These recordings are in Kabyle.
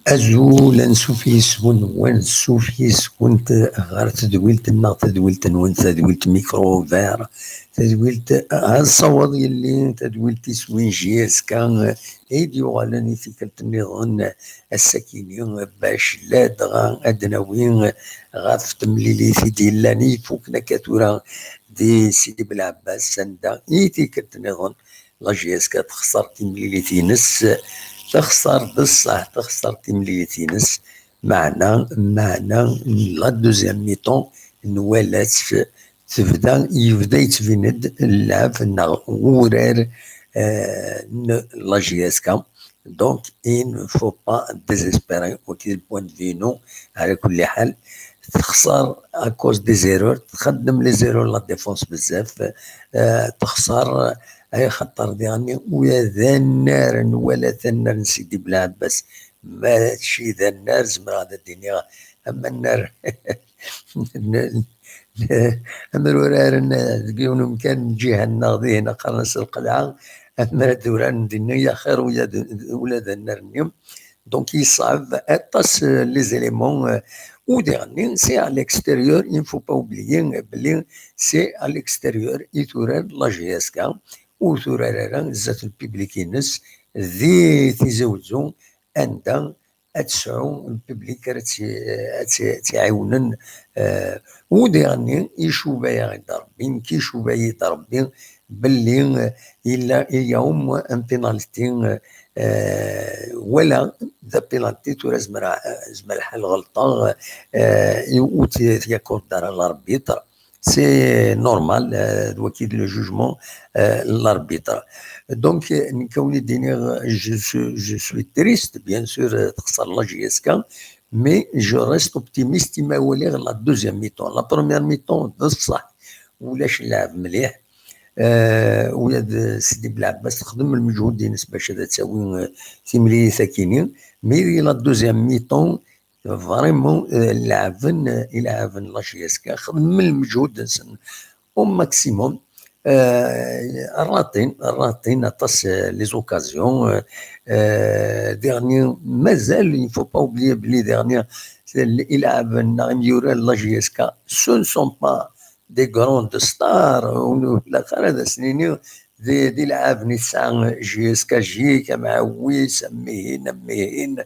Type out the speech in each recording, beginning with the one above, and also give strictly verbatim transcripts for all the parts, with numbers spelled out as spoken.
Azul, ansuf yes-wen, wansuf yes-went ɣer tedwilt-nneɣ, tadwilt-nwen, tadwilt Micro Ouvert, tadwilt, eh, ad sawaḍ yelli, tadwilt iswin J S K, eh, i d-yuɣalen i tikkelt nniḍen, eh, ass-akini, eh, bac ladɣa ad d-nawi, eh, ɣef temlilit i d-yellan, i ifuken akka tura di Sidi Belɛebbas, anda i tikkelt nniḍen la J S K texṣer timlilit-ines, texṣer, d ṣṣeḥ, texṣer timlilit-ines, meɛna, meɛna n la deuxième mi-temps nwala-tt tebda, yebda yettbin-d llɛeb neɣ wurar, eh, n la J S K. Donc, il ne faut pas désespérer, wagi d le point de vue-inu, ɛla kulli ḥal, texṣer à cause des erreurs, txeddem les erreurs la défense bezzaf, eh, texṣer, ay xaṭer diɣenni ula d annar, nwala-t annar n Sidi Belɛebbas, mačči d annar, zemreɣ ad d-iniɣ am annar n, n, am uraren deg yiwen umkan n lǧiha-nneɣ dihin, qqaren-as lqelɛa, am ara d-uraren dinna, yaxir ula d, ula d annar-nni. Donc, yeṣɛeb aṭas, euh, les éléments, euh, u diɣenni, c'est à l'extérieur, il ne faut pas oublier, euh, belli c'est à l'extérieur i turar la J S K, ur turar ara zdat le public-ines, di Tizi Wezzu, anda ad tesɛu le public ara tt-, ad tt-, ad tt-iɛiwnen, euh, u diɣenni, icuba-yaɣ-id Rebbi, nekk icuba-yi-d Rebbi, belli, eh, yella, il y a au moins un penalty, eh, wala d penalty, tura zemreɣ, eh, zemreɣ lḥal ɣelṭeɣ, eh, ur t-, t-accorde ara l'arbitre. C'est normal, eh, d waki d le jugement, eh, n l'arbitre. Donc, eh, nekk a wen-d-iniɣ, je suis, je suis triste, bien sûr, eh, texṣer la J S K, mais je reste optimiste imi waliɣ la deuxième mi-temps. La première mi-temps, d ṣṣeḥ, ulac lɛeb mliḥ. Eh, ula d Sidi Belɛebbas texdem lmeǧhud-ines bac ad tawi, eh, timlilit akini. Mais di la deuxième mi-temps, vraiment, eh, leɛben, eh, ileɛben la J S K xedmen lmeǧhud-nsen au maximum. Eh, ratin, ratin aṭas, eh, les occasions, eh, eh, diɣenni, mazal, il ne faut pas oublier belli diɣenni, eh, ileɛben neɣ imyura n la J S K, ce ne sont pas des grandes stars, ur ilaq ara ad as-nini d, d ileɛɛaben i tesɛa J S K zik, am Ɛewwis, am mihin, am mihin,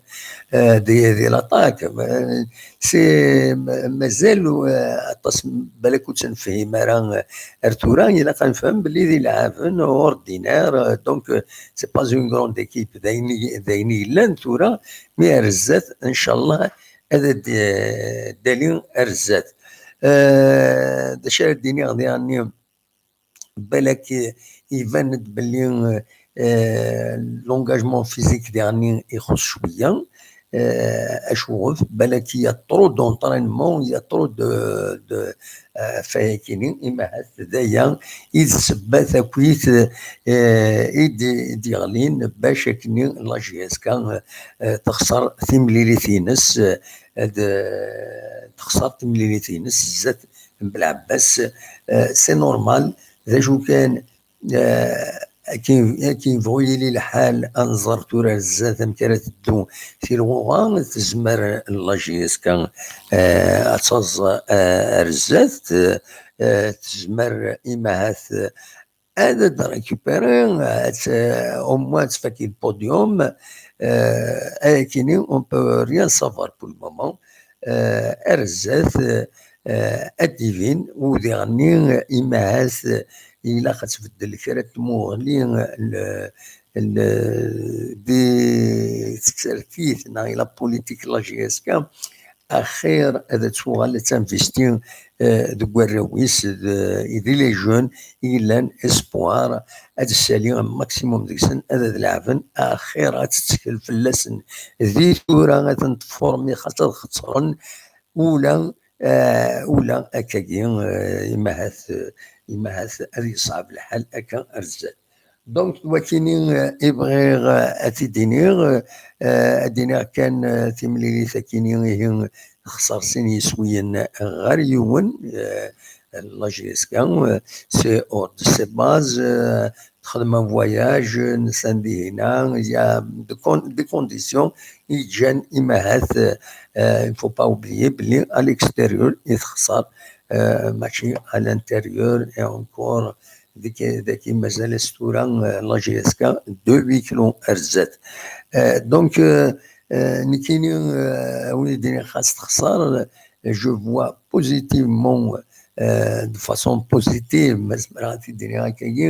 eh, di, di l'attaque. Ma-, c'est, ma-, mazal, eh, aṭas, balak ur tt-nefhim ara, eh, ar tura, ilaq ad nefhem belli d ileɛɛaben ordinaires, eh, donc, eh, c'est pas une grande équipe, d ayen i, d ayen i yellan tura, mi ar zdat, ncallah, ad d-, eh, dali ar zdat. Eh, d acu ara d-iniɣ diɣenni? Balak, eh, iban-d belli, eh, l'engagement physique diɣenni ixuṣ cwiya, eh, acuɣef? Balak il y a trop d'entraînement, il y a trop de, de, eh, ɣef wayakini, imahat d aya i d ssebba takit, eh, i d-, i d-yeɣlin bac akkenni la J S K, eh, texṣer timlilit-ines, eh, d-, texṣer timlilit-ines zdat n Belɛebbas, eh, c'est normal, d acu kan, eh, akken, akken yebɣu yili lḥal, ad nẓer tura ar zdat amek ara teddu tilɣuɣa, tezmer la J S K, eh, ad taẓ, eh, ar zdat, eh, tezmer imahat, eh, ad d-récupérer, ad t-, au moins ad tfaki le podium, eh, ayakini, on peut rien savoir pour le moment. Eh, ar zdat, eh, ad d-ibin, u diɣenni, imahat, eh, ilaq ad tbeddel kra n tmuɣli, eh, le, le, di tsertit, neɣ la politique la J S K, axir ad tuɣal ad tinvesti, eh, deg warraw-is, d, i di les jeunes i yellan espoir, ad d-tessali un maximum deg-sen, ad, ad leɛben, axir ad tettkel fell-asen di tura, ad ten-tfurmi, xas ad xettren, ula, eh, ula akkagi, eh, imahat, eh, imahat ad yeṣɛeb lḥal akka ar zdat. Donc, d wakini, eh, i bɣiɣ, eh, ad t-id-iniɣ, eh, ad d-iniɣ kan, eh, timlilit akini, ihi texṣer sin yiswiyen ɣer yiwen, eh, la J S K, eh, c'est hors de ses bases, eh, texdem un voyage, eh, nsan dihina, il y a de con-, des conditions i ǧǧan imahat, eh, il faut pas oublier belli à l'extérieur i texṣer, eh, mačči à l'intérieur, et encore, daki, daki mazal-as tura, eh, la J S K de huis clos ar zdat. Eh, donc, eh, eh, nekkini, eh, a wen-id iniɣ xas texṣer, je vois positivement, eh, de façon positive, ma zemreɣ ad t-id-iniɣ akkagi,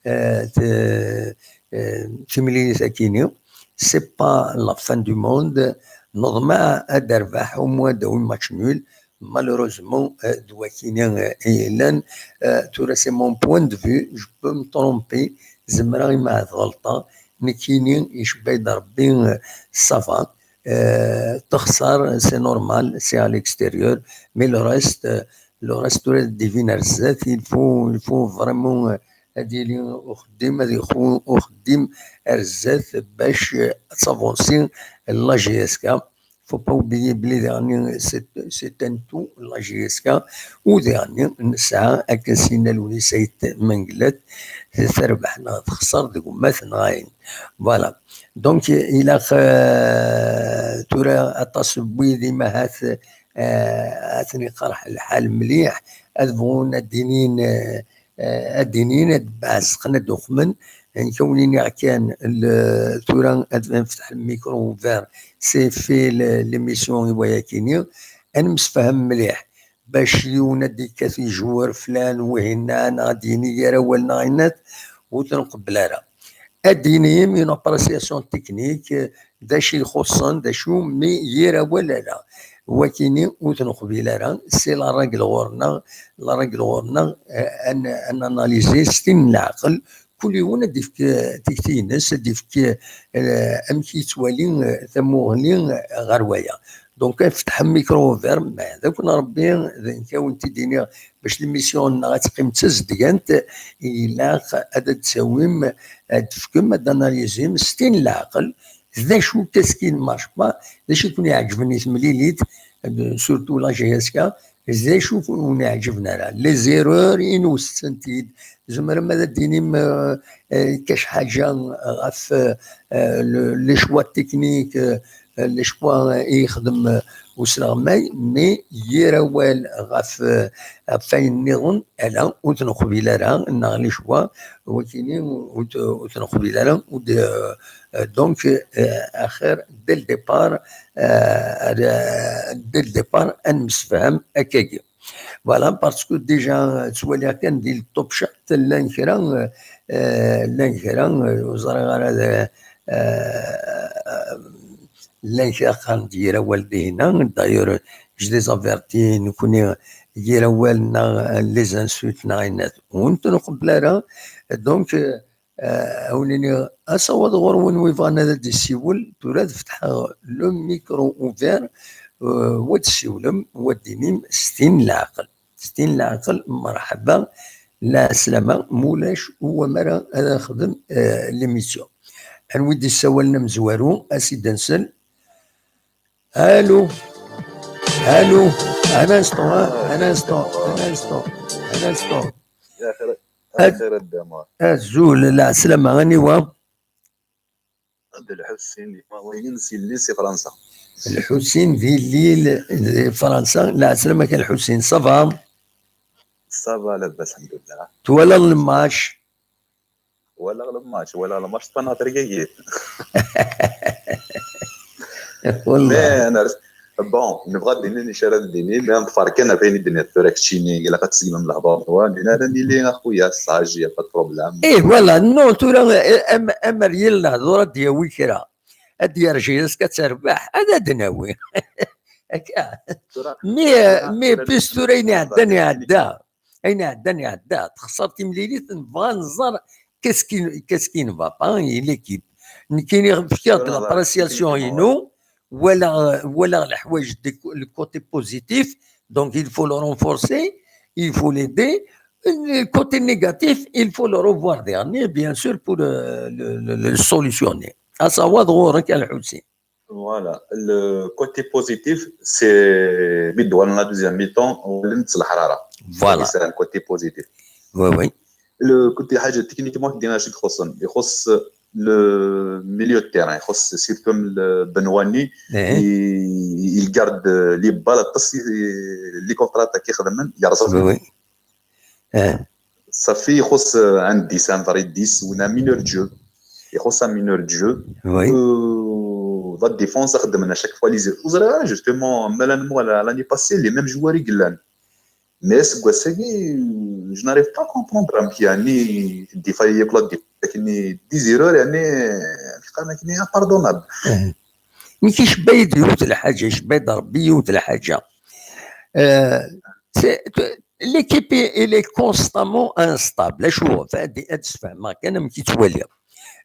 eh, t-, eh, timlilit akini, c'est pas la fin du monde, neḍmeɛ ad d-terbeḥ, au moins ad d-tawi match nul, malheureusement, eh, d wakini, eh, i yellan, eh, tura c'est mon point de vue, je peux me tromper, zemreɣ imahat ɣelṭeɣ, nekkini icebba-yi-d Rebbi, eh, ça va, eh, texṣer, c'est normal, c'est à l'extérieur, mais le reste, eh, le reste tura ad d-ibin ar zdat, il faut, il faut vraiment, eh, ad yili uxeddim, ad ixu uxeddim ar zdat bac, eh, ad tavansi la J S K. Faut pas oublier belli daɣen c'est, c'est un tout, la J S K, u daɣen nesɛa akken s-yenna Lewnis Ayt Mengellat, terbeḥ neɣ texṣer deg ummat neɣ ayen. Voilà. Donc, ilaq, eh, tura aṭas n wid imahat, eh, ad ten-iqerḥ lḥal mliḥ, ad bɣun ad d-inin, eh, eh, ad d-inin, ad d-beɛzqen, ad d-uqmen. Nekk a wen-iniɣ kan, le-, tura ad nfetḥ le micro ouvert, c'est fait le-, l'émission i wayakini, ad nemsefham mliḥ, bac yiwen ad d-ikkat ijwar flan, wihin neɣ ad d-yini yir awal neɣ ayen, ur t-nqebbel ara. Ad d-inim une appréciation technique, d acu ixuṣṣen, d acu, mi yir awal ala. Wakini ur t-neqbil ara, c'est la règle ɣur-neɣ, la règle ɣur-neɣ, eh, ad n-, ad nanalizi s tin n leɛqel, kul yiwen ad d-ifk, eh, tikti-ines, ad d-ifk, eh, amek yettwali, eh, tamuɣli, eh, ɣer waya. Donc, ad fetḥem micro ouvert, ma d akk n Rebbi, d nekk a wen-t-id-iniɣ, bac l'émission-nneɣ ad teqqim d tazedgant, ilaq ad d-tawim, ad d-tefkem, ad d-analizim s tin n leɛqel, d acu, qu'est-ce qui ne marche pas, d acu i ken-iɛeǧben i temlilit, surtout la J S K, d acu ur wen-iɛeǧben ara, les erreurs i nwet-tent-id, tzemrem ad d-tinim, euh, euh, kac ḥaǧa ɣef, euh, le, les choix techniques, euh, les choix i yexdem, euh, usleɣmay, mais yir awal ɣef, euh, ɣef wayen nniḍen, ala, ur t-neqbil ara, neɣ les choix, wakini ur t-, ur t-neqbil ara, ur d-, euh, donc, euh, axir, dès le départ, euh, euh, dès le départ, ad nemsefham akkagi. Voilà, parce que déjà, euh, ttwaliɣ kan di le top chart, llan kra, euh, euh, llan kra, euh, ur ẓriɣ ara d, euh, llan kra qqaren-d yir awal dihina. D'ailleurs, je les avertis, nekni, yir awal neɣ, euh, les insultes neɣ ayen, ur ten-nqebbel ara. Donc, euh, euh, a wen-iniɣ, asawaḍ ɣur-wen wi bɣan ad d-isiwel, tura ad fetḥeɣ le micro ouvert, euh, wa d-siwlem, wa d-inim s tin n leɛqel. S tin n leɛqel, merḥaba, lɛeslama, mulac, ur wama ara ad nexdem, euh, l'émission. Anwi d-issawalen amezwaru, a s-id-nsel. Allô? Allô? Un instant, hein? Un instant, un instant, un instant. Axir, axir a Dda Mar. Azul, lɛeslama, aniwa? D Lḥusin di Mawayen, si Lille, si Fransa. Lḥusin di Lille, di Fransa. Lɛeslama-k a Lḥusin, ça va? Ça va, labas, alḥemdulillah. Twalaḍ le match? Walaɣ le match, walaɣ le match, ṭṭfan atrigagi. Wallah. Mais, ana, bon, nebɣa ad d-nini acu ara d-nini, mais ad nḍfer kan ɣef wayen i d-tenniḍ tura keččini, ilaq ad tseggmem lehḍur-nwen, din ara nili, a xuya, sage, y a pas de problème. Eh, voilà, non, tura, eh, am-, amer yili lehḍur ad d-yawi kra, ad d-yerǧi, est-ce que ad terbeḥ, ad, ad d-nawi. Akka. Mais, mais plus tura ayen iɛeddan iɛedda. Ayen iɛeddan iɛedda. Texṣer timlilit, nebɣa neẓer qu'est-ce qui, qu'est-ce qui ne va pas et l'équipe. Nekkini fkiɣ-d l'appréciation-inu, walaɣ, walaɣ leḥwayeǧ, le côté positif, donc il faut le renforcer, il faut l'aider. Le côté négatif, il faut le revoir dernier, bien sûr, pour le, le, le, le solutionner. Asawaḍ ɣur-k, a Lḥusin. Voilà, le côté positif, c'est mi d-uɣalen la deuxième mi-temps, uɣalen s leḥrara. Voilà. C'est un côté positif. Oui, oui. Le côté حاجة techniquement كدينا شي يخصن، يخص le milieu de terrain، يخص surtout le Benwani، il, il garde les balles، aṭas les contre-attaques يخدمن، يرزق. Oui, oui. صافي، يخص un dix، un vrai dix، ولا meneur de jeu. يخص un meneur de jeu. Oui. La défense خدمنا chaque fois les erreurs. Justement, مالا نمو على l'année passée، les mêmes joueurs يقلان. Mais aseggas-agi, je n'arrive pas à comprendre amek يعني des fois ياكل des erreurs يعني، كيف قال لك، impardonnable. Mais كيشبايد يوت الحاجة، يشبايد ربي يوت الحاجة. Euh, l'équipe, elle est constamment instable. Acu, ad, ad sfehmeɣ kan amek i ttwaliɣ.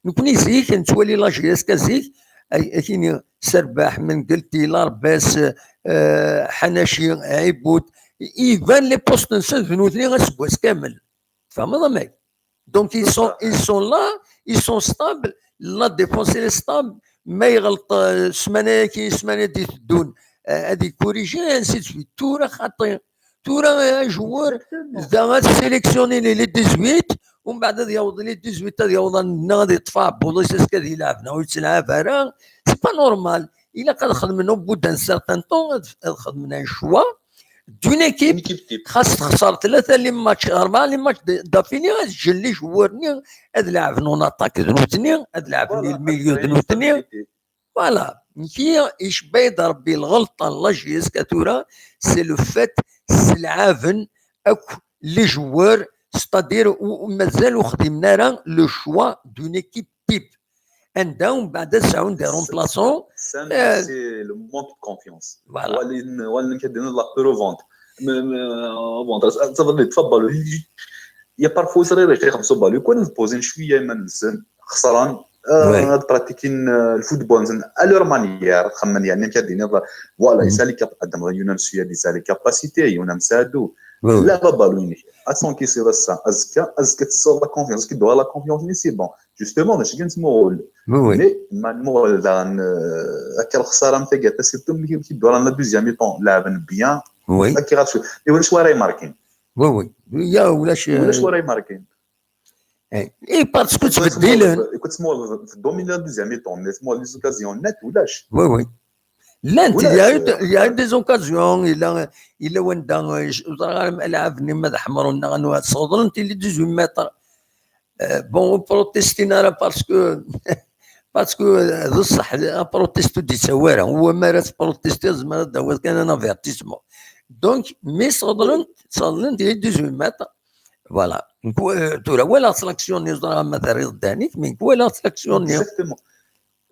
Nekni zik, nettwali la J S K zik, akini Serbaḥ, Mengelti, Larbas, euh, Ḥanaci, Ɛibud, iban les postes-nsen d nutni aseggas kamel. Tfehmeḍ amek? Donc, ils sont, ils sont là, ils sont stables. La défense, elle est stable. Ma yeɣleḍ, euh, ssmana-agi, ssmana d-iteddun, euh, ad ikuriji, ainsi de suite. Tura xaṭi. Tura, euh, un joueur, da ad sélectionner les dix-huit, ومن بعد ad yaweḍ les dix-huit, ad yaweḍ ad, neɣ ad yeṭṭef aɛebbuḍ-is, est-ce que ad yelɛeb neɣ ur yettelɛab ara. C'est pas normal. Ilaq ad xedmen au bout d'un certain temps, ad, ad xedmen un choix d'une équipe. Xas texṣer tlata les matchs, rebɛa les matchs d'affilée, ad ǧǧen les joueurs-nni ad leɛben en attaque d nutni, ad leɛben le milieu d nutni. Voilà. Nekki icebba-yi-d Rebbi lɣelṭa n la J S K tura, c'est le fait sselɛaben akk les joueurs, c'est-à-dire mazal ur xdimen ara le choix d'une équipe type. Anda umbeɛd ad sɛun des remplaçants. C'est le manque de confiance. Voilà. Wali, wali nekk ad d-iniɣ la peur au ventre. Bon, tfeḍ balu. Il y a parfois ẓriɣ ixemṣu balu. Kwan ad pozen cwiya iman-nsen, xesren. Ad pratikin le football-nsen à leur manière. Xemmen, yeɛni, amek ad d-iniḍ, voilà, yesɛa les cap-, Adam Ɣyun am Suyad yesɛa les capacités, Ɣyun am Saɛdu. Lɛeb abalu-inek. Ad tenkissiḍ ass-a, azekka, azekka tesɛuḍ la confiance, azekka d-tuɣal la confiance-nni, c'est bon. Justement, d acu i nettmuɣul. Mais ma nmuɣul daɣen, euh, akka lexsara am taggata, surtout mi, mi d-uɣalen la deuxième mi-temps, leɛben bien. Akka ɣef cwi. Mais ulac wara imarkin. Oui, oui. Ya, ulac, ulac wara imarkin. Et parce que ttbeddilen. Écoute, tmuɣul, tdomineḍ la deuxième mi-temps, mais tmuɣul les occasions nettes, ulac. Oui, oui. Llant, il y a eu, il y a eu des occasions, yella, yella wanda, euh, ur ẓriɣ ara ma leɛben-nni ma d ḥemrun neɣ anwa, sɣeḍlen-t i les dix-huit mètres. Euh, bon, ur protestin ara parce que, parce que, euh, d ṣṣeḥ, protest ur d-yettawi ara. Wa mi ara tprotestiḍ, tzemreḍ ad d-tawiḍ kan un avertissement. Donc, mi sɣeḍlen-t, sɣeḍlen-t i les dix-huit mètres. Voilà. Nekk, euh, tura walaɣ-tt l'action-nni, ur ẓriɣ ma terriḍ ddehn-ik, mais nekk walaɣ-tt l'action-nni. Exactement.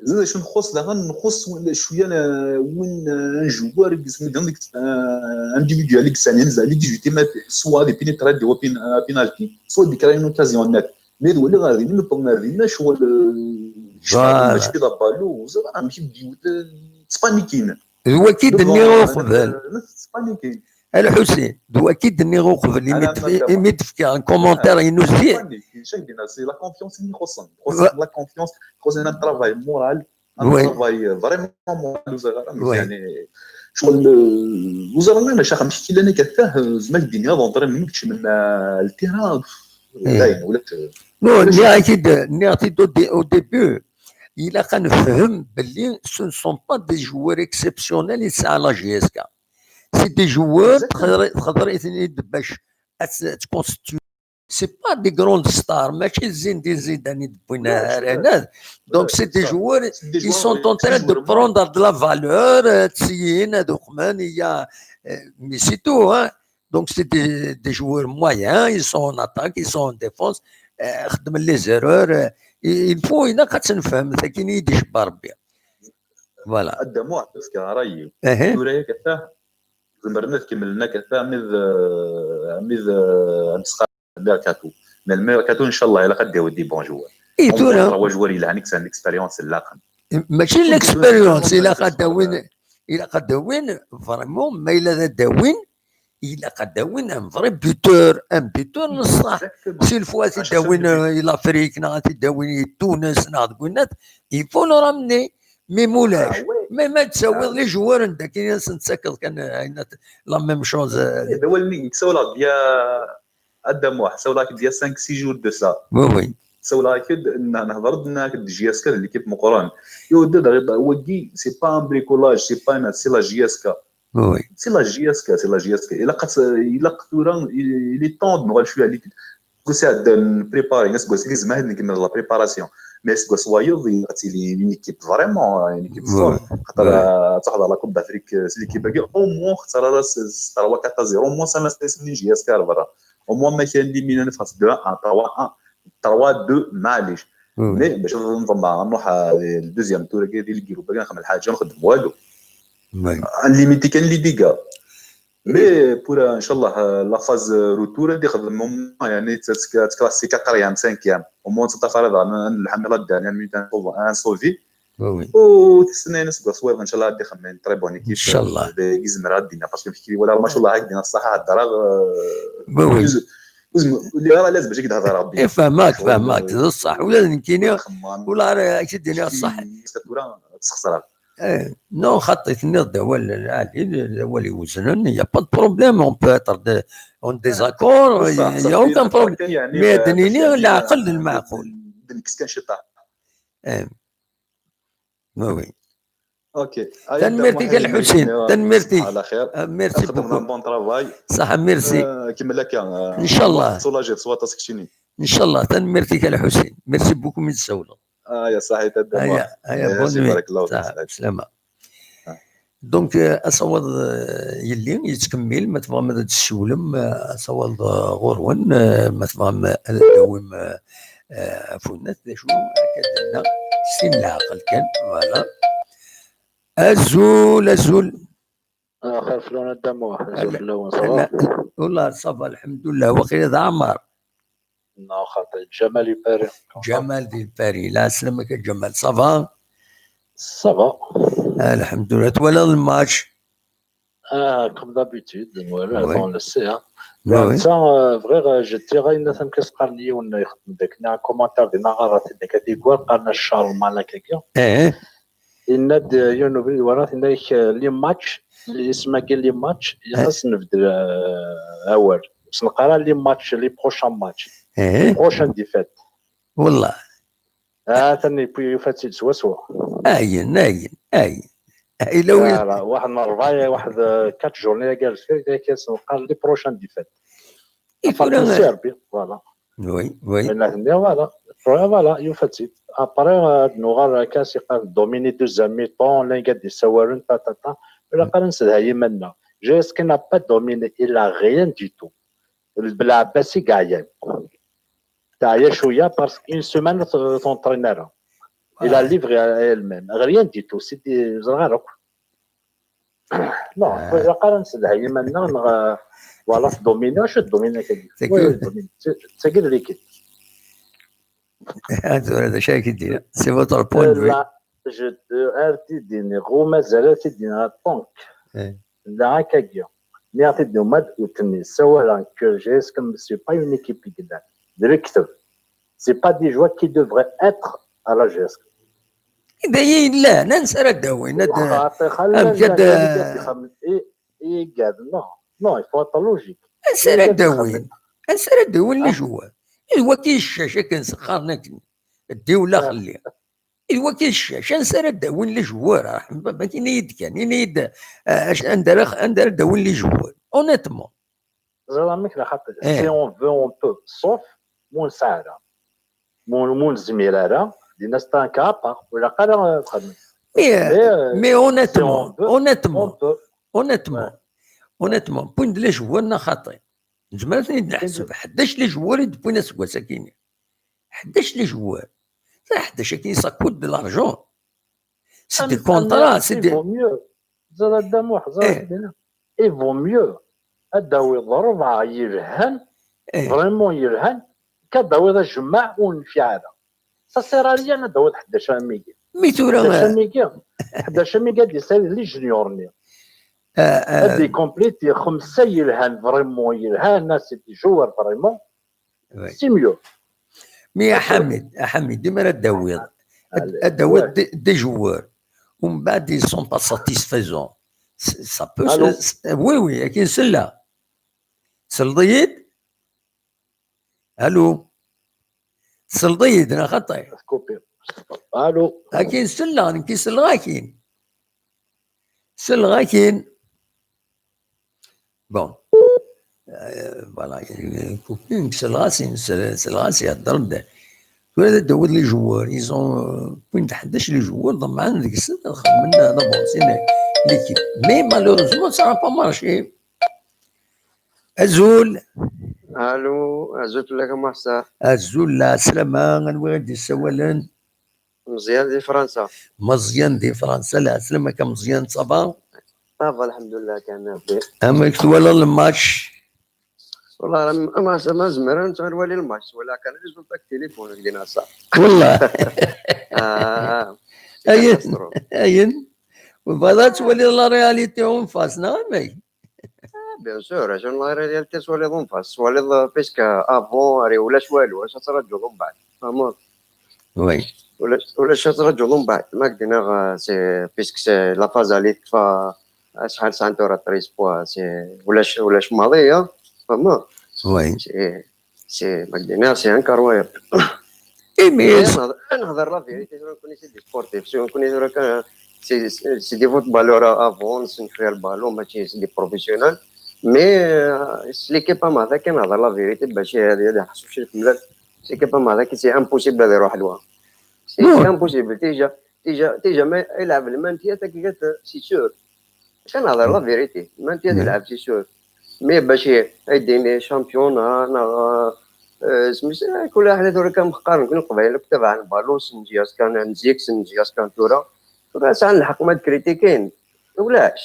Zid acu nxuṣ daɣen, nxuṣ win, cwiya, euh, win, euh, un joueur i yesmiden deg, euh, individuel i yesɛan, les dix-huit, soit des pénétrés, des pén-, euh, penalty, soit des créer une occasion nette. Mais d wali ɣer din, mi wwḍen ɣer din, ccɣel, euh, mačči d abalu, ur ẓriɣ amek i d-yewwet, euh, ttpanikin. D waki d-nniɣ uqbel. Ttpanikin. A Lḥusin, d waki d-nniɣ uqbel, imi d-, imi d-fkiɣ commentaire-inu zik. C'est la confiance i ixuṣṣen. Ixuṣṣen la confiance, ixuṣṣen un travail moral, un travail, euh, vraiment moral, ur ẓriɣ ara, mais yeɛni, ccɣel, euh, ur ẓriɣ ara, maca amek i llan akka, euh, zma k-d-iniɣ, entraînement kečč min, euh, le terrain, dayen, ulac, euh, non, nniɣ-ak-id, nniɣ-t-id au dé-, au début, ilaq ad nefhem belli ce ne sont pas des joueurs exceptionnels i tesɛa la J S K. C'est des joueurs, txeḍr-, txeḍr-iten-id bac ad t-, ad tconstituer. C'est pas des grandes stars, mačči d Zinedine Zidane i d-wwin arenad. Donc, c'est des joueurs, ils sont en train de prendre de la valeur, euh, ttiyyin, ad uqmen, il y a, euh, mais c'est tout, hein. Donc, c'est des, des joueurs moyens, ils sont en attaque, ils sont en défense, euh, xedmen les erreurs, euh, il faut, ilaq ad tt-nefhem, d akken i yi-d-icebba Rebbi. Voilà. Adamu, parce que ṛayi. Ehe. Tura yak atah, zemren ad kemmlen akka, mid, eh, mid, eh, amsxar mercato. Mais le mercato, inchallah, ilaq ad d-yawi des bons joueurs. I tura trois joueurs yelhan, i yesɛan l'expérience, laqen. Mačči l'expérience, ilaq ad d-awin, ilaq ad d-awin, vraiment, ma yella d ad d-awin, ilaq ad d-awin un vrai buteur, un buteur n ṣṣeḥ. Exactement. Si lfwa ad t-id-awin, euh, i l'Afrique, neɣ ad t-id-awin i Tunes, neɣ deg winnat, il faut le ramener. Mi mulac, ah, ouais, mais ma d-tawiḍ les joueurs n dagi, ad sen-tettakeḍ kan, euh, la même chose, euh. Eh, d awal-nni, ssawleɣ-d ya Adamu, ssawleɣ-ak-d ya cinq six jours de ça. Oui, oui. Ssawleɣ-ak-d, n-, nehḍer-d, nniɣ-ak-d J S K d l'équipe meqqren. Yudda-d ɣer wagi, c'est pas un bricolage, c'est pas une, c'est la J S K. Oui, oui. C'est la J S K, c'est la J S K. Ilaq ad, ilaq tura, il, il est temps de nuɣal cwiya. Aseggas iɛeddan, préparer, aseggas-agi zman ad nkemmel la préparation. Mais aseggas wayeḍ, ilaq ad tili une équipe vraiment, une équipe forte. Oui, oui. Xaṭer, euh, ad teḥḍer la Coupe d'Afrique, euh, s l'équipe-agi, au moins, xaṭer ara s, s trois quatre à zéro, au moins, ça m'a fait une J S K ar berra. Au moins, ma kan limina nefɣet deux un, trois un, trois deux, maɛlic. Oui, oui. Mais bac ad nḍemmeɛ, nruḥ, euh, le deuxième tour-agi, di le groupe-agi, nxemmel ḥaǧa, nxeddem walu. Oui. Nlimiti kan les dégâts. Mais pour, euh, inchallah, euh, la phase retour, ad ixdem au moins, yani, ad tklassi quatrième, cinquième. Au moins, teṭṭafar ad nlḥem la dernière minute, un sauvi. Oui, oui. U tistennayin aseggas wayeḍ, inchallah, ad ixdem une très bonne équipe. Inchallah. Euh, d-, yezmer ad d-iniɣ, parce que nekk wala, machallah, ad d-iniɣ ṣṣeḥ, heddreɣ, euh, oui, oui. Ur zem-, ur zem-, ur lliɣ ara laz bac ad k-d-hedreɣ Rebbi. Eh, fehmeɣ-k, fehmeɣ-k, d ṣṣeḥ. Ula d nekkini, ula ara ak-d-iniɣ ṣṣeḥ. Tura, ad tesxeṣreḍ. Eh, non, xaṭi, tenniḍ-d awal lɛali, d awal iweznen, il y a pas de problème, on peut être de, en désaccord, il y a aucun problème. Mais ad d-nini leɛqel d lmeɛqul. D nekkes kan ciṭṭaḥ. Eh, oui, oui. Ok. Tanemmirt-ik a Lḥusin, tanemmirt-ik. Ah, merci beaucoup. Bon travail. Ṣaḥa, merci. Euh, kemmel akka, euh, inchallah. Soulager s waṭas keččini. Inchallah, tanemmirt-ik a Lḥusin. Merci beaucoup mi d-tsawleḍ. Ah, ya saḥit, a Dda Muḥ. Aya, aya, bonne nuit. Barakallahu fik, saḥit. Slama. Ah. Donc, euh, asawaḍ, euh, yelli, yettkemmil, ma tebɣam ad d-tessiwlem, euh, asawaḍ, euh, ɣur-wen, euh, ma tebɣam ad d-tawim, euh, euh, afunat, d acu akka d-nenna, sin leɛqel kan, voilà. Azul, azul. Ah, xir fell-awen a Dda Muḥ, azul fell-awen, ça va? Wallah, ça va, lḥemdullah, waqila d Ɛmar. Non, xaṭi, Ǧamal di Paris. Ǧamal di Paris. La, slam-ak a Ǧamal. Ça va? Ça va. Ah, lḥemdullah. Twalaḍ lmatch? Ah, comme d'habitude, voilà, on le sait, hein. Netta, euh, bɣiɣ, euh, je dirais, ayen tamka s-qqaren yiwen ixeddem deg, neɣ commentaire di naɣarat deg, ad igwar, qqaren-as Charles Malak-agi. Eh. Yenna-d, euh, yiwen ubrid wara, tenna-ak, euh, les matchs, isem-agi les matchs, yenna-as nbedel, euh, awal. Ur s-neqqar ara les matchs, les prochains matchs. Eh. Les prochaines défaites. Wallah. Atan yewwi, yufa-tt-id swaswa. Ayen, ayen, ayen. Ila win. Voilà, waḥed n ṛebɛa, waḥed, euh, quatre journées agi ar deffir, yak as-neqqar les prochaines défaites. I tura, voilà. Oui, oui. Yenna-ten-i, voilà. Après, voilà, yufa-tt-id. Après, euh, ad nuɣal akka, s iqqar dominer deuxième mi-temps, llan gad yessawalen, ta, ta, ta. Ilaq ara nessedhay iman-nneɣ. J S K n'a pas dominé, il a rien du tout. Belɛebbasi i yeɛyan. Teɛya cwiya, parce que une semaine ur t-, ur t'entraîne ara. Il a livré à elle-même. Rien du tout, c'est des, ẓriɣ ara akk. Non, ur ilaq ara nessedhay iman-nneɣ, neɣ, euh, voilà, tdomini, acu tdomini akkagi? Tagi d l'équipe. Tura d acu ara k-id-iniɣ? C'est votre point de vue. La, je, euh, ar t-id-iniɣ, u mazal ar t-id-iniɣ, donc, la akkagi. Nniɣ-t-id uma d utni, ssawaleɣ que J S K, c'est pas une équipe i yellan. D lekdeb. C'est pas des joueurs qui devraient être à la J S K. D aya yellan, ansi ara d-awin? Ad, amek ad, i, i igad, non, non, il faut être logique. Ansi ara d-awin? Ansi ara d-awin les joueurs? I d waki ccac akken s-qqaren akken. Ddiw la xelli. I d waki ccac, ansi ara d-awin les joueurs? Ah, baba, ini-yi-d kan, ini-yi-d, ah, anda ara, anda ara d-awin les joueurs? Honnêtement. Ẓriɣ amek, la xaṭer, si on veut, on peut, sauf ma ur nesɛi ara. Ma ur, ma ur nezmir ara, dinna c'est un cas à part, ur ilaq ara ad xedmen. Mais, euh, mais, euh, honnêtement, si on veut, honnêtement, on peut. Honnêtement, honnêtement, wwin-d les joueurs neɣ xaṭi? Nezmer ad ten-id-neḥseb. Ḥdac les joueurs i d-wwin aseggas-agi-nni. Ḥdac les joueurs. Ḥdac-agi, ça coûte de l'argent. C'est des contrats, c'est des... Il vaut mieux. Ẓer a Dda Muḥ, ẓer a Dda Muḥ. Il vaut mieux ad d-tawiḍ rebɛa yelhan, vraiment yelhan, kad d-tawiḍ ajemmaɛ ur yenfiɛ ara. Ça sert à rien ad d-tawiḍ ḥdac amigi. Mi tura ḥdac amigi, ḥdac amigi ad d-yesɛi les juniors-nni. Ad d-complète xemsa yelhan, vraiment yelhan, c'est des joueurs vraiment. C'est mieux. Mais a Ḥamid, a Ḥamid, dima ara d-tawiḍ. Ad d-tawiḍ des joueurs. Umbeɛd, ils sont pas satisfaisants. Ça peut... Oui, oui, akin sella. Tsellḍeḍ-iyi-d? Allô? Tsellḍeḍ-iyi-d neɣ xaṭi? Allô? Akin sella, nekk sella akin. Sella akin. Bon. Euh, voilà, sella-as, sella-as ihedder-d. Tura ad d-tawiḍ les joueurs, ils ont, euh, win d ḥdac les joueurs, ḍemɛen deg-sen ad xedmen d avancer l'équipe. Mais malheureusement, ça n'a pas marché. Azul. Allô, azul fell-ak a Muḥ Saḥ. Azul, lɛeslama, anwa i d-yessawalen? Meẓyan di Fransa. Meẓyan di Fransa, lɛeslama-k a Meẓyan, ça va? Ça va, lḥemdullah, kan Rebbi. Amek twalaḍ le match? Wallah, ma, ma, ma zemreɣ ad nwali le match, wala kan résultat deg téléphone, deg din ass-a. Wallah. Ah, ayen, catastrophe. Ayen. Tebɣiḍ ad twaliḍ la réalité en face, neɣ amek? Ah, bien sûr, acu n la réalité twaliḍ en face, twaliḍ, euh, puisque avant, ari ulac walu, acu ad traǧuḍ mbeɛd, tfehmeḍ? Oui. Ulac, ulac acu ad traǧuḍ mbeɛd, ma k-d-nniɣ, euh, c'est, puisque c'est la phase aller tekfa, acḥal sɛan tura treize points, c'est, ulac, ulac maḍi, hein, tfehmeḍ? Oui. C'est, c'est, ma k-d-nniɣ, c'est incroyable. Imi... Eh, ad nehḍ-, ad nehḍer la vérité, tura nekkni c'est des sportifs, tura nekkni tura kan, c'est, c'est, c'est des footballeurs avant, nesnekfi le ballon, mačči c'est des professionnels. Mais, euh, s l'équipe am hada kan nehḍer la vérité, bac ad, ad iḥṣu cci lkemlal. S l'équipe am hada kan c'est impossible ad iruḥ lwa. C'est, c'est impossible. Déjà, déjà, déjà, ma ilɛeb lmantiya takigat, c'est sûr. Kan nehḍer la vérité. Lmantiya ad ilɛeb, c'est sûr. Mais bac ad d-ini championnat, neɣ, euh, smis, eh, kul aḥna tura kan qqaren nekkni Leqbayel akk tabaɛen ballon, seg J S K n zik, seg J S K n tura. Tura sɛan lḥeqq ma ad kritikin. Ulac.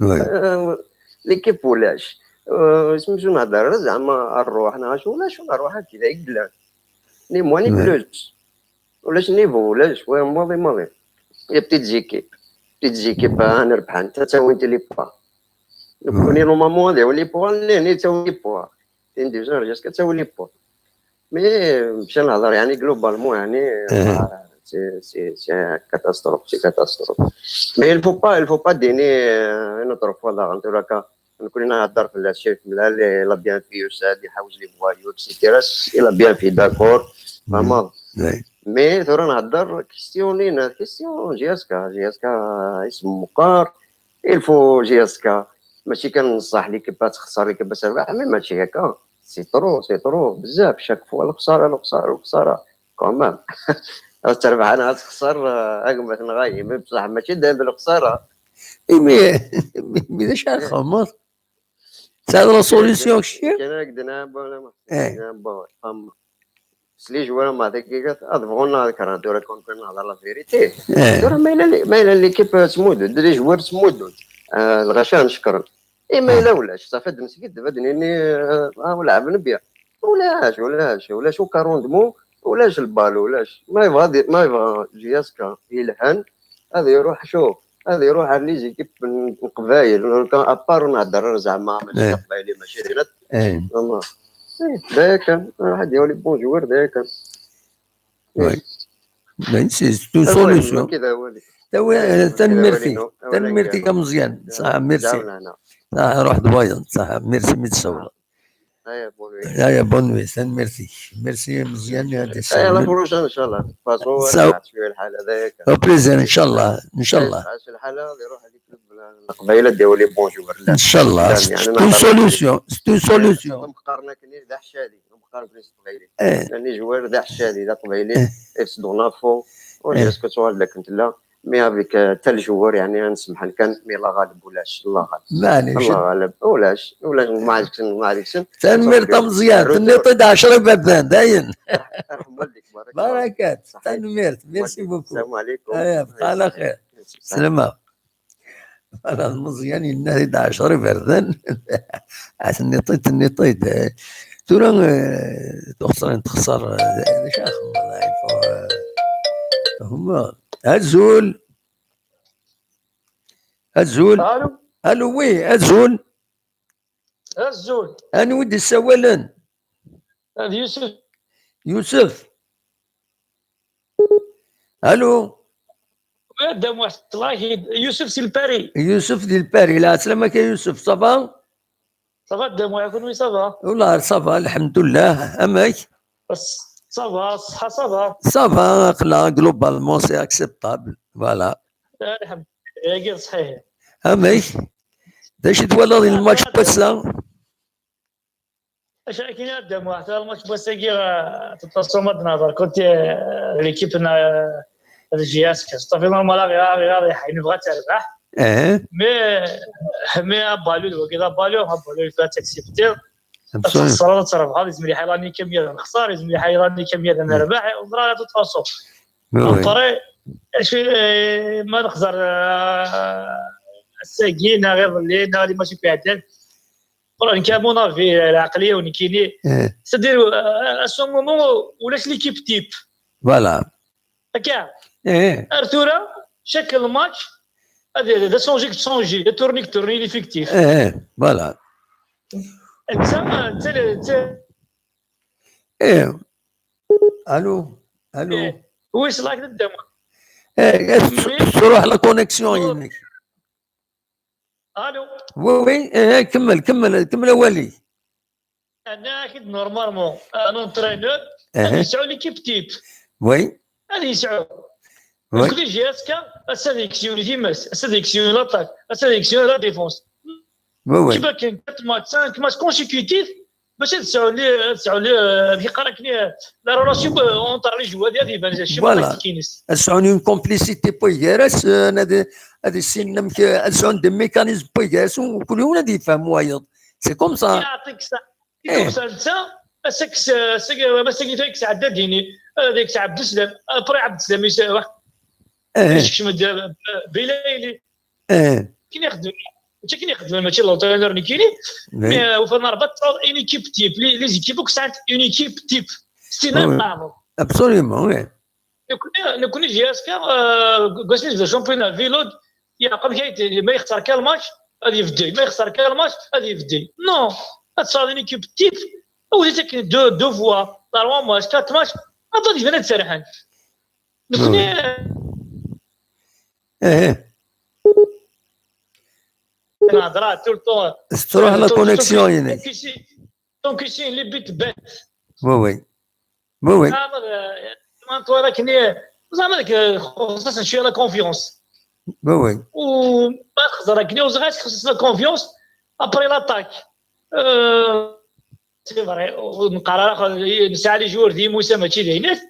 Euh, l'équipe ulac. Euh, smis ur nhedder ara zeɛma rruḥ neɣ acu, ulac, ur rruḥ akk d ay yellan. Ni moins ni plus. Ulac niveau, ulac, wa maḍi, maḍi. Il y a petites équipes. Petites équipes, ah, nerbḥent, ad tawint les points. Nekkni, normalement, ad yawi les points, nni, nni, ad tawi les points. Tin déjà, jusqu'à ad tawi les points. Mais, euh, mca nehḍer, yani, globalement, yani, ah, c'est, c'est, c'est catastrophe, c'est catastrophe. Mais il faut pas, il faut pas donner, euh, une autre fois, là, en tout cas, nekkni nehḍer fell-as, Chérif Melal, il a bien fait, Usaid, iḥawez les voyous, et cetera. Il a bien fait, d'accord. Tfehmeḍ? Mais tura nehḍer question-nni, question J S K, J S K isem meqqar, il faut J S K. Mačči kan nṣeḥ l'équipe ad texṣer, l'équipe ad terbeḥ, mais mačči akka. C'est trop, c'est trop, bezzaf, chaque fois lexsara, lexsara, lexsara. Quand même. Ad terbeḥ neɣ ad texṣer, euh, a gma-tneɣ ayen, mais bṣaḥ mačči dayem d lexsara. Imi, imi d acu ara txedmeḍ? Tesɛiḍ la solution kečči? Kan ad k-d-nɛebba, wala ma... Eh. Nɛebba, tfehmeḍ. S les joueurs ma dagi, ad bɣun ad kran tura, kon kan nehḍer la vérité. Eh. Tura ma yella li-, ma yella l'équipe tmudd, les joueurs tmudd. Ah, lɣaci ad n-cekkren. I ma yella ulac, ṣafi ad d-neskiddeb, ad d-nini, ah, ur lɛaben bien. Ulac, ulac, ulac ukarundmu, ulac lbalu, ulac. Ma yebɣa di-, ma yebɣa J S K yelhan, ad iruḥ, cuf, ad iruḥ ar les équipes n, n Leqbayel, à part ur nhedder ara zeɛma mačči d Aqbayli, mačči d net. Eh. D aya kan, iruḥ ad yawi les bons joueurs, d aya kan. Oui. Ben, c'est une solution. Tawi, eh, tanemmirt-ik. Tanemmirt-ik a Meẓyan. Ṣaḥ, merci. Ṣaḥ, ruḥ d wayeḍ. Ṣaḥ, merci mi d-tsawleḍ. Aya, bonne nuit. Aya, bonne nuit. Tanemmirt-ik. Merci a Meẓyan. Ad aya, la prochaine, inchallah. Au plaisir, inchallah. Inchallah. Inchallah. C'est une solution. C'est une solution. Eh. Llan les joueurs d aḥcadi, d aqbayli, eh, ils se donnent à fond. Ur est-ce que tu vois, mais avec, euh, tel joueur, يعني, ad nsemmeḥ-n kan, mais la ghaleb ulac, la ghaleb. Maɛlic. La ghaleb ulac, ulac, ma ɛedksen, ma ɛedksen. Tanemmirt a Meẓyan, tenniḍ-t-id ɛecra iberdan, dayen. Arḥem walidek, barakat. Barakat, tanemmirt, merci beaucoup. Salam alaikum. Aya, bqa ɛla xir. Slama. Ala, Meẓyan yenna-t-id ɛecṛa iberdan. Tenniḍ-t-id, tenniḍ-t-id. Tura, eh, tuxṣarin texṣer, eh, d acu ara xedmeḍ, il faut, eh, huma. Azul. Azul. Allô. Allô, oui, azul. Azul. Anwa i d-yessawalen? D Yusef. Yusef. Allô. Oui, Dda Muḥ, Yusef si Lpari. Yusef di Lpari. Lɛeslama-k a Yusef, ça va? Ça va, Dda Muḥ, kunwi ça va? Wallah, ça va, lḥemdullah. Amek? Ça va, ṣṣeḥḥa, ça va. Ça va, aql-aɣ, globalement, c'est acceptable. Voilà. Lḥemdullah, yagi ṣṣḥiḥ. Amek? D acu i twalaḍ di lmatch n wass-a? Acu akken i Dda Muḥ, twalaḍ lmatch n wass-agi, eh, teṭṭaṣum ad nehḍer, côté, eh, l'équipe n, eh, d J S K. Ṣafi normal, aɣ-, aɣ-, aɣ-, aɣ-, nebɣa ad terbeḥ. Eh. Mais, mais abalu d wagi, d abalu, abalu yebɣa ad taksiptiḍ. Ad txeṣreḍ, ad trebḥeḍ, yezmer iḥay l'année kamya ad nexṣer, yezmer iḥay l'année kamya ad nerbeḥ, ur neẓri ara de toute façon. Oui, oui. Après, acu, eh, ma nexẓer, eh, ass-agi, neɣ iḍelli, neɣ les matchs iɛeddan, ur nekk, à mon avis, eh, lɛeqliya-w nekkini. Eh. C'est-à-dire, eh, à ce moment, ulac l'équipe type. Voilà. Akka. Eh. Ar tura, chaque match, ad, ad, ad changer, changer, ad tourner, tourner l'effectif. Eh, voilà. Netta, netta, netta. Eh. Allô. Allô. Eh. Oui, c'est là que. Eh, eh, mais, tettruḥ la connexion-inek. Allô. Oui, oui, eh, eh, kemmel, kemmel, kemmel awal-ik. Normalement, un entraîneur, eh, ad yesɛu l'équipe type. Oui. Ad yesɛu. Oui. Nekni J S K, ass-a ad yekkes yiwen timas, ass-a ad yekkes yiwen l'attaque, ass-a ad yekkes yiwen la défense. Oui, oui. Kif akken quatre matchs, cinq matchs consécutifs, bac ad sɛun li, ad sɛun li, euh, amek yeqqar akken, euh, la relation, euh, entre les joueurs, ad iban, voilà, tactiquinist. Ad sɛun une complicité n waygar-as, euh, ad, ad issinen amek, euh, ad sɛun des mécanismes n waygar-as, u kul yiwen ad yefhem wayeḍ. C'est comme ça. Yeɛṭik ṣṣeḥḥa. Eh. Comme ça, netta, ass-a kkes, ass-a, ass-a kkes Ɛeddadini, ad yekkes Ɛebdeslam, après Ɛebdeslam yesɛa, eh, yekcem-d, euh, Bilayli. Eh. Akken i xeddmen, mačči akken i xeddmen, mačči l'entraîneur nekkini, mais, euh, ufan Rebbi tesɛuḍ une équipe type, les, les équipes akk sɛant une équipe type. Stina, oui, teɛreḍ. Absolument, oui. Nekkni, nekkni J S K, euh, deg wasmi i yebda championnat, Vilod, yeɛreq amek ay t-, ma yexṣer kan match, ad yebdel, ma yexṣer kan match, ad yebdel. Non, ad tesɛuḍ une équipe type, awit-itt akken deux, deux fois, trois matchs, quatre matchs, ad yebdan ad serḥen. Nekkni, eh, eh. Nehḍer tout le temps. Tettruḥ la connexion-inek. Tant que c'est, tant que c'est les buts bêtes. Oui, oui. Oui, oui. Zeɛma, eh, zeɛma tura akken, zeɛma, eh, xeṣṣas-as cwiya la confiance. Oui, oui. U ma xeṣṣer akken, u zeɛma xeṣṣas-as la confiance après l'attaque. Euh, c'est vrai, ur neqqar ara, nesɛa les joueurs d yimusa, mačči d ayennat.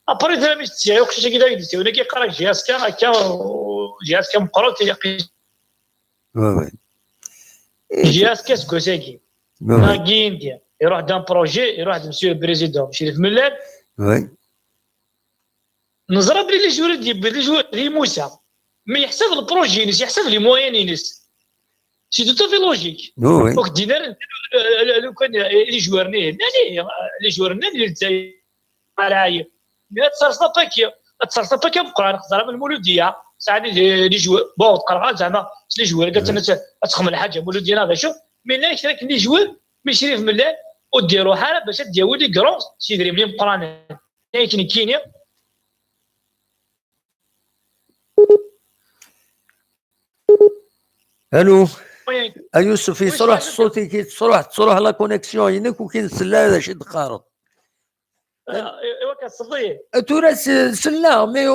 Après, d amis tesɛa uqcic-agi d agdis, win-agi yeqqar-ak J S K, akka, J S K meqqret, ilaq. Oui, oui. J S K seg wass-agi. Oui, oui. Neɣ Guy Indi, iruḥ-d un projet, iruḥ-d Monsieur le Président Crif Mellal. Oui. Neẓra belli les joueurs d, les joueurs d yimusa. Mais yeḥsab le projet-ines, yeḥsab les moyens-ines. C'est tout à fait logique. Oui, oui. Ur k-ddin ara, euh, euh, lukan, euh, les joueurs-nni, les joueurs-nni n Lezzayer. Ara ɛyiɣ. Mais ad tserseḍ apaki, ad tserseḍ apaki ameqqran, xeẓra am Lmuludiya, sɛan les, les joueurs, bon, teqqar ɣer zeɛma, s les joueurs, ad, ad txemmem lḥaǧa, Lmuludiya neɣ d acu, mais llan kra n les joueurs, mi Crif Mellal, ur d-iruḥ ara bac ad d-yawi les grands s yidrimen imeqqranen. Ayen nekkini. Allô. Oui. A Yusef, oui, yettruḥ ṣṣut-ik, tettruḥ, tettruḥ la connexion-inek, ur k-nsell ara d acu i d-teqqareḍ. Ah, i-, iwakken tselleḍ-iyi. Tura s-, selleɣ, mi,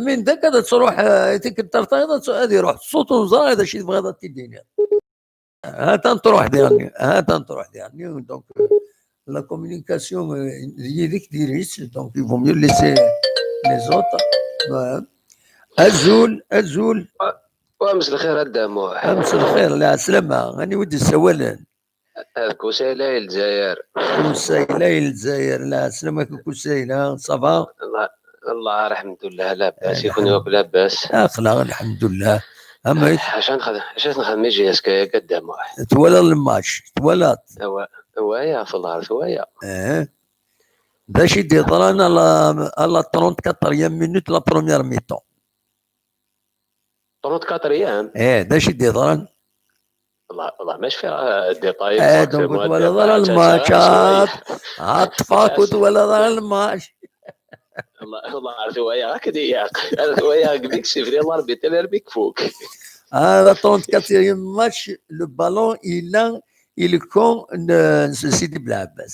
mi n dak ad truḥ, eh, tikkelt ar tayeḍ, ad, ad iruḥ ṣṣut, ur neẓri d acu i tebɣiḍ ad t-id-tiniḍ. Ha-t-an truḥ diɣen, ha-t-an truḥ diɣen. Donc, euh, la communication, euh, yid-k diri-tt, donc il vaut mieux laisser les autres. Ouais. Azul, azul. Wa-, wa mselxir a Dda Muḥ. Amselxir, lɛeslama. Aniwa i d-yessawalen? D Kusayla i Lezzayer. Kusayla i Lezzayer, lɛeslama-k a Kusayla, ça va? Allah, الله الحمد لله لاباس. يكون يوم لاباس. Aql-aɣ الحمد لله. Amek? Acu nxedm, acu nxedm i J S K akka dda Muḥ? Twalaḍ lmatch? Twalaḍ? Awa, awa ya, twalaḍ, awa ya. Eh. D acu i d-yeḍran à la, à la trente-quatrième minute, la première mi-temps? Trente-quatrième? Eh, d acu i d-yeḍran? Wallah, wallah, ma cfiɣ, ah, détail. Eh, donc, ur twalaḍ ara lmatch, ah, ṭṭfeɣ-k, ur twalaḍ ara lmatch. Wallah, wallah, ar twayeɣ, ak-d-iyaq. Ar twayeɣ, deg-s, ibri l'arbitre, armi kfuk. Ah, la trente-quatrième match, le ballon, il a, il est con, ne, Sidi Belɛebbas.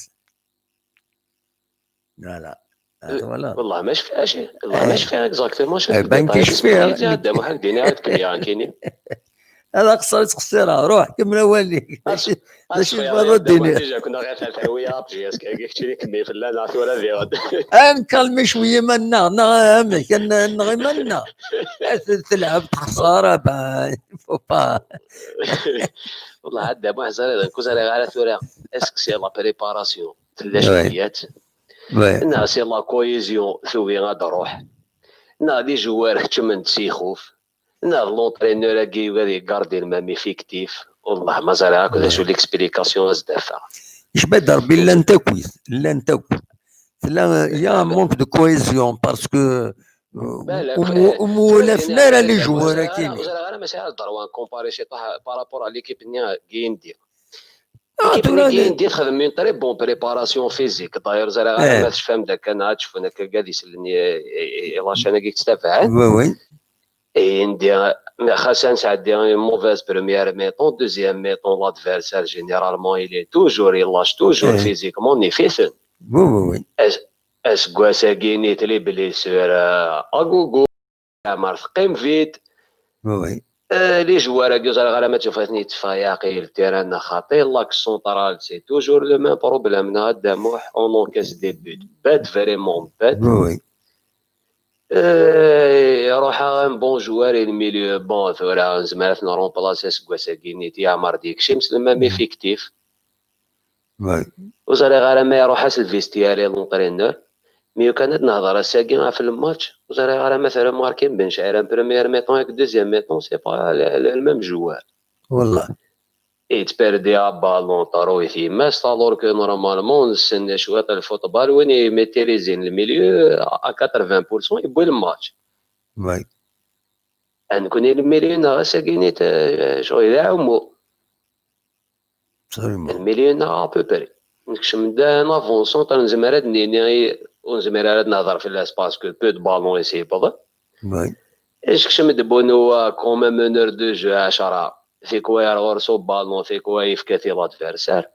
Voilà. Ah, twalaḍ. Wallah, ma cfiɣ, acu, wallah, ma cfiɣ exactement, acu, eh, ben, détail, kif cfiɣ? Dda Muḥ, ak-d-iniɣ, ad kem-yaɣ, kini. Ad aqṣer i ttqeṣṣireɣ. Ruḥ, kemmel awal-ik. D acu tebɣiḍ ad d-tiniḍ? Déjà, كنا غير ثلاثة ويا، بجي اسكي، كي تشري كمية في اللعنة، عرفت ولا ذي غد. Nkalmi cwiya iman-nneɣ, neɣ amek, ad n-, neɣ iman-nneɣ. Telɛeb texṣer, ben, faut pas. Wallah, Dda Muḥ, ẓriɣ, nekk ur ẓriɣ ara tura. Est-ce que c'est la préparation? Tella cwiyat. Neɣ c'est la cohésion, tugi ad d-ruḥ. Neɣ d les joueurs keččmen-d s ixuf. Neɣ d l'entraîneur-agi yugi ad yeggardi le même effectif. Wallah, ma ẓriɣ akk d acu l'explication ad s-d-afeɣ. Icba-d Rebbi, llant akkit, llant akk. Tella, il y a un manque de cohésion parce que, euh, ur mu-, ur mwulafen ara les joueurs-agi. Ur ẓriɣ ara ma sɛiɣ le droit ncompari ciṭuḥ par rapport à l'équipe-nni n Guindy. Ah, l'équipe-nni n Guindy txedm une très bonne préparation physique. D'ailleurs, ẓriɣ ara ma tecfam-d akka, ad tecfun akka, ad isellen i, i, i, i la chaîne-agi tettabaɛen. Oui, oui. Et India, xas ad nesɛeddi une mauvaise première mi-temps, deuxième mi-temps, l'adversaire, généralement, il est toujours, il lâche toujours physiquement, nif-iten. Oui, oui, oui. As-, aseggas-agi, nit les blessures, euh, à gogo, Amar teqqim vide. Oui, oui. Euh, les joueurs-agi, ur ẓriɣ ara ma ttufa-ten yetteffeɣ yeɛqil, terrain-nneɣ xaṭi, l'axe central, c'est toujours le même problème, neɣ a Dda Muḥ, on encaisse des buts. Bad, vraiment bad. Oui, oui. Euh, iruḥ-aɣ un bon joueur et le milieu, bon, tura nezmer ad t-nremplacer aseggas-agi, nit yeɛmer ad yekcem s le même effectif. Ur ẓriɣ ara ma iruḥ-as le vestiaire et l'entraîneur. Mais lukan ad nehḍer ass-agi ɣef le match, ur ẓriɣ ara ma tremarkim Ben Chaïra, première mi-temps et deuxième mi-temps, c'est pas le, le, le même joueur. Wallah. Yettperdi aballon, teṛwi tyemmat, alors que normalement nessen cwiṭ le football, win yemmaîtrizin le milieu à quatre-vingts pour cent, yewwi le match. Oui. A nekkni le milieu-nneɣ ass-agi nit, euh, ccɣel d aɛummu. Absolument. Le milieu-nneɣ à peu près. Nekcem-d un avant-centre, nezmer ad nini, ur nezmir ara ad nehḍer fell-as parce que peu de ballons i s-yewwḍen. Oui. Nekcem-d Bono, quand même meneur de jeu ɛecṛa, tikwal ɣur-s uballon, tikwal yefka-t i l'adversaire.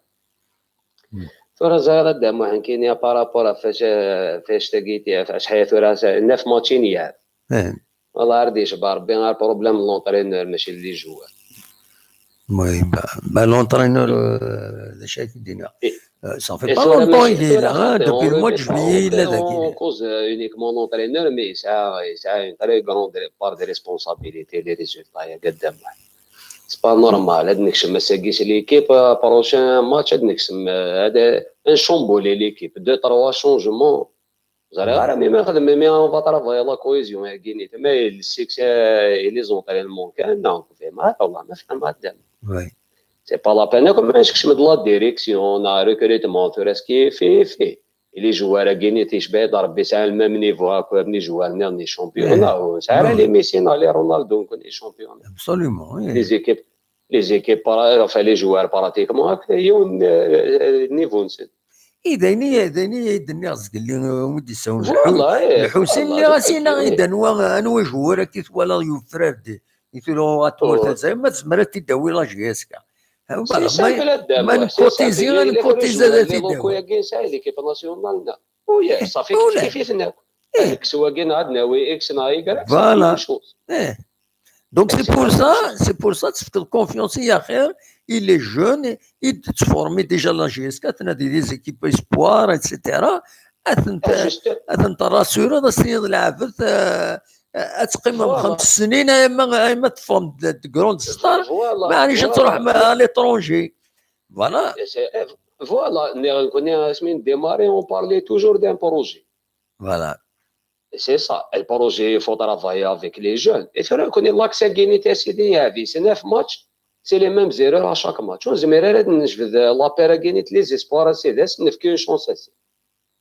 Hmm. Tura ẓriɣ a Dda Muḥ nekkini par rapport à fac-, fac tagi, acḥal tura, neuf matchs i n-yellan. Eh. Wallah, ar d-yecba Rebbi, ar problème n l'entraîneur, mačči d les joueurs. Oui, bah, bah, l'entraîneur, euh, d acu ara k-d-iniɣ? Eh, euh, ça fait pas longtemps il est là, hein, depuis le mois de juillet, il est là. On cause, euh, uniquement l'entraîneur, mais il a, il a une très grande part de responsabilité, les résultats, ya Dda Muḥ. C'est pas normal, ad nekcem ass-agi s l'équipe, euh, prochain match, ad nekcem, euh, ad, ad ncambouli l'équipe, deux, trois changements. Ẓriɣ ara mi ma xedmen, mi on va travailler la cohésion, yagi nit, mais le succès et les entraînements kan, non, ma, wallah, ma fehmeɣ ara. Oui. C'est pas la peine, comme je me la direction, on a recrutement, tura s kif, kif. Et les joueurs-agi nit, icba-d Rebbi, sɛan le même niveau, akk, les joueurs, on est champion. Oui. Non, ça, les Messi, non, les Ronaldo, on est champion. Absolument, oui. Les équipes, les équipes, para-, enfin, les joueurs, pratiquement, euh, euh, niveau-nsen. I d ayen i, d ayen i d-nniɣ zgelli, euh, wi d-yessawlen. Voilà, eh, Lḥusin, voilà, nniɣ-as, inna-yi-d anwa, anwa joueur akka i twalaḍ yufrar-d i tura ɣer tmurt n Lezzayer, ma tezmer ad t-id-tawi la J S K. C'est simple, a Dda Muḥ, c'est simple. Ma nkotizi, ad nkotizi ad t-id-tawi. Yagi nesɛa l'équipe nationale-nneɣ. Oh yes, ça fait kif-kif-iten akk. Eh. X wagi neɣ ad nawi X neɣ Y, c'est la même chose. Eh. Donc, c'est pour ça, c'est pour ça, tefkeḍ confiance i axir, il est jeune, i d-tformi déjà la J S K, tnadi des équipes espoir, et cetera. Ad tent-, ad tent-rassureḍ, ad s-tiniḍ lɛebet, euh, ad teqqimem xems snin, ayma, ayma teffɣem de, de grande star, maɛlic ad truḥem à l'étranger. Voilà. Voilà, nniɣ nekkni, asmi ndémarri, on parlait toujours d'un projet. Voilà. C'est ça. Le projet, il faut travailler avec les jeunes. Et tura, nekkni, l'axe-agi-nni, a sidi, yeɛbi, c'est neuf matchs, c'est les mêmes erreurs à chaque match. Ur nezmir ara ad nejbed, euh, la paire-agi n les espoirs, a sidi, ad s-nefk une chance, a sidi.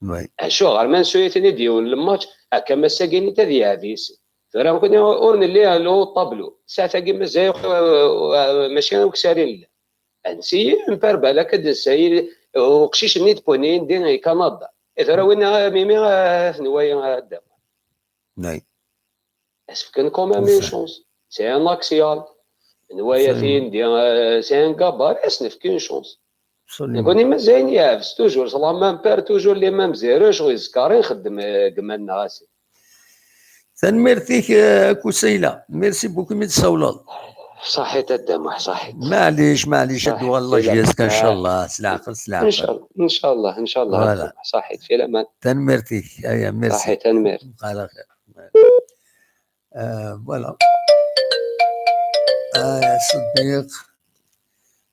Oui. Acuɣer ma nsuy-iten-id yiwen n match, akka ma ass-agi-nni ad yeɛbi, a sidi. Tura, nekkni ur nelli le haut de tableau. Saɛet-agi mazal, euh, euh, mačči akk sari nella. Ad nsiyi, mpar balak ad nsayi uqcic-nni d Pony-nni di Kanada. I tura win, a Mimi, a tenwayi, a Dda. Oui. Est-ce que quand même une Saɛet. Chance? C'est un axial. Nwayatin di, euh, c'est un gabarit, est-ce que une chance? Absolument. Nekkni mazal yeɛbes toujours, la même paire, toujours les mêmes erreurs, ur yezkar i nxeddem, euh, gma-nneɣ, a sidi. Tanemmirt-ik, euh, Kusayla. Merci beaucoup, mi d-tsawleḍ. Saḥit a Dda Muḥ, saḥit. Maɛlic, maɛlic, ad Saḥit, tuɣal la filaman. J S K, ncallah, s leɛqel, s إن leɛqel. شاء الله، إن شاء الله، إن شاء الله. Voilà. Saḥit, filaman. Tanemmirt-ik, aya, merci. Saḥit, tanemmirt. Ala xir. Euh, voilà. Ah, Ṣeddiq.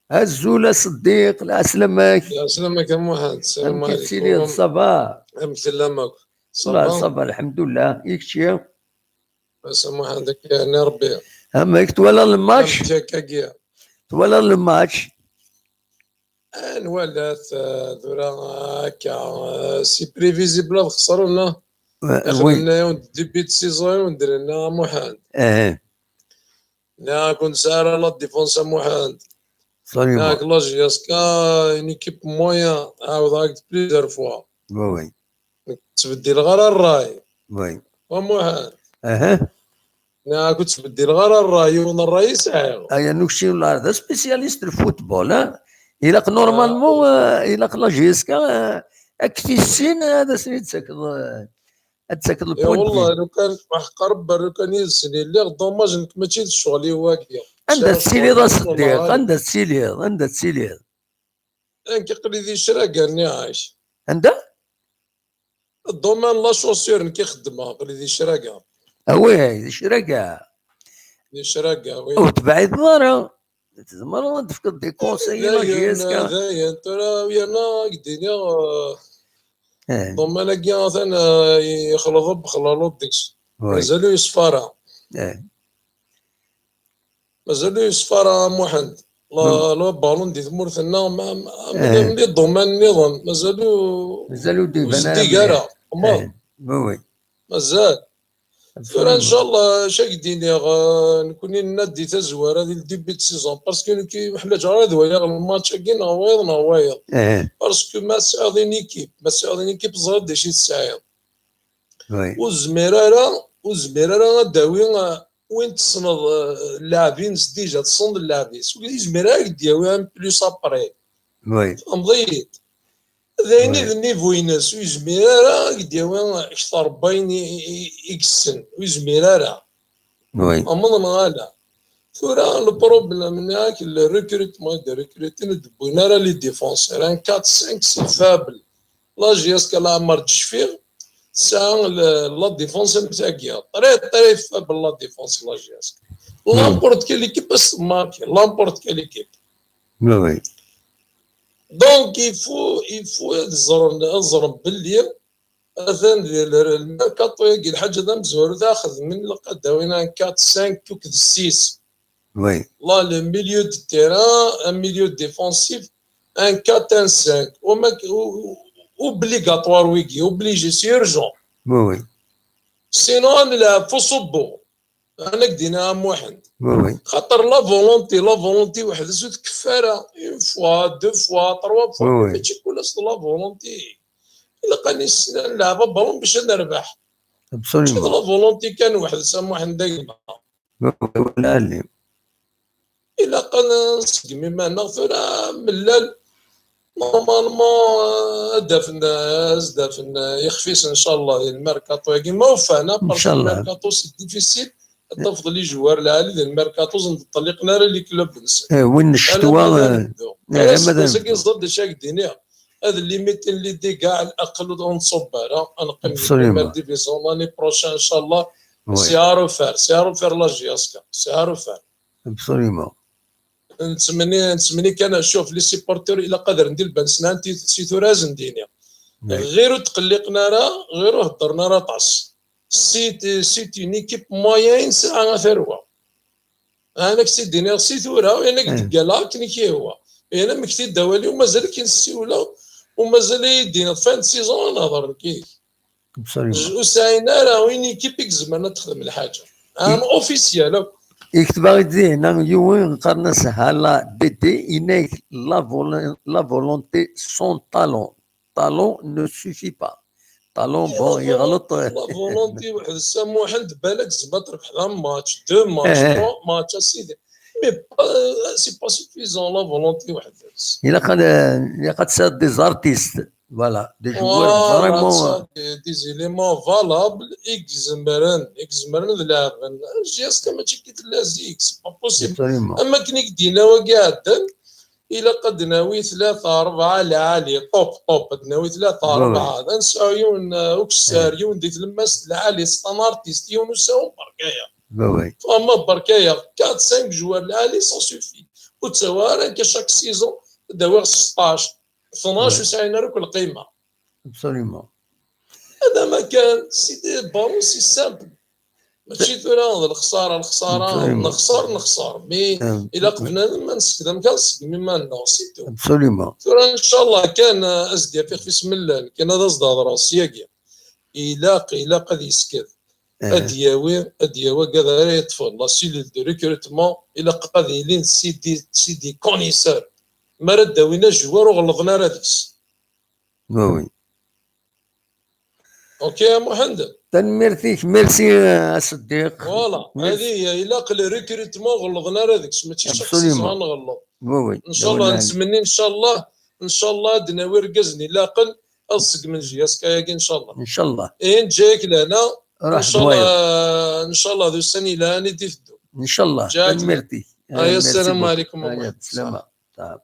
Azul a Ṣeddiq, lɛeslama-k. Lɛeslama-k a Muḥend, السلام Amek i عليكم. Tettiliḍ, ça va? Amek tellam akk? Ça Wallah, va? Ça va, lḥemdullah. I kečči? Ass-a Muḥend, akka yerna Rebbi. Amek, twalaḍ le match? Amek akkagi? Twalaḍ le match? Ah, nwala-t, ah, tura, ah, akka, ah, c'est prévisible ad xesren, ah. Euh, Akken oui. Nna-yawen-d début de saison-yawen-d, nna a Muḥend. Eh, Nna ur nesɛi ara la défense a Muḥend. Nna absolument. la J S K, une équipe moyen, ɛawdeɣ-ak-d plusieurs fois. Oui, oui. Ur ttbeddileɣ ara ṛṛay. Oui. A Muḥend. Aha. Nna ur ttbeddileɣ ara ṛṛay, yiwen ṛṛay i sɛiɣ. Aya nukci la d spécialiste de football, hein? Ilaq normalement, euh, ilaq la J S K, euh, ad k-tissin, euh, ad asen-id-takeḍ, euh, ad d-takeḍ le Ya point de wallah, vue. Lukan ḥeqq Rebbi, lukan yid-sen i lliɣ, dommage nekk mačči d ccɣel-iw wagi. Anda Sɛiɣ tettiliḍ ccɣel a Ṣeddiq? ɣer- Anda tettiliḍ? Anda tettiliḍ? Nekk aql-i di Craga, nniɣ-ak. Anda? Domaine la chaussure nekk i xeddmeɣ, aql-i di Craga. Ah oui, di Craga. Di Craga, oui. Ur tebɛideḍ ara. Tzemreḍ ad d-tefkeḍ des conseils i la J S K. Dayen, dayen, tura yerna ad k-d-iniɣ, euh, Eh, domaine-agi atan, euh, yexleḍ bexlaluḍ deg-s. oui. Mazal ur yeṣfa ara. Eh, Mazal ur yeṣfa ara a Muḥend. La, Hmm. la ballon di tmurt-nneɣ, ma, ma, Eh. ma, les domaines nniḍen, mazal ur, Mazal ur ur d-iban ara zeddig mliḥ. Ara. Ma, Eh, oui, oui. mazal. Tura, Absolument. ncallah, acu ak-d-iniɣ, eh, nekkni nenna-d di tazwara, di le début de saison, parce que nekk ḥlaǧeɣ ara ad waliɣ lmatch-agi neɣ wayeḍ neɣ wayeḍ. Eh, Parce que ma tesɛiḍ une équipe, ma tesɛiḍ une équipe, teẓriḍ d acu i tesɛiḍ. oui. Ur zmir ara, ur zmir ara ad d-awi, eh, win tessneḍ, eh, llaɛb-ines déjà, tessneḍ llaɛb-is. Ur yezmir ara ad k-d-yawi un plus après. Oui. Tfehmeḍ-iyi-d? D ayen i Oui. d niveau-ines, ur yezmir ara ad k-d-yawi kter n wayen i, i, i yessen, ur yezmir ara. Oui. Tfehmeḍ neɣ ala? Tura le problème-nni, ak le recrutement, de recruter, ur d-wwin ara les défenseurs. Un quatre cinq, c'est faible. La J S K leɛmer d-cfiɣ, tesɛa le, la défense am tagi. Très, très faible la défense, la J S K. N'importe quelle équipe ad s-tmarki, n'importe quelle équipe. Oui, oui. Donc, il faut, il faut ad ẓren, ad ẓren belli atan di le, le mercato-agi, lḥaǧa tamezwarut ad xedmen, ilaq ad d-awin un quatre cinq akked six. Oui. Là, le milieu de terrain, un milieu défensif, un quatre un cinq. Au mec, o-, o-, obligatoire, wigi, obligé, c'est urgent. Oui, oui. Sinon, ad nlɛeb f uṣubbu. Ad ak-d-iniɣ a Muḥend. Oui, oui. Xaṭer la volonté, la volonté weḥd-s ur tkeffi ara. Une fois, deux fois, trois fois. Oui, oui. Mačči kul ass d la volonté. Ilaq ad nissen ad nlɛeb aballon bac ad nerbeḥ. Mačči d Absolument. la volonté kan weḥd-s a Muḥend a gma. Oui, oui, oui, la, la. Ilaq ad nṣeggem iman-nneɣ tura mellal. Normalement, euh, ad d-afen, euh, ad d-afen, euh, ixef-is, ncallah, di lmerkato-agi. Ma ufan, ah, parce que Ncallah. Lmerkato, c'est difficile. Ad tafeḍ les joueurs lɛali di lmerkato, ur tent-ṭelliqen ara les clubs-nsen. Eh, win n ccetwa, Alamma d eh, anebdu. eh, Ara alamma d s-, agi ẓer d acu ak d-iniɣ. Ad limiten les dégâts, ɛla aql ur nṣubb ara. Ad neqqim di Absolument. Première Division l'année prochaine, ncallah. Oui. C'est à refaire, c'est à refaire la J S K. C'est à refaire. Absolument. Nettmenni, nettmenni kan, cuf, les supporters, ilaq ad rren di lbal-nsen, anti si tura ad sen-d-iniɣ. Oui. Ɣir ur tqelliqen ara, ɣir ur heddren ara aṭas. C'est, c'est une équipe moyenne, sɛa tarwa. Ɛni ak-tt-id-iniɣ si tura, ɛni ak-d-ggalleɣ akken i k-ihwa. Ɛni amek t-id awal-iw, mazal akken ssiwleɣ, u mazal ad yi-d-tiniḍ fin de saison ad nehḍer nekk yid-k. Absolument. Ur sɛin ara une équipe i izemren ad texdem lḥaǧa. Am officiel akk. Yektebaɣ-d dinna yiwen qqaren-as Hala Dede, yenna-ak la volon-, la volonté sans talent. Talent ne suffit pas. Talent, bon, yeɣleḍ. La volonté weḥd-s, a Muḥend, balak tzemreḍ ad trebḥeḍ un match, deux matchs, trois matchs, a sidi. Mais pas, c'est pas suffisant, la volonté weḥd-s. Ilaq ad, ilaq ad tesɛiḍ des artistes, voilà, des joueurs vraiment, euh, des, des éléments valables i izemren, i izemren ad leɛben. J S K mačči kif tella zik, c'est pas possible. Absolument. Am wakken i k-d-yenna wagi iɛeddan, ilaq ad d-nawi tlata, rebɛa lɛali, top, top, ad d-nawi tlata, rebɛa, ad nesɛu yiwen, uh, ukessar, yiwen di tlemmast lɛali, c'est un artiste, yiwen usawen berka-yaɣ. Tfehmeḍ, berka-yaɣ, quatre, cinq joueurs lɛali, ça suffit. Ur ttawi ara akka chaque saison, ad d-awiɣ sṭac, tnac ur sɛin ara akk lqima. Absolument. Madama kan, c'est des ballons, c'est simple. Mačči tura d lexsara, lexsara, nexser, nexser. Mais ilaq bnadem ma nsekdem kan, nseggem iman-nneɣ, c'est tout. Absolument. Tura, ncallah kan, uh, ad s-d-yaf ixef-is mellan, kan ad as-d-hedreɣ syagi. Ilaq, ilaq ad yesked. Ad yawi, ad yawi agad ara yeṭṭfen la cellule de recrutement, ilaq ad ilin c'est des, c'est des connaisseurs. Mi ara d-awin ajewwar ur ɣellḍen ara deg-s. Oui, oui. Ok, a Muḥend. Tanemmirt-ik, merci, a Seddiq. Voilà, hadi, ilaq le recrutement ur ɣellḍen ara deg-s, mačči chaque saison ad nɣelleḍ. Oui, oui. Ncallah, nettmenni, ncallah, ncallah ad d-nawi irgazen ilaqen, ad ṣeggmen J S K-agi, ncallah. Ncallah. Ihi, neǧǧa-yak lehna. Ncallah, ncallah d ussan yelhan i d-iteddun. Ncallah. Tanemmirt-ik. Aya, merci beaucoup. Sslam ɛlikum.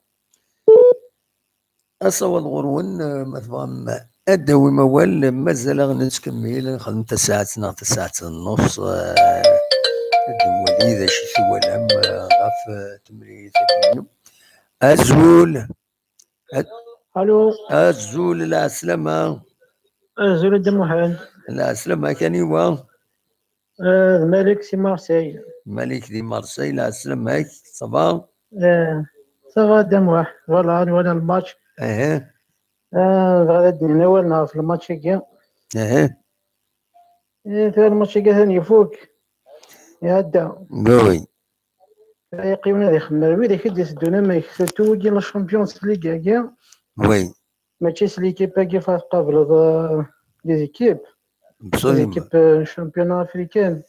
Asawaḍ ɣur-wen, eh, ma tebɣam ad d-tawim awal, mazal-aɣ nettkemmil, nexdem tasaɛet neɣ tasaɛet d nnuṣ, eh, ad nwali d acu i twalam, eh, ɣef, eh, temlilit-agi. Azul. Alo. Azul, lɛeslama. Azul a Dda Muḥend. Lɛeslama, kaniwa? Eh, d Malik si Marseille. Malik di Marseille, lɛeslama-k, ça va? Eh, ça va, a Dda Muḥ. Voilà, nwala lmatch. Eh, bɣiɣ ad d-inin awal ɣef lmatch-agi. Eh, tura lmatch-agi atan ifuk. Iɛedda. Oui, oui. Yeqqim ad ixemmer widak i d-iteddun amek, surtout wigi la Champions League-agi. Oui. Mačči s l'équipe-agi fa tqableḍ, euh, des équipes. Absolument. Des équipes, euh, championnat africain.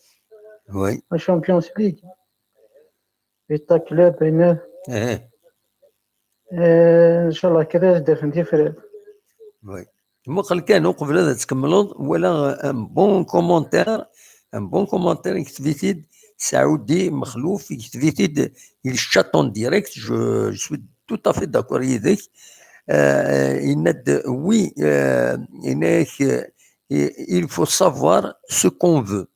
Oui. La Champions League. Vita Club, Reina. Eh. Eh, ncallah kra ad d-afen tifrat. Oui. Muqel kan, uqbel ad tkemmleḍ, walaɣ un bon commentaire, un bon commentaire, yekteb-it-id Saoudi Mexluf, yekteb-it-id, il chat en direct, je, je suis tout à fait d'accord yid-k. Euh, yenna-d, oui, euh, yenna-ak, euh, il faut savoir ce qu'on veut.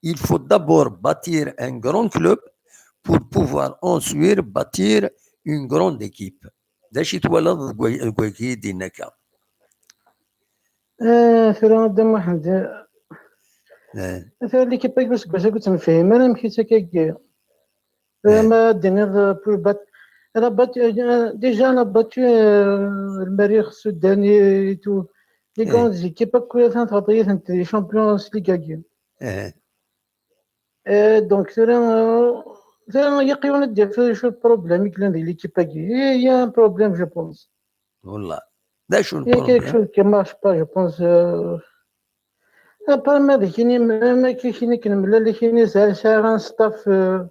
Il faut d'abord bâtir un grand club pour pouvoir ensuite bâtir une grande équipe. D acu i twalaḍ deg wa-, deg wagi i d-yenna akka? Eh, tura a Dda Muḥend, eh, tura l'équipe-agi useggas-agi ur tt-nefhim ara amek i tt-akka-agi. Eh. Ma ad d-tiniḍ, euh, pour bat-, elle a battu, euh, déjà elle a battu, euh, le Merrikh Sudani et tout. Les grandes équipes, akk atan tɣaḍ-itent di Champions League-agi. Eh. Euh, donc, tura, euh, tura, yeqqim ad d-yaf acu le problème i yellan di l'équipe-agi. Il y a un problème, je pense. Wallah. D acu le problème? Il y a quelque chose qui marche pas, je pense, euh, Après, ma d kini, ma d kini akken mlal, kini sɛiɣ, sɛiɣ un staff, euh,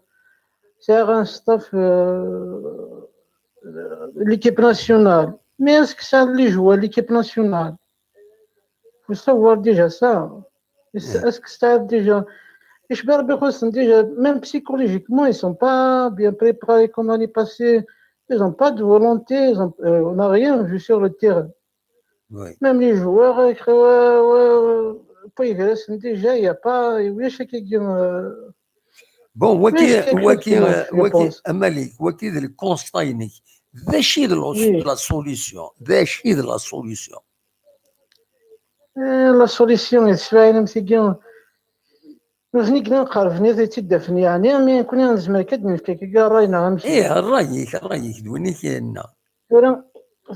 sɛiɣ un staff, euh, euh, l'équipe nationale. Mais est-ce que ça les joue à l'équipe nationale? Faut savoir déjà ça. Est-ce, est-ce que ça déjà, icebbeṛ bi xuṣṣen déjà, même psychologiquement, ils sont pas bien préparés comme l'année passée. Ils ont pas de volonté, ils ont, euh, on n'a rien vu sur le terrain. Oui. Même les joueurs, euh, euh, euh, pas agressifs, déjà, il y a pas, oui, je sais que, euh, bon, waki, waki, waki, a Malik, waki d le constat-inek. D acu i d la, la solution? D acu i d la solution? Euh, la solution, c'est ça, même si, euh, Nutni i yellan qerben ad tt-id-afen, yeɛni, mi nekkni nezmer kan ad d-nefk akka ṛṛay-nneɣ amek. Ih, ṛṛay-ik, ṛṛay-ik, d win i k-yenna. Tura,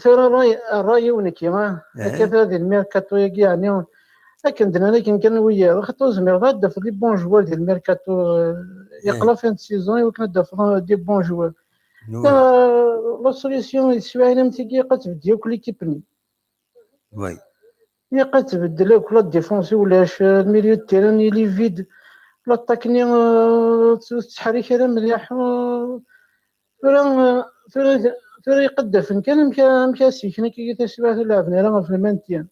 tura ṛṛay, ṛṛay-iw nekki, ah, akka tura di lmirkato-agi, yeɛni, akken d-nnan akken kan wiyaḍ, xaṭer ur tezmireḍ ad d-tafeḍ les bons joueurs di lmirkato, eh, yeqla fin de saison, i wakken ad d-tafeḍ, eh, des bons joueurs. Ta, la solution i teswiɛin am tigi, ilaq ad tbeddel akk l'équipe-nni. Oui. Ilaq ad tbeddel akk, la défense ulac, euh, le milieu de terrain il est vide, l'attaque-nni, euh, ur tettḥerrik ara mliḥ, euh, tura, euh, tura, tura ilaq ad d-afen kan amek, amek ad ssiknen akka taswiɛt ur lɛaben ara ɣef le maintien.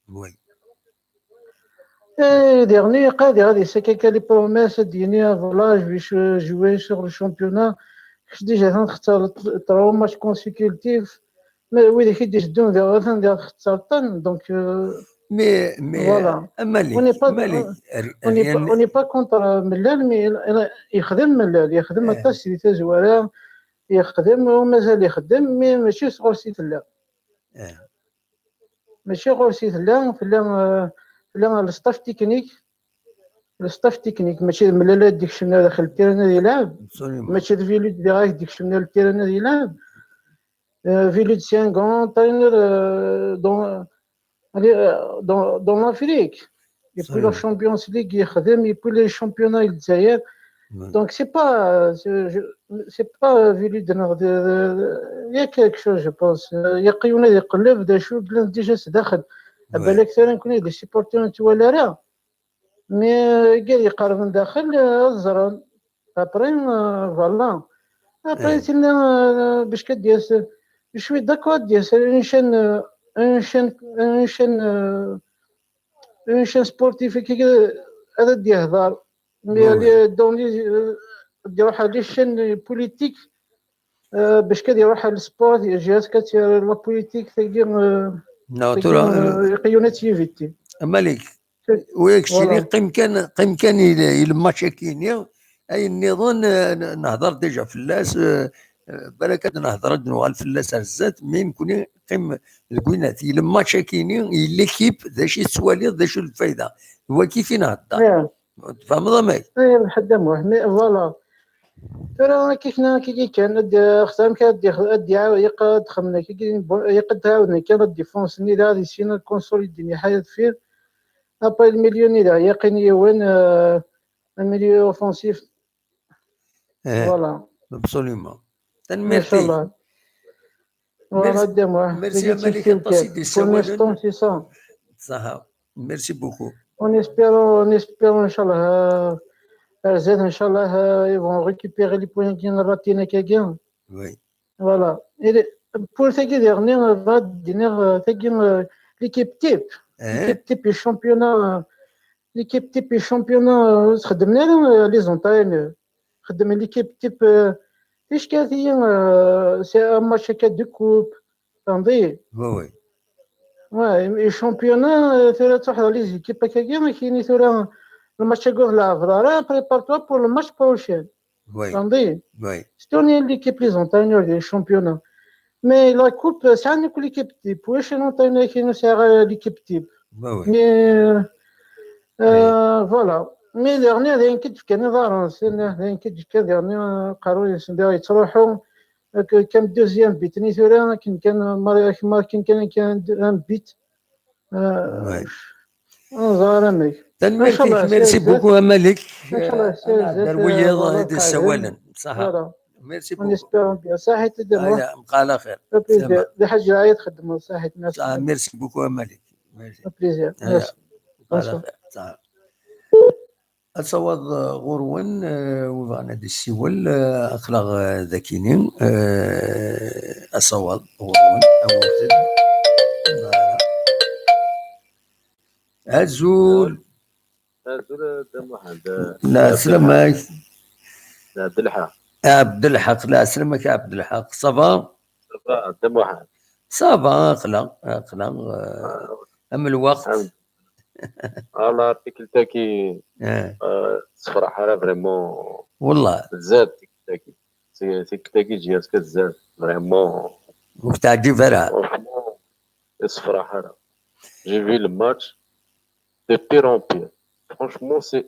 Oui. Et dernier, ilaq ad, ad yessakka les promesses, ad d-yini, voilà, je vais ch-, jouer sur le championnat. Kečč déjà atan textareḍ trois matchs consécutifs. Mais widak i d-iteddun diɣ, atan diɣ textareḍ-ten, donc, euh, mais, mais, voilà. A Malik, on n'est pas, Malik, on n'est pas, on n'est pas contre Mellal, mais il, il, yexdem Mellal, yexdem aṭas di tazwara, yexdem u mazal ixeddem, mais mačči sɣur-s i tella. Mačči ɣur-s i tella, tella, euh, tella le staff technique, le staff technique, mačči d Mellal ad d-ikecmen ar daxel n terrain ad yelɛeb, absolument, mačči d Vilut diɣ ad d-ikecmen ar terrain ad yelɛeb. Euh, Vilut c'est un grand entraîneur, euh, dans, allez, euh, dans, dans l'Afrique. Et puis la Champions League, yexdem, et puis les championnats i Lezzayer. Donc c'est pas, euh, c'est, je, c'est pas Vilut neɣ d, d, il y a quelque chose, je pense. Euh, il y a yiwen ad iqelleb d acu i yellan déjà s daxel. Balak tura nekkni d supporters ur nettwali ara. Mais, euh, i d-iqerben daxel, euh, ad ẓren. Après, euh, voilà. Après, tella, euh, bac ad d-yas, je suis d'accord ad d-yas, une chaîne, euh, une chaîne, une chaîne, euh, une chaîne sportive, ad d-yehder. Mais dans les, euh, ad d-iruḥ à les chaînes politiques, euh, bac ad iruḥ à le sport, yeǧǧa-as la politique, tagi, euh, tagi, euh, yeqqim ad tt-yiviti. A Malik, wi ak-ttini, qim kan, qim kan i, i le match-agi-nni, ayen nniḍen, euh, n-, nehder déjà fell-as, euh, euh, balak ad nehder, ad nuɣal fell-as ar zdat, mais nekkni qim deg winat. I le match-agi-nni, i l'équipe, d acu i tettwaliḍ, d acu lfayda? D wagi i fi nhedder. Tfehmeḍ amek? Ih, Mḥend Amuḥ, mais voilà. Tura akka kna, akka kan, ad d-, xeṣṣan kan ad d-, ad d-iɛaw-, yeqqa ad xemmen akka, yeqqa ad ɛawden kan ad défense-nni da, ad issin ad consoliden iḥaya deffir. Après le milieu-nni da, yaqin yiwen, euh, un milieu offensif. Voilà. Absolument. Tanemmirt-ik. Inchallah. Voilà, merci, merci a Malik, aṭas i d-yessawalen. Pour l'instant, c'est ça. Ṣaḥa. Merci beaucoup. En espérant, en espérant, inchallah, euh, ar zdat, inchallah, euh, ils vont récupérer les points qui ont raté. Oui. Voilà. Et les, pour tagi dernière, euh, va dire, euh, tagi, euh, l'équipe type. L'équipe type et championnat, euh, l'équipe type et championnat, euh, txeddem ara, euh, les entraîneurs. Txeddem l'équipe type, euh, ticki, euh, c'est un match de coupe. Tfehmeḍ-iyi? Oui, oui. Ouais, et championnat, euh, tura ad truḥeḍ les équipes akka-agi, ad k-yini tura le match-agi ur tleɛbeḍ ara, prépare-toi pour le match prochain. Oui. Tfehmeḍ-iyi? Oui. C'est une équipe, les entraîneurs des championnats. Mais la coupe, euh, c'est une équipe type. Wissen l'entraîneur-agi, c'est l'équipe type. Oui, oui. Mais, euh, euh, voilà. Mais dernier, d ayen i d-fkan iḍarren-nsen, d ayen i d-fkan dernier, euh, aqerruy-nsen, diɣ yettruḥu. Ak-, comme deuxième but-nni tura, akken kan, mar-, akken kan, kan un but. Euh, ouais. Ur neẓri ara amek. Tanemmirt-ik, merci beaucoup a Malik. Inchallah, euh, ad nehder wiyaḍ, euh, i d-issawalen. Ṣaḥa. Voilà. Merci beaucoup. En espérant bien. Saḥit a Dda Muḥ. Aya, mqal axir. Au plaisir. D lḥaǧa ay txeddmeḍ, saḥit, merci. Ah, merci beaucoup a Malik. Merci. Au plaisir. Aya, merci. Mqal axir. Ṣaḥa. Asawaḍ, uh, ɣur-wen, uh, wi bɣan ad issiwel, uh, aql-aɣ, uh, dakini, uh, asawaḍ ɣur-wen, awit-d. Azul. Azul, a Dda Muḥend. Lɛeslama-k. Ɛebdelḥaq. Ɛebdelḥaq, lɛeslama-k a Ɛebdelḥaq. Ça va? Ça va, a Dda Muḥend. Ça va, aql-aɣ, aql-aɣ, uh, am lweqt. Ala, tikkelt-agi, eh, ur tessefraḥ ara vraiment. Wallah. Bzaf tikkelt-agi. Ti-, tikkelt-agi, ǧǧiɣ-tt kan bzaf, vraiment. Ur k-teɛǧib ara? Franchement, ur tessefraḥ ara. J'ai vu le match, de pire en pire. Franchement, c'est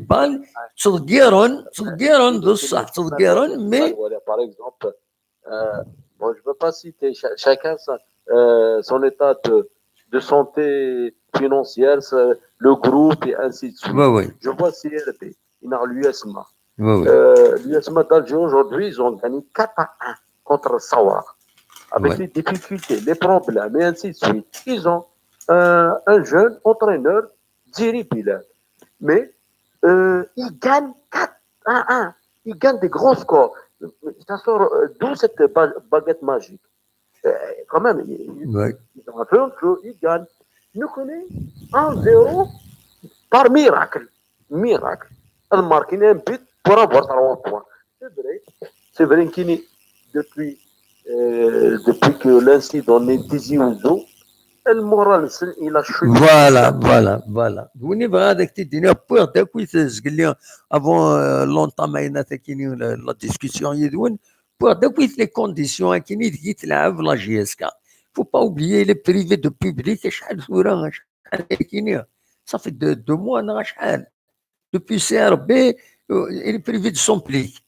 balles, ttḍeggiren, ttḍeggiren, d ṣṣeḥ, ttḍeggiren, mais Voilà, par exemple, euh, bon, je ne veux pas citer cha- chacun sa- euh, son état de, de santé financière, sa- le groupe et ainsi de suite. Oui, oui, Je vois C R B, il y a l'U S M A. Oui, oui. Euh, L'U S M A d'Alger aujourd'hui, ils ont gagné quatre à un contre Sawar. Avec Ouais. Les difficultés, les problèmes et ainsi de suite. Ils ont un, un jeune entraîneur, Diri Bilal. Mais euh, il gagne quatre à un. Il gagne des gros scores. Ça sort euh, d'où cette ba- baguette magique? Euh, Quand même, ils, Ouais. ils ont fait un jeu, ils gagnent. Nous connaissons un zéro par miracle. Miracle. Elle marque un but pour avoir trois points. C'est vrai. C'est vrai qu'il depuis, euh, depuis que l'incident est Tizi Ouzou, le moral, il a chuté. Voilà, voilà, voilà. Win yebɣa ad ak-t-id-iniɣ, wwiɣ-d akkit zgelli avant euh, l'entame ayennat akini la, la discussion yid-wen, wwiɣ-d akkit les conditions akini deg i tleɛɛeb la J S K. Faut pas oublier, il est privé de public, acḥal tura, acḥal akini, ça fait deux, deux mois neɣ acḥal. Depuis C R B, euh, il est privé de son public.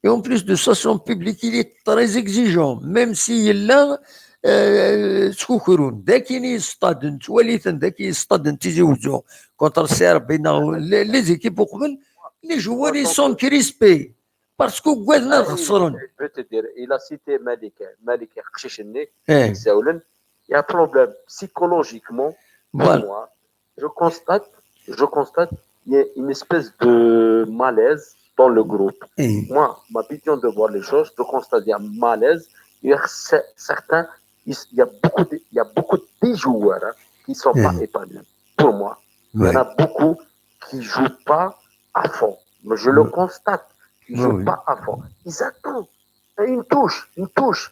Et en plus de ça, son public, il est très exigeant. Même s'il est là, euh, ttkukru-t. Dagi i yeṣṭaden, ttwalin-t dagi i yeṣṭaden Tizi Ouzou contre C R B, neɣ les, les équipes uqbel, les joueurs, ils sont crispés. Parce que uggaden ad xesren. Je vais te dire, il a cité Malik, Malik Qchichni, Eh. il y a un problème psychologiquement. Pour Voilà. Moi, je constate, je constate, il y a une espèce de malaise dans le groupe. Eh. Moi, ma vision de voir les choses, je constate qu'il y a un malaise. Il y a cer- certains, il y a beaucoup de, il y a beaucoup de joueurs hein, qui ne sont pas Mhm. épanouis. Pour moi, il y en a beaucoup qui ne jouent pas à fond. Mais je le constate. Ils jouent pas à fond. Ils attendent. Une touche, une touche.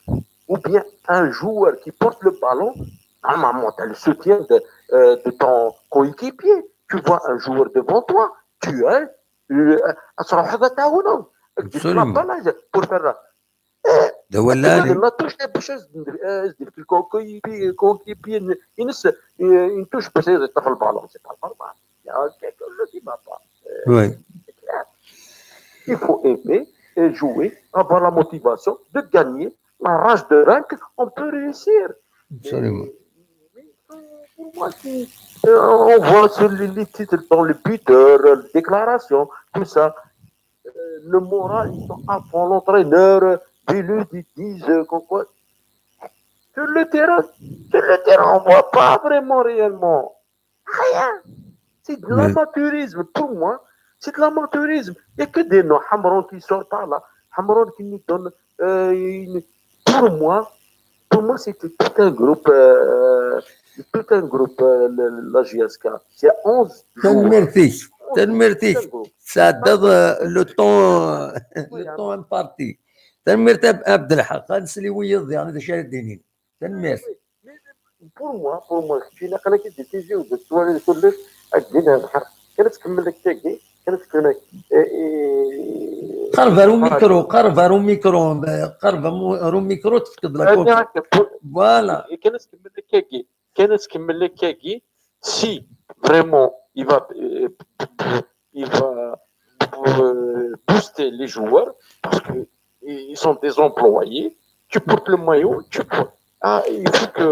Ou bien un joueur qui porte le ballon, normalement, tu as le soutien de, euh, de ton coéquipier. Tu vois un joueur devant toi, tu es, euh, pour faire d awal llan. La touche, باش يدير الكوكيبي، كوكيبي ينس، une touche باش يطيح البالون، c'est pas normal. Il y a quelque chose qui va pas. Oui. Il faut aimer et jouer, avoir la motivation de gagner, la rage de vaincre, on peut réussir. Absolument. Mais, mais pour moi, c'est, euh, on voit sur les, les titres dans les buteurs, les déclarations, tout ça. Euh, le moral, ils sont à fond. L'entraîneur, Vilud, ils disent euh, comme quoi. Sur le terrain, sur le terrain, on voit pas vraiment réellement. Rien. C'est de l'amateurisme. Pour moi, c'est de l'amateurisme. Il n'y a que des noms. Hamron qui sort par là. Hamron qui nous donne. Euh, une... Pour moi, pour moi, c'était tout un groupe. Euh, tout un groupe, euh, le- la J S K. C'est onze joueurs. Tanemmirt-ik. Tanemmirt-ik. Tesɛeddaḍ euh, le temps, euh, le temps imparti. Tanemmirt Ab- Abdelḥaq. Ad nsel i wiyaḍ diɣen d acu ara d-inin. Tanemmirt. Pour moi, pour moi, kečč ilaq ad k-id-tizi u d-tettwaliḍ kullec, ad d-inin lḥeqq. Kan ad tkemmel akkagi, kan ad tkemmel akkagi. Qerreb ar umikru, qerreb ar umikru, qerreb ar umikru, tefkeḍ la faute. Voilà. Kan ad tkemmel akkagi, kan ad tkemmel akkagi, si vraiment il va, euh, il va euh, booster les joueurs, parce que ils sont des employés, tu portes le maillot, tu portes. Ah, il faut que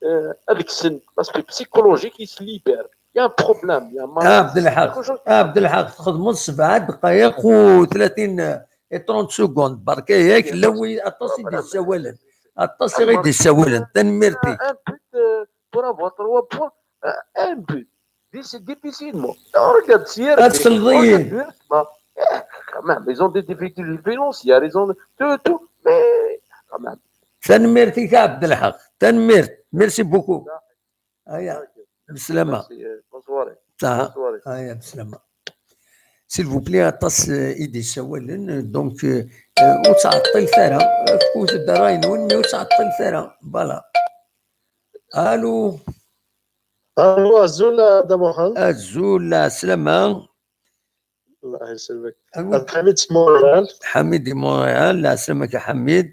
euh, avec l'aspect psychologique, ils se libèrent. Il y a un problème, il y a un ah, Abdelhaq, Abdelhaq, تخدموا سبعة دقائق و ثلاثين et trente secondes. بركايك لوي aṭas i d-yessawalen. Aṭas i d-yessawalen. Tanemmirt-ik. Un but euh, pour avoir trois points, euh, un but. C'est difficilement. Regarde, si ad selḍiyin. Quand même, ils ont des difficultés financières, ils ont tout, tout, mais quand même. Tanemmirt-ik a Abdelhaq. Tanemmirt. Merci beaucoup. Aya. Bislama. Bonsoir. Aya, bislama. S'il vous plaît, aṭas i d-yessawalen, donc ur ttɛeṭṭilet ara, fkut-d ṛṛay-nwen, mais ur ttɛeṭṭilet ara. Voilà. Allô. Allô, azul a Dda Muḥend. Azul, lɛeslama. Allah yesselmek. Ḥamid si Montréal. Ḥamid di Montréal, lɛeslama-k a Ḥamid.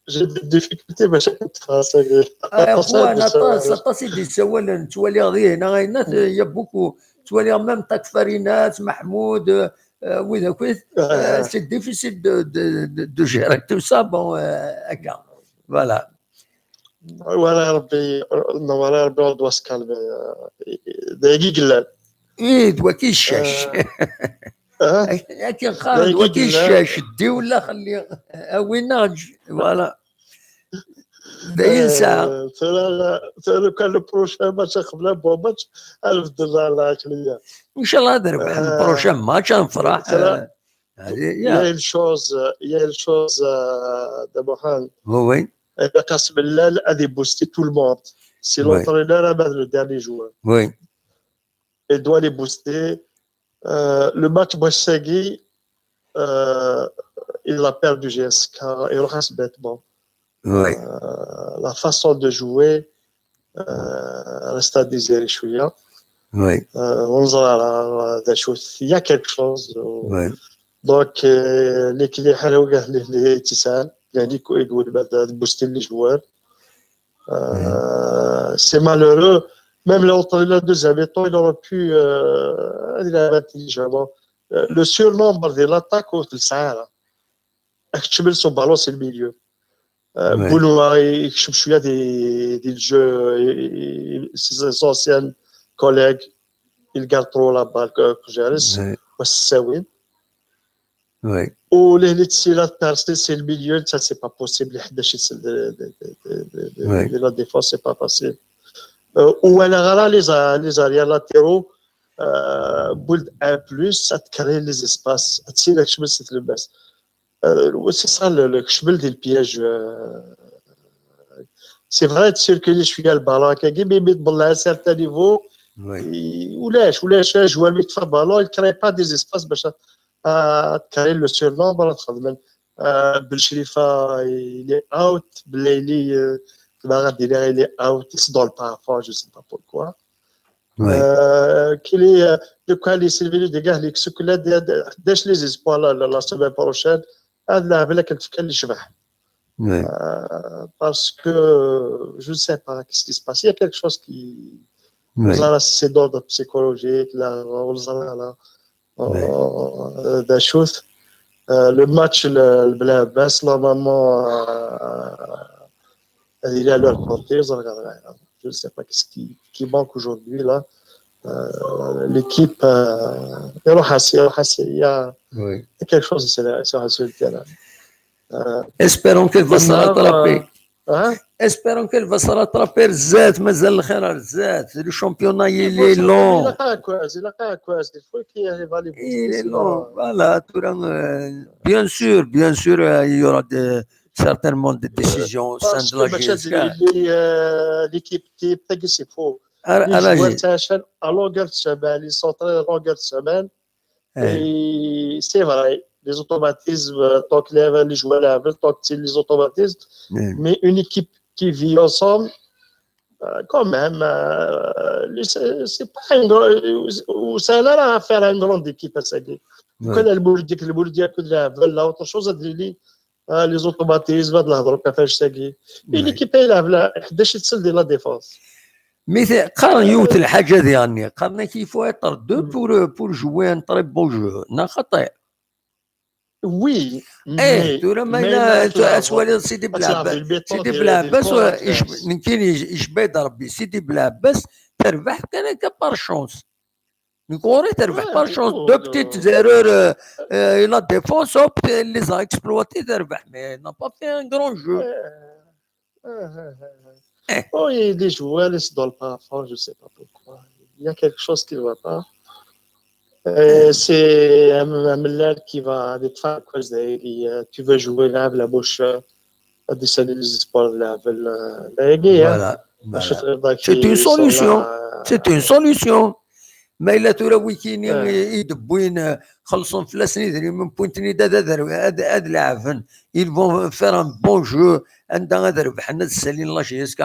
J'ai des difficultés باش نتفرج. Aṭas, aṭas i d-yessawalen, ttwaliɣ dihin, il y a beaucoup, ttwaliɣ même Takfarinat, Mahmoud, wid akk, c'est difficile de, de, de, de gérer tout ça, bon, euh, voilà. Voilà, Rabbi, voilà, Rabbi, on doit se calmer. Dagi yellan. Ih, d waki ccac. Akken qqaren d waki ccac, ddi wala xelli, awi-neɣ, voilà. D ayen nesɛa. Tura, tura kan le prochain match, qbel bo match, ad nbeddel la caqliya. Ncallah ad rebḥen le prochain match, ad nefreḥ. Il y a une chose, il y a une chose, Dda Muḥend. Oui, oui. Qasim Lal ad ibooster tout le monde. Si l'entraîneur a le dernier joueur. Oui. Il doit les booster. Euh, le match Boissagui, euh, il a perdu J S K, il reste bêtement. Oui. Euh, la façon de jouer, euh, reste à désirer شوية. Oui. Euh, ونزرع على شوية، il y a quelque chose. Oui. Donc, euh, les clés, les, les, les, يعني يقول بعد booster les joueurs. Euh, c'est malheureux. Même l'entraîneur de deuxième mi-temps, il aurait pu euh, il a intelligemment. Euh, le surnombre de l'attaque au Tsara. Actuellement, son ballon, c'est le milieu. Euh, Ouais. Bounoua, il شوية des, des jeux, ses anciens collègues, il garde trop la balle que, que j'ai Ouais. Wassawin. Oui. Ou les, les, c'est la percée, c'est le milieu, ça c'est pas possible. Les حداش de, de, de, de, de, Ouais. de la défense, c'est pas facile. Euh, ou alors, les, a- les arrières latéraux, euh, build un plus, ça te crée les espaces. C'est le, c'est le best. Euh, c'est ça le, le, le piège. Euh, c'est vrai, de circuler, je suis à le ballon, mais il met à un certain niveau, Oui. Ulac, ulac, joueur mi teṭṭef ballon, il crée pas des espaces باش, euh, créer le surnombre, ad xedmen. Euh, Belchrifa, il est out, Belaili, euh, il est out, il se donne pas à fond, je sais pas pourquoi. Oui. Euh, qu'il est, euh, de quoi les Sylvie de Gahlik, ce que là, les espoirs, la, la, la semaine prochaine, هذا اللاعب اللي كنت كان اللي شبح. Oui. Euh, parce que je ne sais pas qu'est-ce qui se passe. Il y a quelque chose qui nous a c'est d'ordre psychologique, là, on nous a là. Euh, d acu-t, euh, le match, le, le Blabas, normalement, euh, il est à leur portée, je ne sais pas qu'est-ce qui, qui manque aujourd'hui, là. Euh, l'équipe, euh, il y a, il y a quelque chose ici, là, sur, sur le terrain. Euh, Espérons qu'elle va se rattraper. Hein? Espérons qu'elle va se rattraper. Zat, mazal الخير, Zat. Le championnat, il est long. Il a quoi, il a quoi, il faut qu'il arrive à les Il est long. Voilà, tura, euh, bien sûr, bien sûr, euh, il y aura de, certainement des décisions au sein de la J S K. L'équipe type, c'est faux. Les joueurs à longueur de semaine, ils sont très longueur de semaine. Et c'est vrai, les automatismes, tant que les joueurs, tant que les automatismes, mais une équipe qui vit ensemble, euh, quand même, euh, c'est pas une grande, ou ça a l'air à faire une grande équipe, ça dit. Quand le Bourdieu, le Bourdieu, que la, l'autre chose, les automatismes, de la drogue, une équipe, elle a, de la défense. Mais c'est quand il y a le حاجة دي يعني, quand il faut être deux pour, pour jouer un très beau jeu, non, خطير. Oui. ايه, tura ma yella, ad twaliḍ Sidi Belɛebbas, Sidi Belɛebbas, nekkini yejba-d Rebbi, Sidi Belɛebbas terbeḥ kan akka par chance. Nekk ɣur-i terbeḥ par chance, deux petites erreurs, euh, euh, et la défense, hop, elle les a exploitées, terbeḥ, mais elle n'a pas fait un grand jeu. Oh, il y a des joueurs, ils se donnent pas à fond, je sais pas pourquoi. Il y a quelque chose qui ne va pas. Euh, c'est un, un Miller qui va aller faire quoi, tu veux jouer là, la bouche, euh, à descendre les espoirs de la, la, la, Voilà. C'est une solution. C'est une solution. Ma yella tura wikini i d-wwin, xellṣen fell-asen idrimen, wwin-ten-id ad, ad, ad, ad leɛben. Ils vont faire un bon jeu. Anda ad rebḥen, ad ssalin la J S K.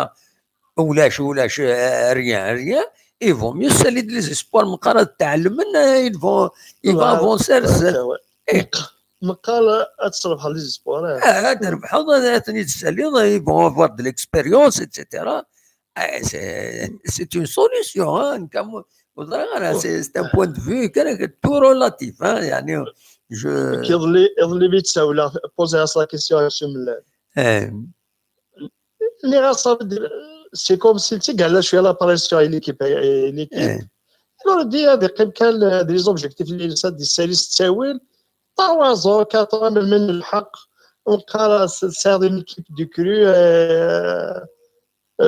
Ulac, ulac, euh, rien, rien. Il vaut mieux sali de les espoirs, meqqar ad tɛelmen, euh, ils vont, ils vont avancer. Meqqar ad trebḥeḍ les espoirs. Ad trebḥeḍ, ad ten-id-tsaliḍ, ils vont avoir de l'expérience, et cetera. C'est une solution, hein, c'est un point de vue tout relatif, hein, يعني, je... Iḍelli, iḍelli mi tt-sawleɣ, poser la question à Sumlan. C'est comme si tu gagnes la pression à l'équipe. Alors, il y a des, des objectifs, les ça, des séries de ttawil, trois ans, quatre ans, même le حق, on a une équipe de cru. Euh,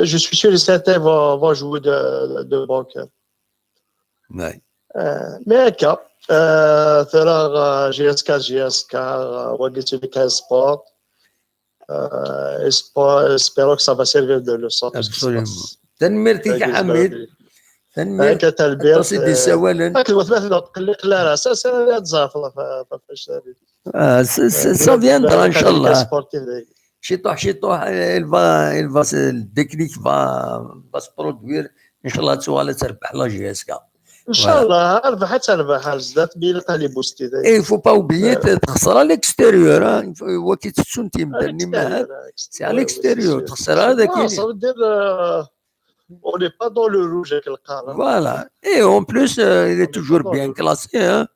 je suis sûr et certain va, va jouer de, de bon cœur. Ouais. Euh, mais à cap, euh, ثرى J S K, J S K, euh, وقلت لك سبورت. Euh, espérons que ça va servir de leçon. Absolument. Tanemmirt-ik a Ḥamid. Tanemmirt. Aṭas i d-yessawalen. Akken ma tella tqelliq la rasa, ad tẓer ɣef. Ça viendra, inchallah. Ciṭuḥ, ciṭuḥ, il va, il va, le déclic va, va se produire. Inchallah, ad tuɣal ad terbeḥ la J S K. Inchallah, terbeḥ, ad terbeḥ ar zdat, mais ilaq ad les booster. Et il faut pas oublier, texṣer à l'extérieur, hein. Wagi ttettun-t yimdanen, c'est à l'extérieur, texṣer à daki. Ça veut dire, euh, on n'est pas dans le rouge avec le car. Voilà. Et en plus, euh, il est toujours bien classé, hein.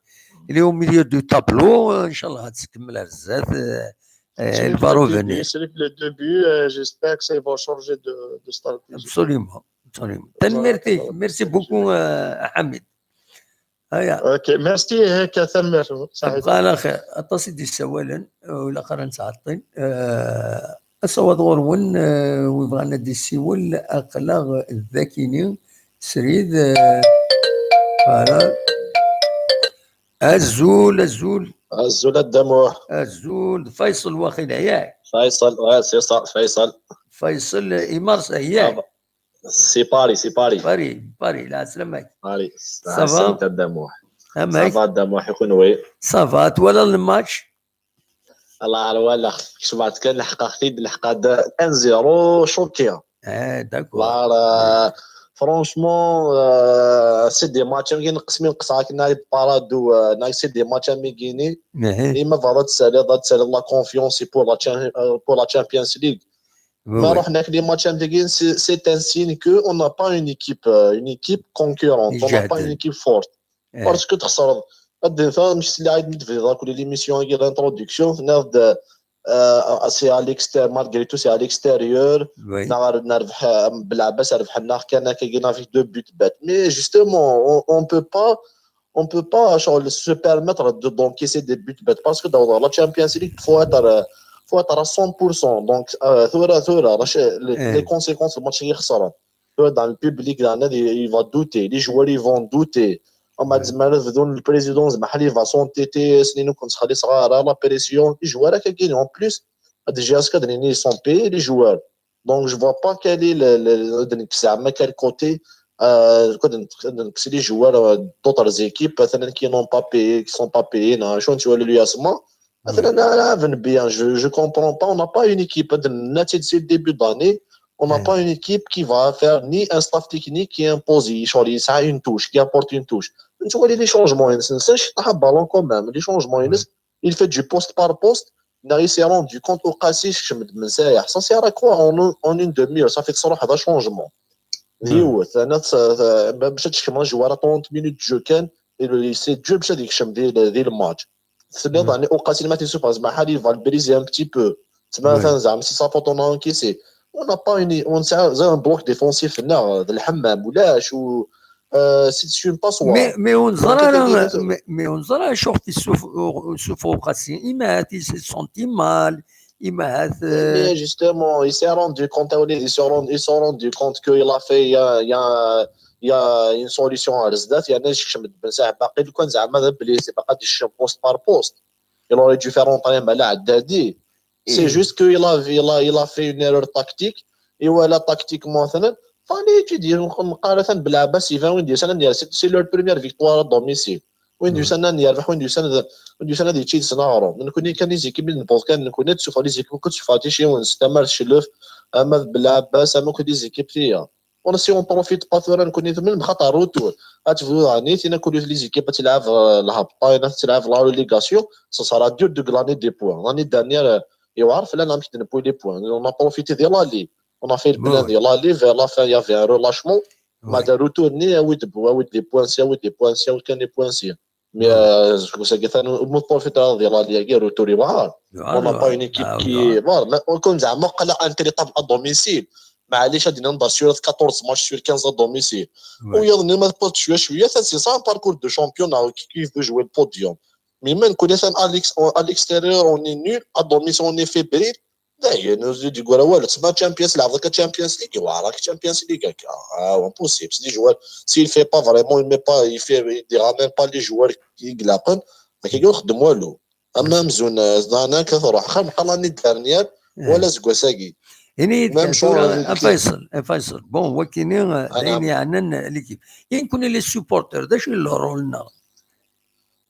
Il est au milieu du tableau, inchallah, ad tkemmel ar zdat, euh, il va revenir. C'est le début, euh, j'espère que ça va changer de, de stratégie. Absolument, absolument. Tanemmirt-ik, merci beaucoup, euh, Ḥamid. Ok, merci, tanemmirt. Bɣa ala xir, aṭas i d-yessawalen, ur ilaq ara nettɛeṭṭil. Asawaḍ ɣur-wen, wi bɣan ad d-yessiwel, aql-aɣ dakini, srid, voilà. Azul, azul. Azul a Dda Muḥ. Azul, d Faysel waqila, yak? Faysel, ouais, c'est ça, Faysel. Faysel, i Marseille, yak? C'est Paris, c'est Paris. Paris, Paris, la semaine. Paris. Ça va? Dda Muḥ. Amek? Ça va, Dda Muḥ, i kunwi? Ça va, twalaḍ le match? Allah ar walaɣ. Kecmeɣ-d kan, leḥqeɣ-t-id, leḥqeɣ-d un zéro, choqué. Eh, d'accord. Voilà, euh, franchement, euh, c'est des matchs, il y a un qismin qisaq, il y a des parades, euh, c'est des matchs à Miguini. Eh, Et ma va, c'est la confiance pour la, Cham- euh, pour la Champions League. oui, Mais oui. alors, les matchs à Miguini, c'est c'est un signe qu'on n'a pas une équipe, euh, une équipe concurrente, on n'a pas Ijehden. Une équipe forte. Eh, Parce que تخسر. Ad d-nfeɣ, mec, si la, ad d-nfeɣ, l'émission, l'introduction, c'est euh, c'est à l'extérieur, malgré tout, c'est à l'extérieur. oui. نربح، بلعبة نربح هنا كان كيجينا avec deux buts bêtes. Mais justement, on, on peut pas, on peut pas genre, se permettre de d'encaisser des buts bêtes parce que dans la Champions League, faut être, euh, faut être à cent pour cent. Donc, euh, ثورة ثورة، les, Eh. les conséquences du match, il خسر. Dans le public, là, il va douter, les joueurs, ils vont douter. On m'a dit, le président, il va s'entêter, c'est nous qu'on sera les la pression. Les joueurs, en plus, déjà, ils sont payés, les joueurs. Donc, je vois pas quel est le, le, le, le, quel côté, euh, c'est les joueurs euh, d'autres équipes, qui n'ont pas payé, qui sont pas payés, non, je suis le l'U S M A. Là, là, là, bien, je, je comprends pas. On n'a pas une équipe. C'est le début d'année. On n'a Mm. pas une équipe qui va faire ni un staff technique qui impose, genre, ça a une touche, qui apporte une touche. Tu vois, les changements, c'est un ballon quand même. Les changements, il fait du poste par poste. Il s'est rendu compte au Cassis, je me disais, ça sert à quoi en, en une demi-heure? Ça fait trois changements. Mm. Moi, je suis trente minutes de jeu, et c'est Dieu, je dis que je me dis le match. C'est bien, au Cassis, il va le briser un petit peu. C'est bien, Ouais. Si ça fait, on a encaissé. On n'a pas une, on a un bloc défensif, là, de l'Hammam, ou là, je euh, c'est une passoire. Mais, mais on Donc, il y a des- mais, mais on dirait شوف السوفوقاسي إما هاتي se sentit mal إما هات Mais justement, il s'est rendu compte, ils se sont rendu, ils se sont rendu compte qu'il a fait, il y a, il y a, il y a une solution à Rezdat. Il y a un je me dis, ça, باقي لو كان زعما blessé, باقي poste par poste. Il aurait dû faire rentrer Mala Haddadi. C'est إيه. Juste qu'il a, il a, il a fait une erreur tactique. Et voilà, tactiquement, fallait étudier. نقارن بلعبة سيفا وين ديسان، c'est leur première victoire à domicile. وين Ouais. ديسان يربح، وين ديسان، وين ديسان هذه تشيلسي نهارو. نكون كان les équipes اللي نبوظ كان نكون تشوف les équipes، كنت تشوف هذه شي وين استمر شلوف. اما بلعبة سما كنت les équipes فيها. On si on profite pas ثورة نكون من خطر retour. هتفضل عني ثينا كل les équipes تلعب الهبطة، تلعب la relégation. Ça sera dur de gagner des points. L'année dernière, يعرف لا نمشي نبوي les points. On a profité de la Ligue. On a fait le plein Ouais. de la Ligue. Vers la fin, il y avait un relâchement. Ouais. ما دار retour ni à huit points, à huit des points, c'est à huit des points, c'est à huit des points, c'est. Mais Ouais. euh, ça qui fait nous profiter de la Ligue, retour يوعر. On n'a pas une équipe qui est. Voilà, mais on كنت زعما قال انتري طاب à domicile. معليش غادي نهضر sur quatorze matchs sur quinze à domicile. ويظن ما تبوت شويه شويه، c'est ça un parcours de championnat qui veut jouer le podium. Mais même quand on est à l'extérieur, on est nul, à domicile on est fébrile. داير نزيد يقول هو تسمى Champions League، هذاك Champions League، يوعر راك Champions League هكا. Ah, impossible. Si les joueurs, s'il fait pas vraiment, il met pas, il fait, il ramène pas les joueurs qui يقلاقن، ما كيقول خدم والو. اما مزون زدانا كتروح خا بحال l'année dernière ولا زكواساكي. يعني Même chose avec- فيصل، فيصل، bon، وكيني دايني عنا l'équipe. يعني كنا les supporters، داش le rôle لنا؟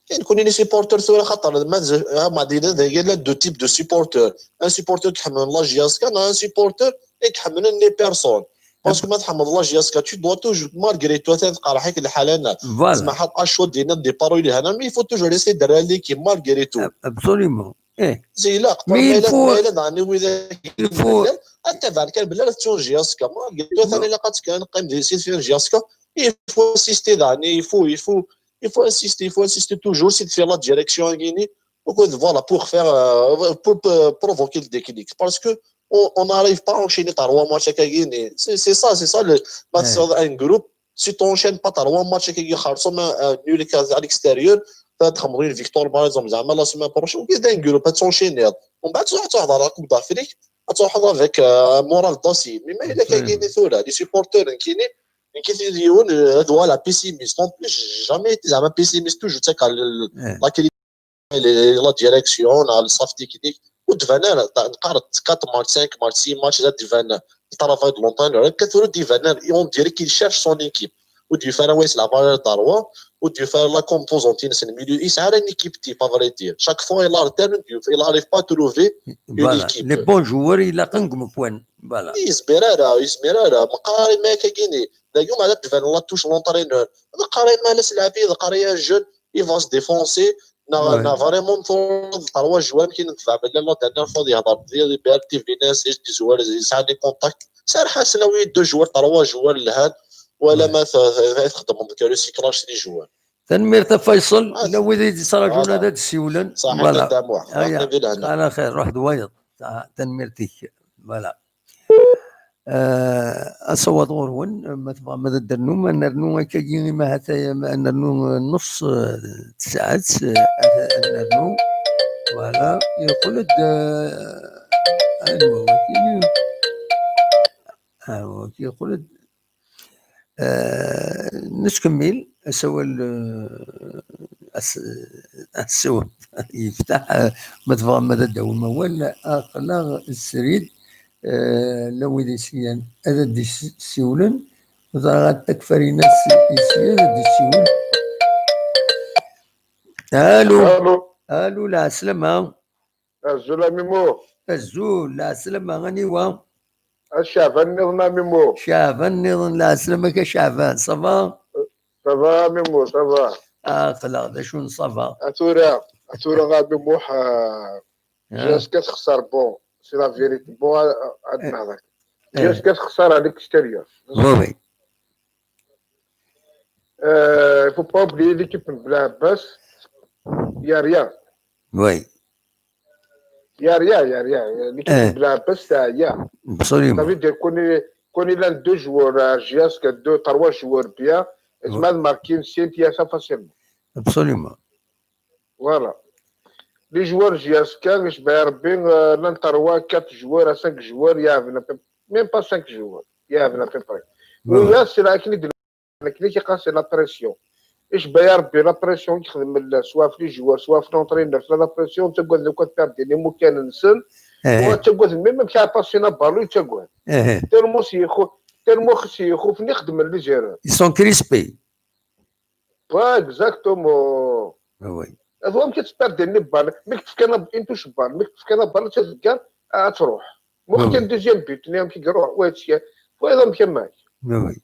كاين كون les supporters ثورة خاطر ما ز- آه، ما عندنا هي لا deux types de supporters. Un supporter كيحمل la J S K، un supporter كيحمل les personnes. Parce que ما تحمل la J S K، tu dois toujours، malgré tout، تلقى روحك الحالة هنا. Voilà. تسمع حاط اشو دينا des paroles هنا، mais il faut toujours rester derrière l'équipe malgré tout. Absolument. ايه. زي لا قطر Mais ما il إلا- faut- ما إلا دعني وإذا Il faut- انت دار كان بلا تون J S K، malgré tout ثاني لا قد كان قيم دي سي فين J S K. Il faut insister دعني، il faut il faut il faut insister il faut insister toujours c'est de faire la direction à Guinée. Donc voilà, pour faire euh, pour, pour provoquer le déclic, parce que on on n'arrive pas à enchaîner trois matchs à Guinée. C'est c'est ça c'est ça le match Ouais. Un groupe, si tu enchaînes pas trois matchs à Guinée, خاصة un nul à l'extérieur, tu as une victoire par exemple زعما la semaine prochaine, وكيف un groupe, tu enchaînes. ومن بعد تروح تروح على la Coupe d'Afrique, tu avec un moral d'acier. Mais ما إلا كاين ثورة les supporters كاينين كيديروا هذو la pessimiste. En plus, jamais été زعما pessimiste, toujours تاك على ال- إيه. la qualité, la direction, على le staff technique. وتبان نقارن quatre matchs, cinq matchs, six matchs، تبان travail de l'entraîneur. Akka tura d-iban, on dirait qu'il cherche son équipe. Ur d-yufi ara wayes la valeur de trois, ur d-yufi ara la composante-ines n milieu. Yesɛa ara une équipe type, à vrai dire. Chaque fois, il alterne, il n'arrive pas à trouver une équipe. Voilà. Les bons joueurs, il a un groupe. Voilà. Yezmir ara, yezmir ara. Meqqar ma akka gini. D'ailleurs, ma d-iban la touche l'entraîneur. Meqqar ma la s labi, meqqar un jeune, il va se défoncer. Neɣ, neɣ vraiment trois joueurs qui ne va pas le dernière fois, il y a des Berti Vines, et des joueurs, ils ont des contacts. Serḥasen awi deux joueurs, trois joueurs lhan, wala ma txedmeḍ deg recyclage des joueurs. Tanemmirt a Faysal, la wid i d-yettraǧun ad d-siwlen. Voilà. Ala xir, ruḥ d wayeḍ. Tanemmirt-ik. Voilà. Asawaḍ ɣur-wen, ma tebɣam ad d-ternum, ad nernu akkagi, ima ha-t-a, ad nernu nneṣ, eh, tsaɛet, eh, ad, ad nernu. Voilà, yeqqel-d, eh, anwa wagi? Ah, wagi yeqqel-d. Eh, nettkemmil asawal, eh, as-, asawal yeftaḥ, eh, ma tebɣam ad d-tawim awal, aql-aɣ srid, eh, la wid i syan ad d-siwlen, ẓriɣ ad takfarinas i syan ad d-siwlen. Allô. Allô. Allô, lɛeslama. Azul a Mimo. Azul, lɛeslama, aniwa? A Caɛban nniḍen a Mimo. Caɛban nniḍen, lɛeslama-k a Caɛban, ça va? Ça va a Mimo, ça va. Aql-aɣ, d acu n ça va? A tura, a tura a Mimo, eh, jusqu'à texṣer, bon, c'est la vérité. Bon, ad nehḍer. Jusqu'à texṣer à l'extérieur. Oui, oui. Euh, il faut pas oublier l'équipe de Blabas. Il y a rien. Oui. Il y a rien, il y a rien. L'équipe de Blabas, ça, il y a. Absolument. Ça veut dire qu'on est, qu'on est là deux joueurs, euh, jusqu'à deux, trois joueurs bien. Et ça marque une synthèse facilement. Absolument. Voilà. Les joueurs J S K, je vais bien, euh, dans trois, quatre joueurs à cinq joueurs, il y a à peu-, même pas cinq joueurs. Il y a à peu près. Oui, oui. Là, c'est là qu'il y a la pression. Je vais bien la pression, soit les joueurs, soit l'entraîneur, soit la pression, tu vois, de quoi faire des mots qui ne sont. Ouais, tu vois, même qui a passé la balle, tu vois. Tellement c'est, tellement c'est, ils sont crispés. Ouais, exactement. Ah oui. Ad wan ket sperden ni bal, mi ket fkan in touche bal, mi ket fkan bal, ad tedgar, ad truḥ. Mu ket deuxième but, ni amek i iruḥ, wa yettya, wa yeḍ amek amek. Ah oui.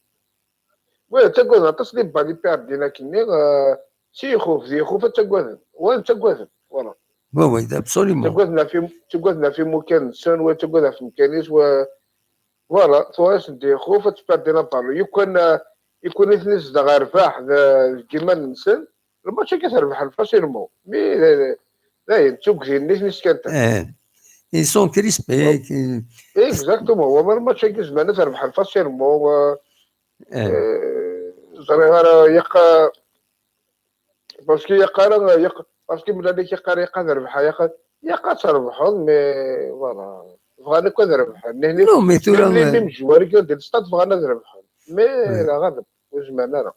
Wa ttaggaden aṭas ni bal i perdin akken-nni, euh, si ixuf, di ixuf ad ttaggaden. Wa ttaggaden, voilà. Oui, oui, absolument. Ttaggaden ɣef im-, ttaggaden ɣef imukan-nsen, wa ttaggaden ɣef imkan-is, wa, voilà, tura asen-d ixuf, ad ttperdin la balle. Yukan, euh, yukan i ten-izdeɣ rrbeḥ d, deg iman-nsen, lmatch-agi ad t-rebḥen facilement. Mais, euh, dayen, d tugdi-nni i ten-iskantan. Eh, ils sont crispés. Exactement. Wa ma lmatch-agi zemren ad t-rebḥen facilement, euh, eh, euh, ẓriɣ ara, yaq-, parce que yaq ara, yaq-, parce que mlal-ik yaq ara, yaq ad rebḥeɣ, yaq, yaq ad trebḥeḍ, mais voilà. Bɣan akk ad rebḥen. Non, mais tura, même, euh, même joueurs-agi di lstad bɣan ad rebḥen. Mais la ɣaleb, ur zmiren ara.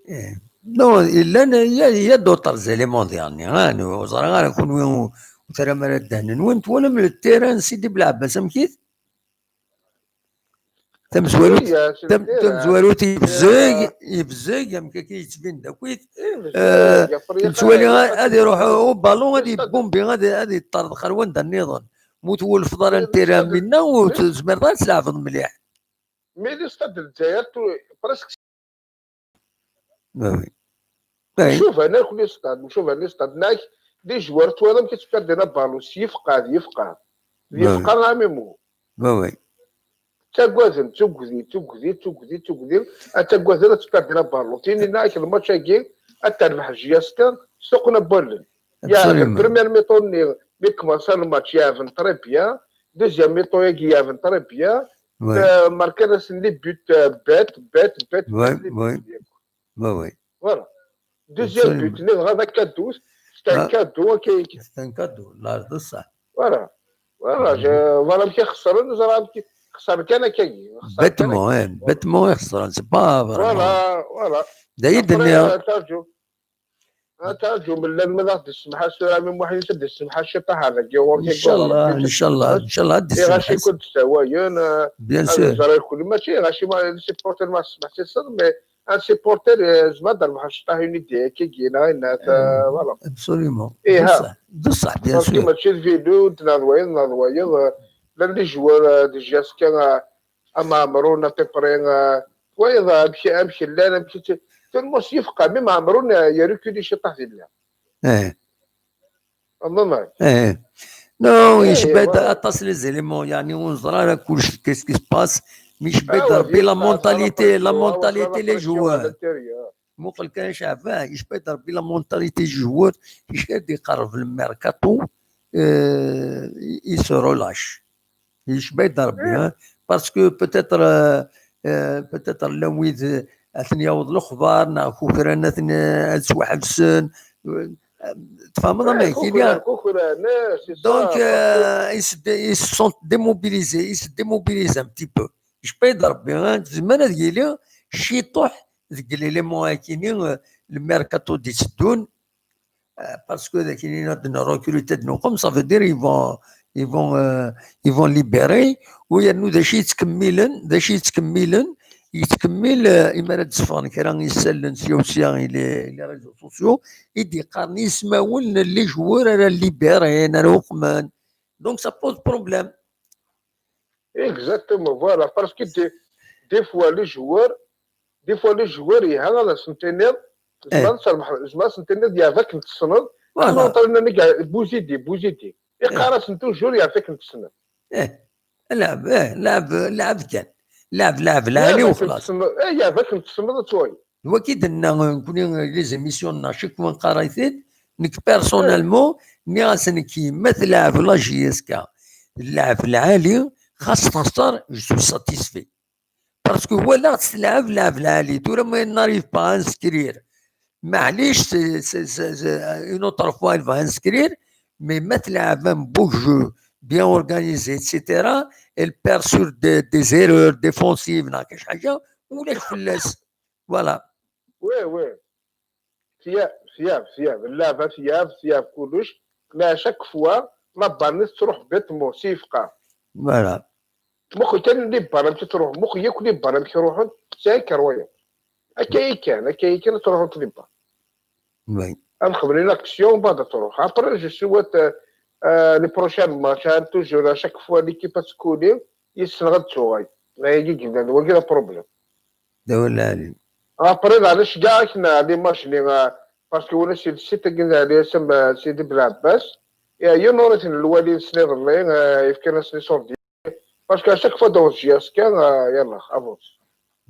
Eh. Non, llan, il y a, il y a d'autres éléments dernier, hein, ur ẓriɣ ara kunwi ur, ur terram ara ddehn-nwen, twalam le terrain n Sidi Belɛebbas amek-it? Tamezwarut, tam-, tamezwarut yebzeg, yebzeg, amek akka yettbin d akit. Eh, nettwali ad iruḥ ubalun, ad yebbumbi, ad, ad yeṭṭerḍeq ar wanda nniḍen. Ma ur twulfeḍ ara n tira am winna, ur tezmireḍ ara ad tleɛbeḍ mliḥ. Mais le stade de Lezzayer, tout, presque. Ah oui. Mcuban akk les stades, mcuban les stades. Nak, des joueurs, twalam ki ttperdin la balle, s yefqad, yefqad. Yefqad, ah, même. Ah oui. Ttagaden, tugdi, tugdi, tugdi, tugdi. Ad ttagaden ad ttperdin la balle. Tini nak, le match-agi, ad terbeḥ J S K, suqen abalen. Absolument. Première mi-temps-nni, mi commence le match, yeɛben très bien. Deuxième mi-temps-agi, yeɛben très bien. Ouais. Euh, marquer les buts, euh, bêtes, bêtes, bêtes, ouais, bêtes, ouais. Ouais, ouais. Voilà. Deuxième but, nniḍen d akadu, c'est un cadeau, ok. C'est un cadeau, la, c'est ça. Voilà. Voilà, je, voilà amek i xesren, ẓer amek i xesren kan akkagi. Bêtement, hein, bêtement i xesren, c'est pas vraiment. Voilà, voilà. D ayen i d-nniɣ. Après, euh, Sergio. Ad traǧum llan ma ad aɣ-d-issemḥa Sura Mi Muḥ, ad d-issemḥa ciṭaḥ ar dagi ɣur-k. Inchallah, inchallah, inchallah, ad Iɣaci d-issemḥas. Kul d-ssawayen, eh, Bien ad sûr. ẓriɣ kul mačči iɣaci ma ad supporter ma semmeḥ si ṣṣeḍ, mais ad supporter, eh, zma ad rbeḥ ciṭaḥ une idée kigi neɣ inat, eh, voilà. Absolument. Eh, De ha. ça, de ça, bien Parce que sûr. mačči d vidéo d neɣ d wayeḍ neɣ d wayeḍ, eh, llan les joueurs, eh, déjà ska, eh, am Ɛemrun à peu près, eh, wayeḍ, eh, amek amek llan, amek tellement yefqa, même Ɛemrun, eh, yerrecule ciṭaḥ di llan. Eh, Tfehmeḍ? eh. Non, Eh, yecba-d voilà. Aṭas les éléments, يعني, ur neẓri ara kullec, qu'est-ce qui se passe, mais yecba-d Ah, ouais, Rebbi la la pression, mentalité, la ah, ouais, mentalité la les pression à joueurs. L'intérieur. Muqel kan Caɛban, yecba-d Rebbi la mentalité du joueur, yecba-d iqerreb le mercato, euh, il se relâche. Yecba-d Rebbi, hein, parce que peut-être, euh, euh, peut-être llan wid, euh, ad ten-yaweḍ lexbar, neɣ kukran ad ten-, ad sweḥbsen. Euh, tfehmeḍ ama Eh, kili? Kukran, kukran, eh, c'est ça, Donc, parce que euh, ils se dé- ils se sont démobilisés, ils se démobilisent un petit peu. Yecba-d Rebbi, hein, tezmer ad yili ciṭuḥ deg l'élément akini, euh, le mercato d-itteddun, euh, parce que dakini ad n-recruter d-nuqem, ça veut dire ils vont, ils vont, euh, ils vont libérer, u yernu d acu yettkemmilen, d acu yettkemmilen, yettkemmil, euh, imi ara d-seffɣen kra isallen sya u sya i les, les réseaux sociaux, i d-yeqqaren ismawen n les joueurs ara libéren, ara uqmen. Donc ça pose problème. Exactement, voilà, parce que des, des fois les joueurs, des fois les joueurs, il y a un sentiment, Eh. Je pense que c'est le sentiment, il y a avec une sonnette, Voilà. L'entraîneur, Bouzidi, Bouzidi. Il y a un toujours, il y a avec une sonnette. Eh, lɛeb, eh, lɛeb, lɛeb kan. Lɛeb, lɛeb, lɛali وخلاص. Il y a avec une sonnette, tu vois. Wagi d-nenna, euh, nekkni, euh, les émissions-nneɣ chaque fois neqqar-it-id, nekk personnellement, nniɣ-asen nekki, ma tleɛb la J S K, tleɛb lɛali, xas texṣer, je suis satisfait. Parce que walaɣ-tt tleɛb, lɛeb lɛali. Tura ma n'arrive pas à inscrire, maɛlic, c'est, c'est, c'est, c'est une autre fois, elle va inscrire, mais ma tleɛb un beau jeu, bien organisé, et cetera, elle perd sur des, des erreurs défensives, neɣ kac ḥaǧa, ulac fell-as. Voilà. Oui, oui. Tleɛb, tleɛb, tleɛb. Llɛeba tleɛb, tleɛb kullec. Mais à chaque fois, la balle tettruḥ bêtement, s yefqa. Voilà. Muqel kan les balles amek i ttruḥ, muqel yakk les balles amek ruḥent, c'est incroyable. Akka i kan, akka i kan ttruḥunt les balles. Oui. Ad xedmen une action, بعد ad truḥ. Après, je souhaite, euh, euh, les prochains matchs, hein, toujours, à chaque fois, l'équipe ad tcouler, yis-neɣ ad tuɣal. Wagi yellan, wagi d problème. D awal lɛali. Après, معليش, كاع كنا les matchs-nni, euh, parce que ولا سي سي تاكين عليه اسم، آه، سيدي بلعباس. يا ينورث الوالي سنيد الله، آه، يفكرنا سني صوردي. Parce que à chaque fois dans J S K, euh, يلا، avance.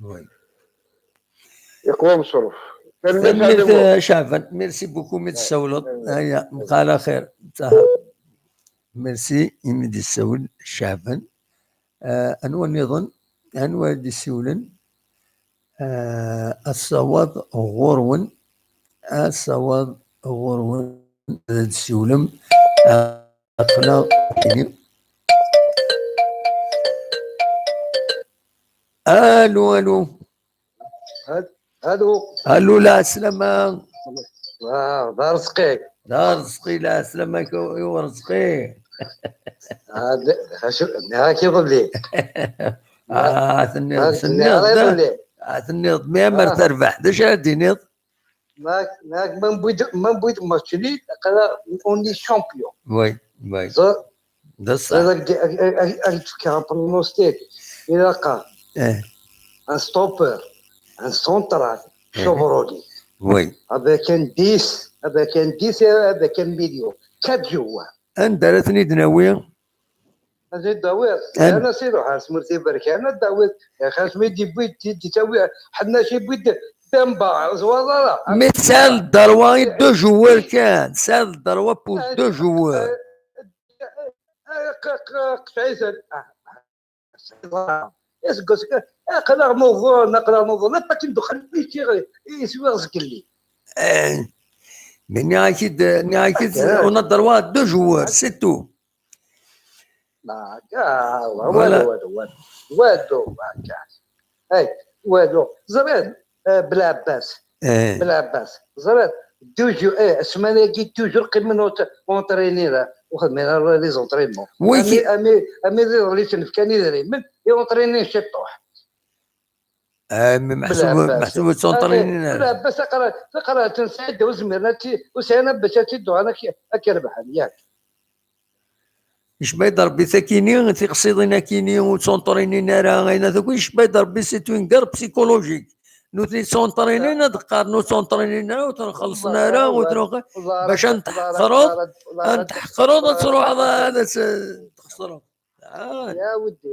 Oui. يقوى مصروف. Tanemmirt, euh, Caɛban. Merci beaucoup, mi d-tessawleḍ. Aya, mqal axir. Merci, imi d-yessawel Caɛban. Euh, anwa nniḍen? Anwa i d-yessiwlen? Euh, asawaḍ ɣur-wen. Asawaḍ ɣur-wen. Ad d-tessiwlem. Aql-aɣ. Alo, alo. Alo. Alo, lɛeslama. Ah, d Arezqi. D Arezqi, lɛeslama-k i Urezqi. Ah, d-, acu, nniɣ-ak iḍelli. Ah, tenniḍ, Ah, tenniḍ, nniɣ iḍelli. Ah, tenniḍ, mi amer Ah. terbeḥ, d acu ara d-tiniḍ? Mak, mak, ma newwi-d, ma newwi-d match nul, aql-aɣ, on est champion. Oui, oui. Ẓer, D ṣṣeḥ. ẓer, ad, ad, ad, ad d-fkeɣ un pronostic. Ilaq-aɣ Eh, un stopper, un central, Eh. Chevrolet. Oui. Avec un dix, avec un dix et avec un milieu. Quatre joueurs. Anda ara ten-id-nawi? Ad d-tawiḍ. An- Ana si ruḥ ar tmurt iberkan, ad d-tawiḍ. Xas mi d-yewwi, d-, d-tawi, ḥenna si yewwi-d Demba, ẓwar ara. Mais tesɛiḍ le droit i deux joueurs kan. Tesɛiḍ le droit pour deux joueurs. Qfiɛisen. Aseggas, aql-aɣ nuḍen, aql-aɣ nuḍen. Akken dexlen i swiɣ zgelli. Eh, mais nniɣ-ak-id, nniɣ-ak-id, on a droit à deux joueurs, c'est tout. Ah, ah, Voilà. Walu, walu, walu. Walu, ah, ah. Hey, walu. Ẓriḍ, eh, Belɛebbas. Eh, Belɛebbas. Ẓriḍ, Toujours, eh, ssmana-agi toujours qqimen ur t-, ur entraînin ara, ur xedmen ara les entraînements. Wiki- Ami, ami, ami d iḍelli ttnefkan idrimen i entraînin ciṭuḥ. Ah, mais meḥsub, meḥsub ur ttunṭrinin ara. Lɛebbas, taqra-, taqraɛt n Saɛid ur zmiren ad ti-, ur sɛin bac ad tt-id-uɣalen ad k-, ad k-rebḥen, yak. Icba-yi-d Rebbi takini, tiqsiḍin akini ur ttunṭrinin ara, ayen akk icba-yi-d Rebbi, c'est une guerre psychologique. Nutni ttunṭrinin, ad qqaren ur ttunṭrinin ara, ur ten-xellṣen ara, ur ten-, bac ad n-tḥeqreḍ, ad n-tḥeqreḍ, ad truḥeḍ ad txesreḍ. Ah. Ya ودي،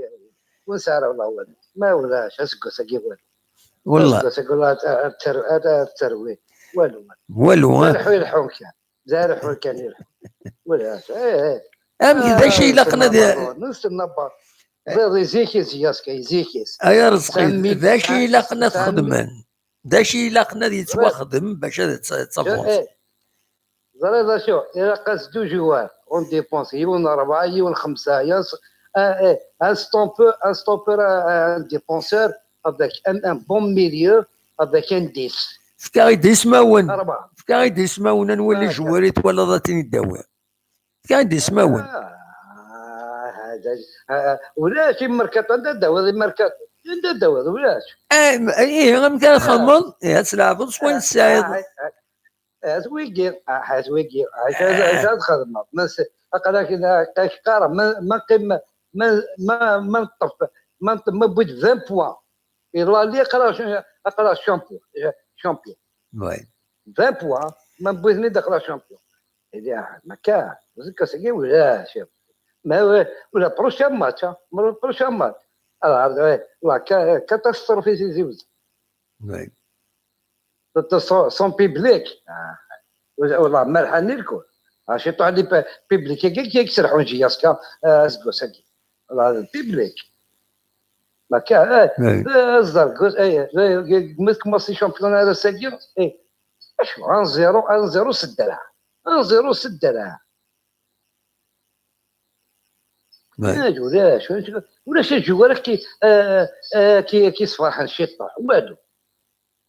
ur nesɛi ara lawan. Ma ulac, aseggas-agi walu. Wallah. Aseggas-agi walu, ad, ad, ad terwi, ad, ad terwi. Walu, walu. Walu, d ah. Lḥu, lḥu kan. D lḥu kan, lḥu. Ulac, eh, eh. Amek, d acu ilaqen ad... Nsenna bar. Zik-is, yaska, zik-is. Ay Arezqi, d acu ilaqen ad xedmen? D acu ilaqen ad yettwaxdem bac ad t-, tafunt? Eh, ẓriḍ acu, ilaq-as deux joueurs en défense, yiwen rebɛa, yiwen xemsa, ya s-, eh, eh, un stoppeur, un stoppeur, eh, un défenseur, avec un, un bon milieu, avec un dix. Fka-yi-d ismawen. Rebɛa. Fka-yi-d ismawen, anwa les joueurs i twalaḍ ad ten-id-tawiḍ? Fka-yi-d ismawen. Ah, ah, ah, ulac imerkaṭu, anda d-tawiḍ imerkaṭu? Anda d-tawiḍ, ulac. Eh, m-, ih, amek ara txedmeḍ? Ih, ad tleɛbeḍ s wayen tesɛiḍ. Ah, ah, ah. Hat wigi, ah, hat wigi, acu ad, acu ad xedmeɣ? Ma s-, aql-ak, aql-ak qqareɣ, ma, ma qqim, ma, ma, ma neṭṭef, ma neṭṭef, ma wwiɣ vingt points, i l'Ali aql-aɣ, aql-aɣ champion, champion. Oui. Vingt points, ma wwiɣ-ten-id aql-aɣ champion. Ihi, ah, ma kan, zik ass-agi ulac. Ma, ula prochain match, ah, prochain match. Alors, eh, la ca-, catastrophe i Tizi Wezzu. Oui. Sans, sans public. Ah. Wala, wala, merḥani lkul. Ah, ciṭuḥ li pi-, public-agi, ki, ki serḥun jiyaska, ah, aseggas-agi. Wala, public. Ma kan, eh, eh, azergus, eh, eh, ma tkumaṣi championnat ass-agi, eh, acu, un zéro, un zéro s ddreɛ. Un zéro s ddreɛ. Ah, ulac, ulac, ulac ajugar ki, eh, eh, ki, ki sferḥen ciṭuḥ. Walu.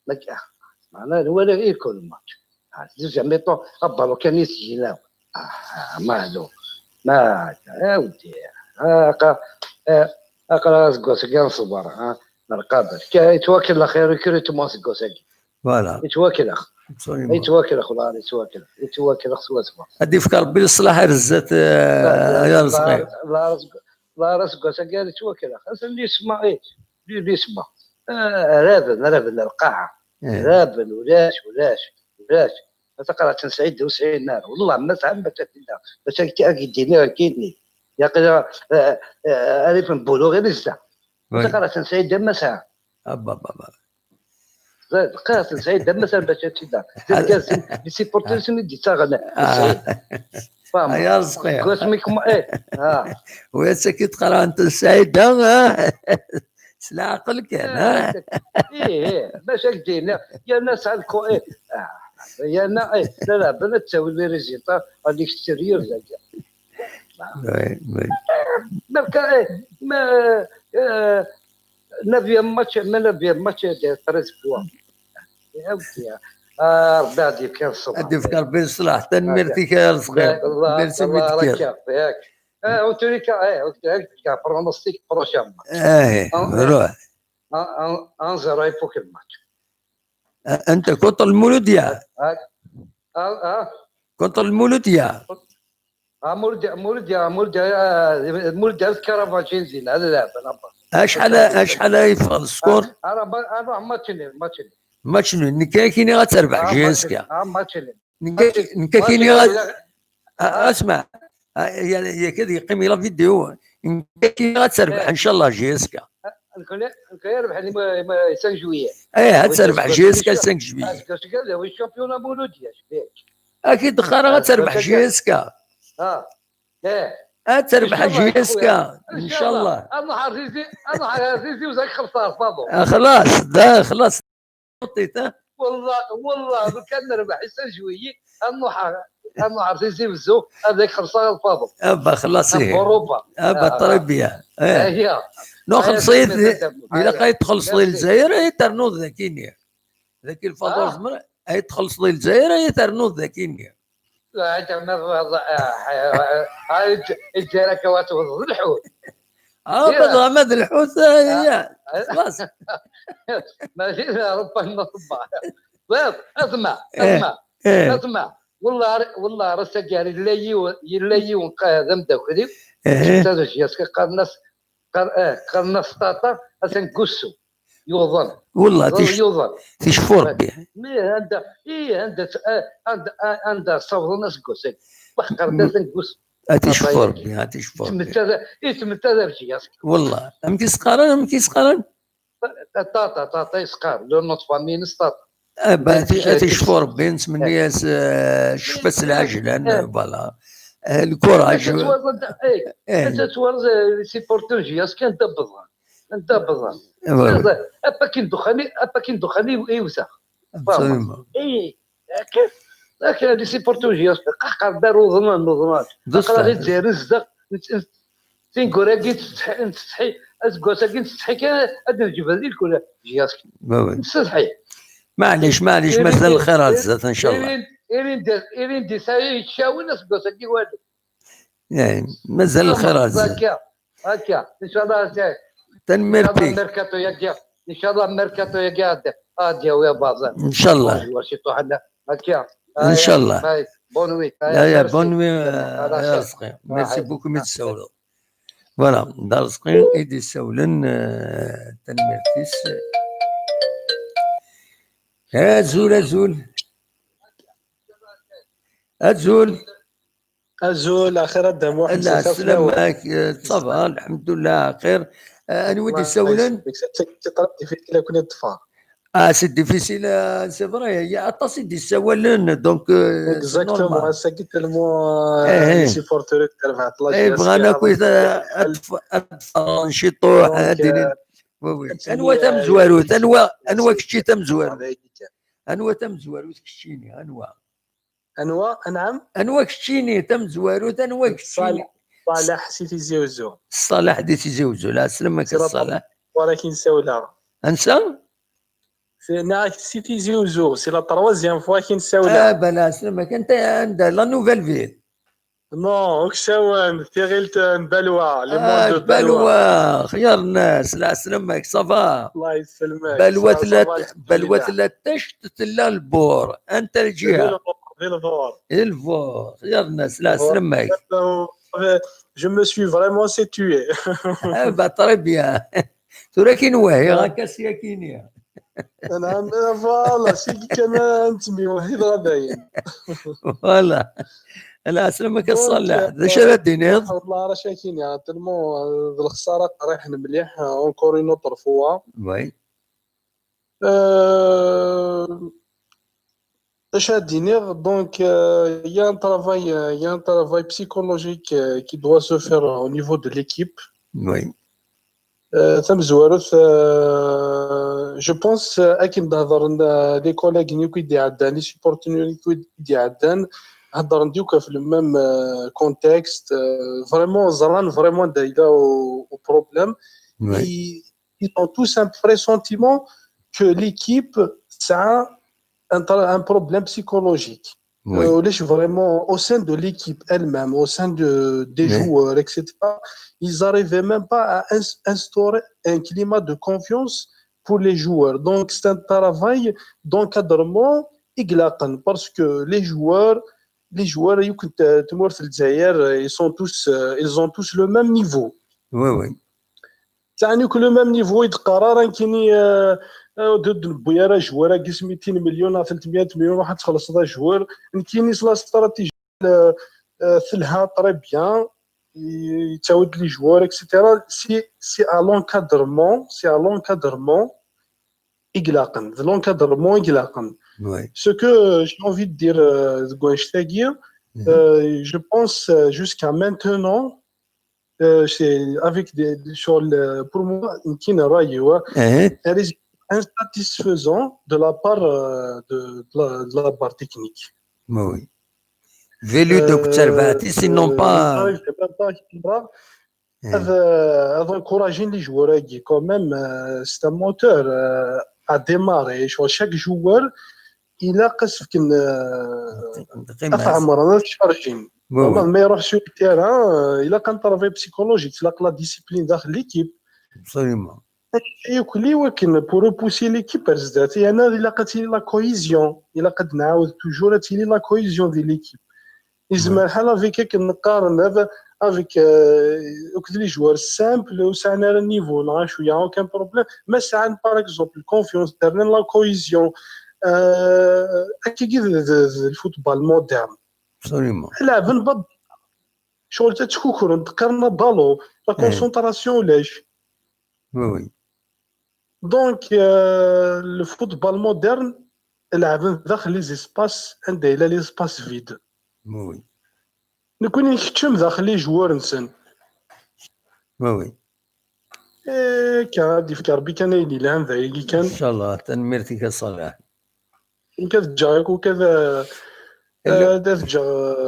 Ma k-, ah, maɛna nwala i kul match. Ah, deuxième mi-temps, abalu kan i s-yinaw. Ah, maɛlum. Ma, a ودي. Ah, qa-, eh, aql-aɣ aseggas-agi ad nṣber, ah, nqabel. Ka-, yettwakellex recrutement aseggas-agi. Voilà. Yettwakellex. Absolument. Yettwakellex, wala yettwakellex. Yettwakellex swaswa. Ad d-yefk Rebbi leṣlaḥ ar zdat, eh, ay Arezqi. La, la, la, aseggas-agi ad yettwakellex. Ass-a, lisma, eh, li-, lisma. Eh, raben, raben lqaɛa. Eh. Raben, ulac, ulac, ulac. Taqraɛt n Saɛid ur sɛin ara. Wallah, ma sɛan bac ad t-id-, bac ad k-, ad k-d-iniɣ akini. Yaqil, eh, eh, Arif n Bulu ɣer izda. Oui. Taqraɛt n Saɛid ma sɛan. Abba, abba, abba. Taqraɛt n Saɛid ma sɛan bac ad t-id-, d irgazen, d supporters i d-yettaɣen. Ah. Saɛid. Fahmeḍ? Ay Arezqi. Deg wasmi kem-, eh, ah. Wi ass-agi taqraɛt n Saɛid, ah. S leɛqel kan, ha? Ih, ih, bac ad k-d-iniɣ, yerna sɛan lku-, ih, ah, yerna, ih, la, la, ben ad tawi les résultats à l'extérieur, dagi. Oui, oui. Marka, ih, ma, eh, neuvième match, ma neuvième match, eh, treize points. Ah, Rebbi ad d-yefk ṣṣber. Ad d-yefk Rebbi ṣṣlaḥ. Tanemmirt-ik a Arezqi. Merci mi d-tekkiḍ. Eh, en tous les cas, eh, pronostic prochain match. Eh, ruḥ. Un zéro يفك الماتش. انت contre المولودية. اه، اه. Contre المولودية. اه، مولودية، مولودية، مولودية، آه، مولودية الكرافاجين زين، هذا لاعب، انا. اشحال، اشحال يفضل السكور؟ انا، انا ماتش نيل، ماتش نيل. ماتش نيل، نكاكيني غتربح جيسكا. اه، ماتش نيل. نكاكيني غت-، آه، اسمع. آه، يا، يا كذا يقيم لي la vidéo. نكاكيني غتربح ان شاء الله جيسكا. نكون، نكون يربح لي ما، ما cinq juillet. ايه، غتربح جيسكا cinq juillet. Parce que c'est le championnat مولودية، شبيك؟ اكيد خارة غتربح جيسكا. اه. ايه. غتربح جيسكا ان شاء الله. الله عزيزي، الله عزيزي وزاك خلص الفاضل. آه، خلاص، دا خلاص. والله، والله لو كان نربح cinq juillet، نروح، نروح تيزي وزو، هذاك خلصها الفاضل. ابا خلاص، ايه. في اوروبا. ابا، آه، très bien. ايه. ايه. نو، خلص، الا قايد تخلص للجزائر، ايه، ترنو ذاكيني. ذاك الفاضل زمر. Ay txellṣeḍ i Lezzayer, ay ternuḍ dagi-nni. Lǧarak wa tewwḍeḍ lḥut. Ah, ma dɣa ma d lḥut, ah, ya, xlaṣ. Mačči d Ṛebbi n ṛebba. Bab, asma, asma, asma. Wellah, wellah, ar ass-agi yella yiwen, yella yiwen d ameddakel-iw. Tajezyask qqaren-as, qqaren-as Ṭaṭa, atan deg wusu. Yuḍen. Wellah, yuḍen. Ticfu Ṛebbi. Mi anda, ih, anda, anda, anda ssawḍen aseggas-agi. Waḥ qqaren-as atan deg wusu. Ad ticfu Ṛebbi, ad ticfu Ṛebbi. Yettmettat ar jeyyaẓ. Wellah, amek i s-qqaren, amek i s-qqaren? Ṭaṭa, Ṭaṭa i s-qqaren, le nom de famille-ines Ṭaṭa. Ad ticfu Ṛebbi, nettmenni-as ccfa s lɛejlan, voilà. Lkuraj. Anta twalaḍ, anta twalaḍ les supporters n jeyyaẓ kan anda wwḍen. Anda wwḍen. Apa akken dexxan i, apa akken dexxan i wteɣ. Absolument. Akken, akken, les supporters n jeyyaẓ, qahqer dar uḍnan, uḍnan. Aql-aɣ i Lezzayer nezdeɣ, tineggura-agi nettsetḥi, aseggas-agi nettsetḥi kan ad d-neǧbed lkul jeyyaẓ. Nettsetḥi. Maɛlic, maɛlic, mazal lxir ar zdat, ncallah. Irin d-isɛa yettcawen aseggas-agi walu. Mazal lxir ar zdat. Akka, ncallah. Tanemmirt-ik. Merkato-agi, ncallah merkato-agi ad, ad yawi abaẓan. Ncallah. Akka. Ncallah. Bonne nuit. Ya, ya, bonne nuit, euh, Arezqi. Merci beaucoup, mi d-tsawleḍ. Voilà, d Arezqi i d-isawlen, euh, tanemmirt-is. Azul, azul. Azul. Azul, axir a Dda Muḥ. Ɛeslama-k, ça va, lḥemdullah, axir. Anwa i d-isawlen? Ah, c'est difficile, euh, c'est vrai, il y a aṭas i d-issawalen, donc, euh, c'est normal. Exactement, ass-agi tellement, euh, les supporters n terbaɛt la J S K bɣan akk ad ffɣen ciṭuḥ, ad d-inin. Oui, oui. Anwa tamezwarut? Anwa, anwa kečči tamezwarut? Anwa tamezwarut keččini? Anwa? Anwa? Anɛam? Anwa keččini tamezwarut? Anwa keččini? Ṣaleḥ si Tizi Uzzu. Ṣaleḥ di Tizi Uzzu. Ɛeslama-k a Ṣaleḥ. Walakin sawla. Ansa? Neɣ si Tizi Uzzu, c'est la troisième fois i k-nsawel. Ah, bala, ɛeslama-k, anta, anda, la Nouvelle Ville? Non, ur k-ssawlen, tiɣilt n Balwa, le monde de Balwa. Balwa, xyar nnas, lɛeslama-k, ça va? Allah yesselmek. Balwa tella, Balwa tella tact, tella lbur, anta lǧiha? Di lbur, di lbur. Di lbur, xyar nnas, lɛeslama-k. Je me suis vraiment situé. Ah, bah, très bien. Tura kin wahi, akka syakini. Anɛam, voilà, sigi kan ad nettmiwahi dɣa dayen. Voilà. Lɛeslama-k a Ṣaleḥ. D acu ara d-tiniḍ? Wallah, ara cakini, tellement, euh, d lexsara qriḥen mliḥ, euh, encore une autre fois. Oui. Euh, Acu ad d-iniɣ, donc, euh, il y a un travail, euh, il y a un travail psychologique, euh, qui doit se faire au niveau de l'équipe. Oui. Euh, tamezwarut, euh, je pense, euh, akken d-hedren, euh, les collègues-nni akk i d-iɛeddan, les supporters-nni akk i d-iɛeddan, hedren-d akk ɣef le même, euh, contexte, euh, vraiment, ẓran vraiment anda yella u, u problème. Oui. Et ils ont tous un pressentiment que l'équipe a un, tra- un problème psychologique. Oui. Euh, وليش vraiment au sein de l'équipe elle-même, au sein de, des Oui. joueurs, et cetera, ils n'arrivaient même pas à ins- instaurer un climat de confiance pour les joueurs. Donc, c'est un travail d'encadrement iglaqen parce que les joueurs, les joueurs, يمكن ت- تمورث الجزائر, ils sont tous, euh, ils ont tous le même niveau. Oui, oui. Tɛni que le même niveau, i d-qqar ara nekkini, euh, euh, d ur d-newwi ara joueur-agi s mitin million neɣ tlettmya million, ruḥ ad txellṣeḍ a joueur. Nekkini s la stratégie, euh, euh, telha très bien, yettawi-d les joueurs, et cetera. C'est, c'est à l'encadrement, c'est à l'encadrement iglaqen, de l'encadrement iglaqen. Oui. Ce que j'ai envie de dire, euh, deg wannect-agi, Mhm. euh, je pense, euh, jusqu'à maintenant, euh, c'est avec des, des- sur le, pour moi, nekkini ṛṛay-iw, hein, Eh, elle est insatisfaisant de la part, euh, de, de la, de la part technique. Oui. Vu le Euh, docteur Batis, ils n'ont euh, pas ils arrivent même pas à comprendre. Eh. Ad, ad encourager les joueurs-agi quand même, euh, c'est un moteur, euh, à démarrer. Sur chaque joueur, ilaq ad s-fken, euh, ad t-ɛemmren, ad t-chargin. Normal, ma iruḥ sur le terrain, euh, ilaq un travail psychologique, ilaq la discipline daxel l'équipe. Absolument. Akli wakken pour repousser l'équipe ar zdat, yerna ilaq ad tili la cohésion, ilaq ad nɛawed toujours ad tili la cohésion di l'équipe. Yezmer lḥal avec akken neqqaren, avec, euh, akked les joueurs simples, ur sɛan ara niveau, neɣ acu, y a aucun problème. Ma sɛan, par exemple, confiance, rnan la cohésion, euh, akkagi d, d, d le football moderne. Absolument. Laɛben bab, ccɣel ttkukren, qqaren ballon, la concentration ulac. Oui, oui. Donc, euh, le football moderne, laɛben daxel les espaces, anda yella les espaces vides. Oui, oui. Nekni nkeččem daxel les joueurs-nsen. Oui, oui. Akka, ad d-ifk Rebbi kan ayen yelhan dayagi kan. Inchallah, tanemmirt-ik a Ṣaleḥ. Nekk ad ǧǧeɣ akk, ad, ad ǧǧeɣ,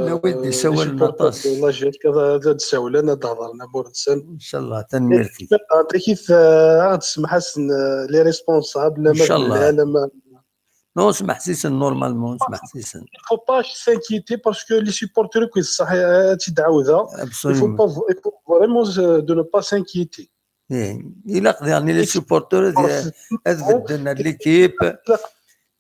nawi d-isawalen aṭas. La G S K ad, ad d-sawlen, ad d-hedren amur-nsen. Inchallah, tanemmirt-ik. Takit, ad d-semḥasen, euh, les responsables, lama d lɛalama. Non, smeḥsisen, normalement, smeḥsisen. Il faut pas s'inquiéter parce que les supporters, que ça, euh, il faut pas, il faut vraiment, euh, de ne pas s'inquiéter. Ih, ilaq diɣen les supporters ad, ad bedden ar l'équipe.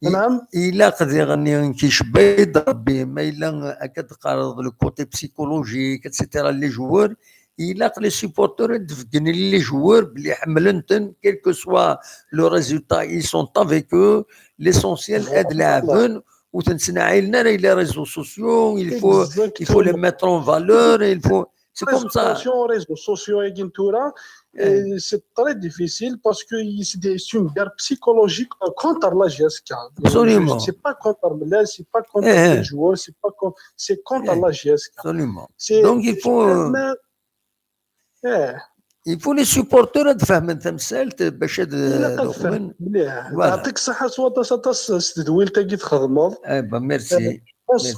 Ilaq diɣen nekk icebba-yi-d Rebbi, ma yella akka d-teqqareḍ le côté psychologique, et cetera, les joueurs, ilaq les supporters ad d-bedden les joueurs belli ḥemmlen-ten, quel que soit le résultat, ils sont avec eux, l'essentiel ad leɛben, ur ten-ttnaɛilen ara i les réseaux sociaux, il faut, il faut les mettre en valeur, il faut, c'est comme ça. Réseaux sociaux, réseaux sociaux, et tura, et c'est très difficile parce que c'est des, c'est une guerre psychologique contre la G S K. Absolument. C'est pas contre Mlal, c'est pas contre les joueurs, c'est pas contre, c'est contre la G S K. Absolument. Donc il faut, euh, il faut les supporters ad fehmen tamsalt bac ad, ad uqmen. Voilà. Yeɛṭik ṣṣeḥḥa s waṭas, aṭas s tedwilt-agi txedmeḍ. Eh ben, merci.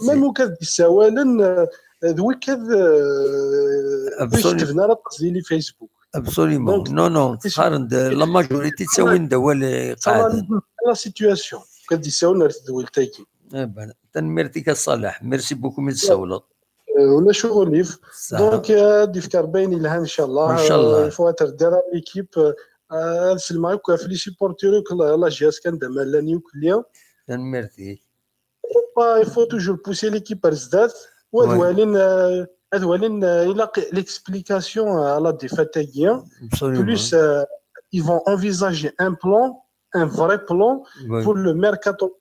Même wid d-issawalen, euh, d wid, euh, ur ketben ara aṭas di Facebook. Absolument. Donc, non, non, qqaren-d, la majorité ttawin-d awal iqeɛden. La situation, wid d-issawalen ar tedwilt-agi. Eh ben, tanemmirt-ik a Ṣaleḥ. Merci beaucoup mi d-tsawleḍ. Euh, ulac aɣilif. Donc, euh, ad d-ifk Rebbi ayen yelhan, inchallah. Inchallah. Euh, il faut être derrière l'équipe, euh, ad sellmeɣ akk ɣef les supporters akk la, la G S K anda ma llan akk lli. Tanemmirt-ik. Il faut toujours pousser l'équipe ar zdat. U ad walin, euh, ad walin, euh, ilaq l'explication à la défaite-agi. Absolument. Plus, euh, ils vont envisager un plan, un vrai plan pour le mercato.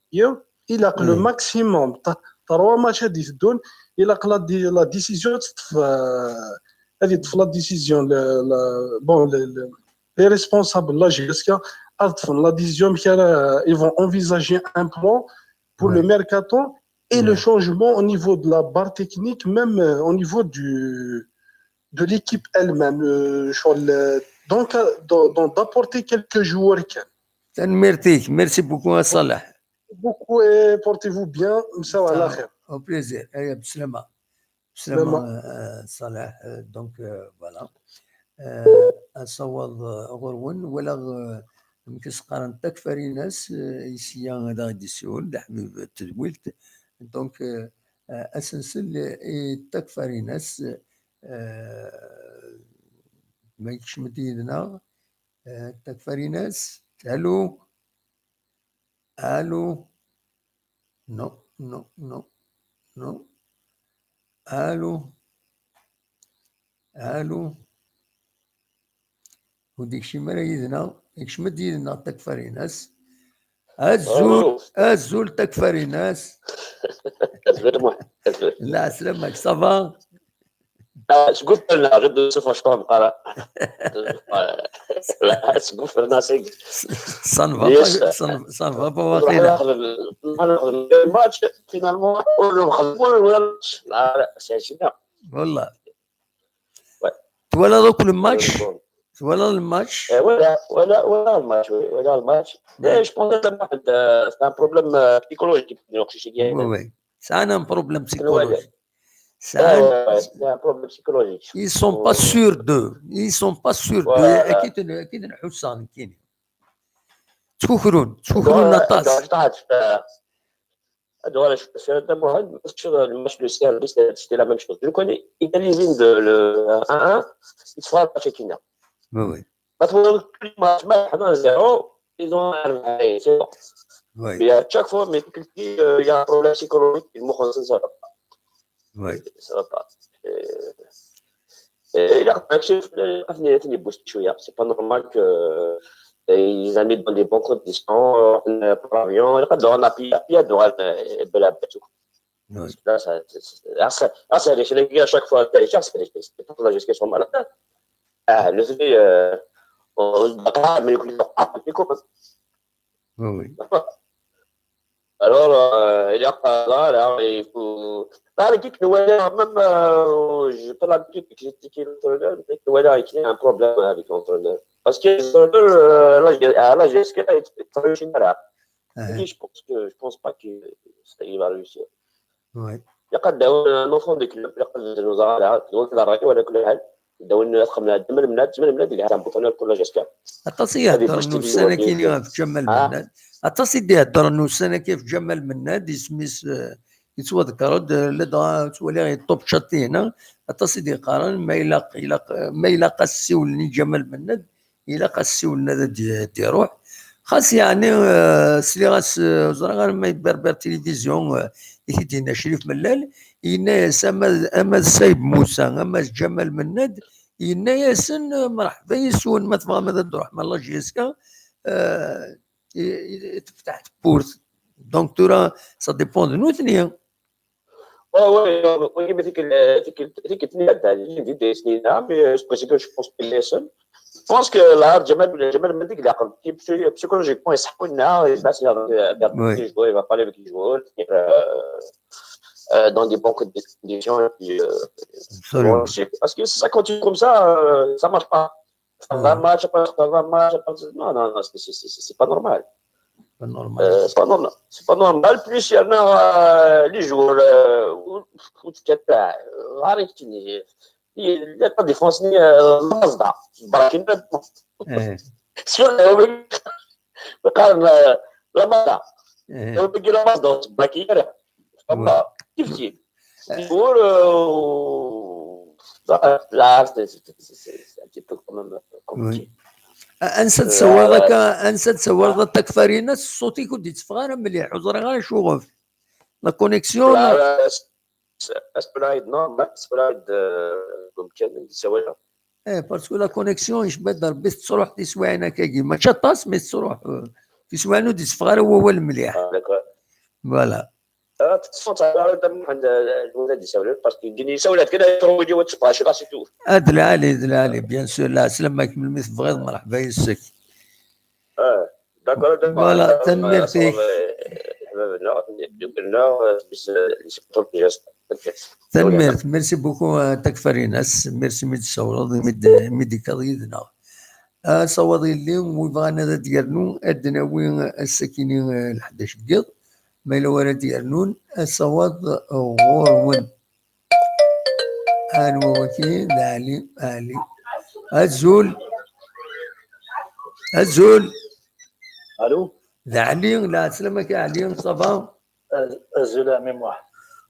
Ilaq le maximum, t-, trois matchs ad iteddun, ilaq la di-, la décision ad teṭṭef, euh, ad yeṭṭef la décision, le, le, bon, le, le, les responsables de la G S K ad ṭṭfen la décision, amek ara, ils vont envisager un plan pour le mercato et le changement au niveau de la barre technique, même, euh, au niveau du, de l'équipe elle-même, euh, sur le, donc, euh, dans, dans, d'apporter quelques joueurs. Tanemmirt-ik, merci beaucoup a Ṣaleḥ. Beaucoup et portez-vous bien. Msawa ɛla xir. Au plaisir. Aya, bslama. Bslama, euh, Ṣaleḥ. Euh, donc, euh, voilà. Euh, asawaḍ, euh, ɣur-wen, walaɣ, euh, amek i s-qqaren, Takfarinas, euh, isya ad aɣ-d-isiwel, d aḥbib n tedwilt. Donc, euh, euh, asensel i Takfarinas, euh, ma yekcem-d yid-neɣ, euh, Takfarinas, allô? Allô? Non, non, non, non. Allô? Allô? Ur d-ikcim ara yid-neɣ. Ikcem-d yid-neɣ Takfarinas. Azul, azul Takfarinas. Azul Muḥ, azul. Lɛeslama-k, ça va? Ah, sgufferneɣ, ɣer d Yusuf Acṭuḥ Meqqar. Sgufferneɣ seg. Ça ne va pas, ça ne, ça ne va pas, waqila. Match, finalement, ur nxeddem ula d match. Wallah. Twalaḍ akk le match? Twalaḍ le match? Eh, walaɣ, walaɣ, walaɣ le match, oui, walaɣ le match. Eh, je pense que c'est un problème, euh, psychologique, le match. Oui, oui. C'est un problème psychologique. C'est un, ouais, ouais, c'est un problème psychologique. Ils sont pas sûrs d'eux. Ils sont pas sûrs d'eux. Voilà. Akken, akken nḥuss nekkini. Ttkukrun, ttkukrun aṭas. Ttkukrun aṭas. Ad uɣaleɣ cfiɣ Dda Muḥend, ma teččiḍ le match de service, c'était la même chose. Je connais, il y a une ligne de le un un, il te fera le match à Kina. Oui, oui. Ma tewwiḍ le match, ma un zéro, ils ont un, c'est bon. Oui, Mais à chaque fois, mais il y a un problème psychologique, il me ça va pas. Oui. Ça va pas. Euh, et il a il a fait une bouche, c'est pas normal que euh, ils arrivent dans des bonnes conditions, euh, pour l'avion, il a pas de droit à la pile, il a droit à la belle. Oui. Là, ça, c'est- c'est- là, ça, là, c'est les Sénégalais à chaque fois, c'est les gens, c'est les c'est pas pour la gestion sont malades. Ah, le fait, euh, on va mais les copains. Oui, oui. Alors, euh, il y a pas là, là, il faut. Là, l'équipe de Wallon, même, euh, j'ai pas l'habitude de critiquer l'entraîneur, mais l'équipe de Wallon, il y a un problème avec l'entraîneur. Parce que l'entraîneur, euh, là, j'ai- à la G S K, il est pas original, hein. Ah, Oui, je pense que je pense pas que ça, il va réussir. oui. يقدر un enfant de club, يقدر زعما داون لا راي ولا كل حال. داون خمنا جمل مناد، جمل مناد اللي عندها بطولة كل جيسكا. Aṭas i iheddren ussan-agi Vidéo. Ɣef Ǧamal Ah. Mennad. Aṭas i d-iheddren ussan-agi ɣef Ǧamal Mennad, isem-is, eh, yettwaḍker-d, eh, ladɣa ttwaliɣ yeṭṭub caṭ-ina. Aṭas i d-yeqqaren ma ilaq, ilaq, eh, ma ilaq ad s-siwlen i Ǧamal Mennad, ilaq ad s-siwlen ad d-, ad d-iruḥ. Xas yeɛni, eh, sliɣ-as, eh, ẓriɣ arma i Berber Télévision, eh, i t-id-yenna Crif Mellal, yenna-yas ama d, ama d Sayb Musa, ama d Ǧamal Mennad, yenna-yasen, eh, mreḥba yes-wen, ma tebɣam ad d-truḥem ar la J S K, eh, i, i, tefteḥ tewwurt. Donc tura, ça dépend de nutni. Ouais, ouais, ouais, mais c'est que, c'est que, c'est que tu as dit des semaines, mais euh, c'est que je pense que les seuls. Je pense que là, Jamal, Jamal Mendy, il a un petit peu psychologiquement, il s'est il va se faire, euh, Oui. Il va parler avec les joueurs, euh, euh, dans des bonnes conditions. Et puis, euh, Absolument. Bon, c'est- parce que ça continue comme ça, euh, ça marche pas. Ça va Mhm. match après ça va match après ça. Non, non, non, c'est- c'est c'est- c'est pas normal. Pas normal. Euh, c'est pas normal. C'est pas normal. Plus il y en a euh, les joueurs euh, où- où tu t'es pas, euh, arrête, tu n'es- il y a pas de défense ni euh, Mazda. Braquin Eh, sur le قال لا مازدا eh, لو بقي لا مازدا وتباكي غير فما كيف كيف يقول آه، لا لا c'est c'est- c'est- c'est- c'est un petit peu quand même compliqué. Ansa tsawaleḍ akka, ansa tsawaleḍ a Takfarinas, ṣṣut-ik ur d-yetteffeɣ ara mliḥ, ur ẓriɣ ara acuɣef. La connexion. لا لا أسبلايد نورمال أسبلايد ممكن يسويها. Eh, parce que la connexion yecba-d Rebbi tettruḥ tiswiɛin akkagi, mačči aṭas, mais tettruḥ, eh, tiswiɛin ur d-yetteffeɣ ara wawal mliḥ. آه، d'accord. Voilà. آه، تصفت على هذا من عند الولاد يسولف parce que يجيني يسولف كذا يتروج وتشبع شي راسي تو. Ah, d lɛali, d lɛali, bien sûr, la slam-ik melmi tebɣiḍ, mreḥba yes-k. آه، d'accord. Voilà, tanemmirt-ik. حبابنا دوكنا بس les supporters. Tanemmirt, merci beaucoup, eh, Takfarinas, merci mi d-tsawleḍ, mi d-, mi d-tekkaḍ yid-neɣ. Asawaḍ yelli, wi bɣan ad d-yernu, ad d-nawi ass-akini, eh, leḥdac n yiḍ, ma yella wara d-yernun, asawaḍ, eh, ɣur-wen. Anwa waki? D Ɛli, Ɛli. Azul. Azul. Allô. D Ɛli, la slam-ik a Ɛli, ça va? Azul a Ɛmi Muḥ.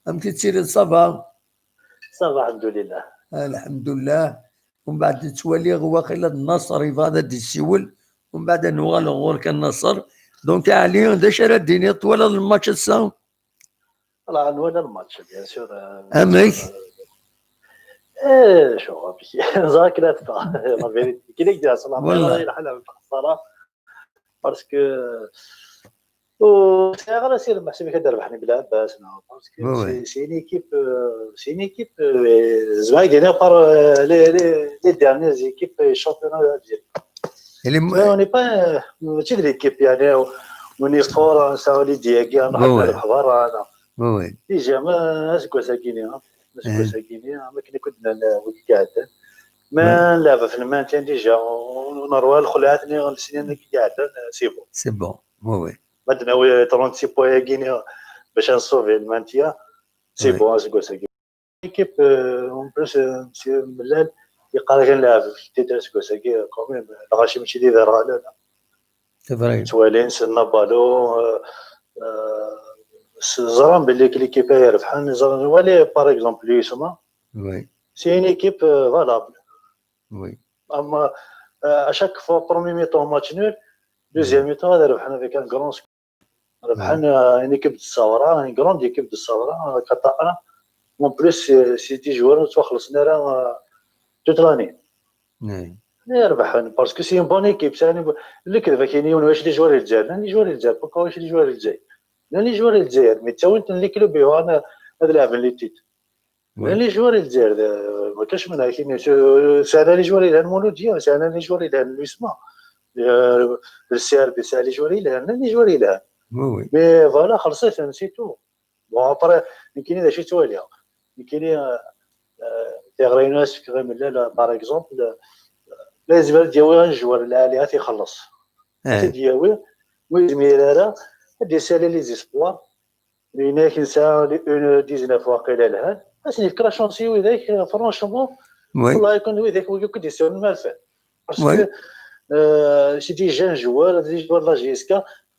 Amek i tettiliḍ, ça va? Ça va, alḥemdulillah. Alḥemdulillah. Umbeɛd ttwaliɣ waqila d Naṣer yebɣa ad d-yessiwel, umbeɛd ad nuɣal ɣur-k a Naṣer. Donc a Ɛli, d acu ara d-tiniḍ, twalaḍ lmatch ass-a? Voilà, nwala lmatch, bien sûr. Amek? Eh, شوف, ẓriɣ kra teffeɣ, la vérité. Kien i k-d-yas, la Voilà. Yelḥa lɛeb xeṣṣara. Parce que ur sɛiɣ ara sir meḥsub ad rebḥen Ibla Ɛebbas, non, parce que Oui, oui. c'est c'est une équipe, euh, c'est une équipe, euh, زعما gagné par euh, les, les, les dernières équipes du championnat d'Algérie. Et les- Mais on n'est pas, euh, ماشي de l'équipe, يعني, on est fort, on s'est les diagé, on Oui, oui. a voilà. Oui, oui. Déjà, ما اسكو ساكيني، ها. إيه. اسكو ساكيني، ما كنا كنا وقاعد. ما نلعب في المانتين déjà, ونروح الخلعات اللي غنسينا قاعد, c'est bon. C'est bon. Oui, oui. ما عندنا وي trente-six points ياكيني باش نصوفي المانتيا, c'est Oui. bon, اسكو ساكيني. L'équipe, euh, en plus, euh, monsieur Mellal, يقال غير نلعب في التيتر اسكو ساكي, quand même, الغاشي ماشي اللي دار غالا, لا. C'est vrai. توالين سنا بالو, آه، آه، ẓran belli l'équipe ay irebḥen, ẓran wali par exemple l'U S M A, Oui, c'est une équipe euh, valable. oui. Ama euh, à chaque fois premier mi-temps match nul, deuxième mi-temps ad rebḥen avec un grand score. Rebḥen euh, une équipe de Saoura, une grande équipe de Saoura, euh, Qatar. En plus, c'est c'est des joueurs ur ttwaxellṣen ara euh, toute l'année. Oui. Rebḥen, parce que c'est une bonne équipe. C'est une... Lekdeb akini, واش les joueurs n Lezzayer? Llan les joueurs n Lezzayer. Pourquoi واش les joueurs n Lezzayer? Llan les joueurs n Lezzayer, mais ttawin-ten les clubs يبغون ad لعبن les titres. Llan les joueurs n Lezzayer, ma كاش منها كاين سعنا les joueurs yelhan Mouloudia, سعنا les joueurs yelhan l'U S M A, le C R B, سعنا les joueurs yelhan, llan les joueurs yelhan. Oui, oui. Mais voilà, خلصتهم, c'est tout. Bon, après, nekkini d acu i ttwaliɣ? Nekkini, euh, euh, tiɣri-inu ad s-fkeɣ imellal, par exemple, euh, la yezmer ad d-yawi un joueur lɛali, ad t-ixelleṣ. Ad t-id-yawi, ur yezmir ara, ad d-yessali les espoirs. Yenna-ak nesɛa une dix-neuf waqila lhan, ad sen-yefk la chance i widak, euh, franchement, Oui. والله يكون widak wigi akk d-yessawlen ma rfan. Parce Oui. que euh, c'est des jeunes joueurs, des joueurs de la J S K,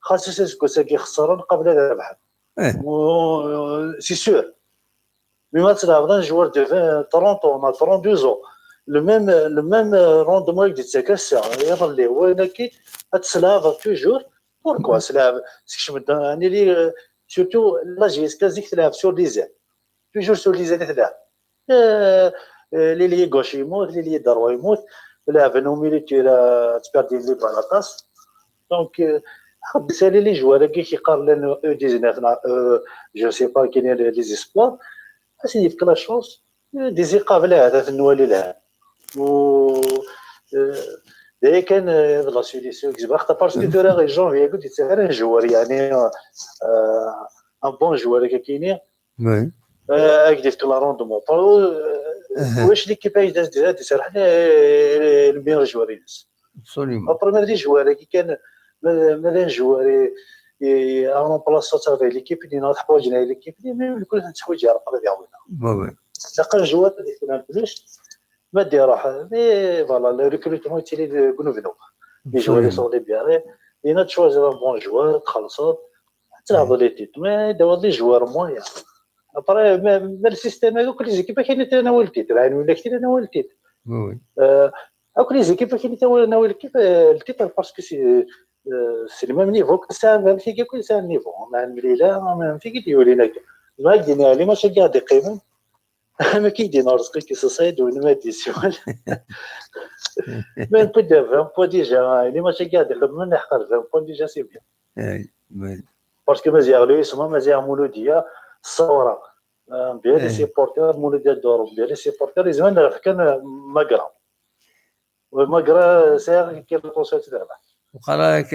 xas aseggas-agi xeṣren qabel ad rebḥen. Eh. Euh, c'est sûr. Mais ma tleɛbeḍ un joueur de vingt, trente ans, ma trente-deux ans, le même, le même euh, rendement i k-d-yettak ass-a, iḍelli, wayen-agi, ad tleɛbeḍ toujours. Pourquoi tleɛbeḍ? Sekcem-d, euh, surtout la J S K zik tleɛb sur les ailes. Toujours sur les ailes i tleɛb. Euh, euh, l'ailier gauche yemmut, l'ailier droit yemmut, leɛben au milieu de terrain, ttperdin les balles aṭas. Donc, euh, xeddmet les joueurs-agi i k-yeqqaren llan U dix-neuf, neɣ, euh, je sais pas, kini les espoirs. Ad sen-yefk la chance. Des iqabel ahat ad ten-nwali lhan. U, euh, d aya kan, euh, d la solution i yezmer. Parce que tura i janvier-agi ur d-yettali ara un joueur, yeɛni, euh, un bon joueur akka kini. Oui. Euh, ad k-d-yefk la rendement. Par- euh, Uh-huh. Ulac l'équipe ay d-, d-, d-, d-, d-, le meilleur joueur-ines. Absolument. Après, ma d joueur-agi kan, ma ma d un joueur i, i, à remplacer avec l'équipe-nni, neɣ teḥwaǧen ay l'équipe-nni, mais nekk ur ten-teḥwaǧ ara qrib iɛawen-aɣ. Oui, oui. Ilaq un joueur ad yefren plus, ma d-iruḥ, mais voilà, le recrutement yettili deg unebdu. Les joueurs Absolument. sont libérés, il y a de choisir un bon joueur, txellṣeḍ, ad tleɛbeḍ les titres, mais d-tawiḍ les joueurs moyens. Après, ma, ma le système-agi, akk les équipes akin i tanawi le titre, ɛni ula akk i tanawi le titre. Oui, oui. Euh, akk les équipes akin i tanawi le titre, euh, le titre, parce que c'est, euh, c'est le même niveau que ça, même si c'est un niveau. On a un Lila, même si c'est Yolina. Ma d-yenna, les matchs-agi ad d-yeqqimen. Ma k-id-yenna Rezqi-k s ṣṣid, win ma d-yessiwel. Mais on peut dire vingt points déjà, les matchs-agi ad d-yeqqimen, neḥqer vingt points déjà, c'est bien. Eh, oui. Parce que Maziɣ l'U S M A, Maziɣ Mouloudia, Saoura. Euh, bien les Eh. supporters, Mouloudia Doro, bien les supporters, ils ont l'air que Magra. Magra, c'est un qui est le conseil de la وقال لك،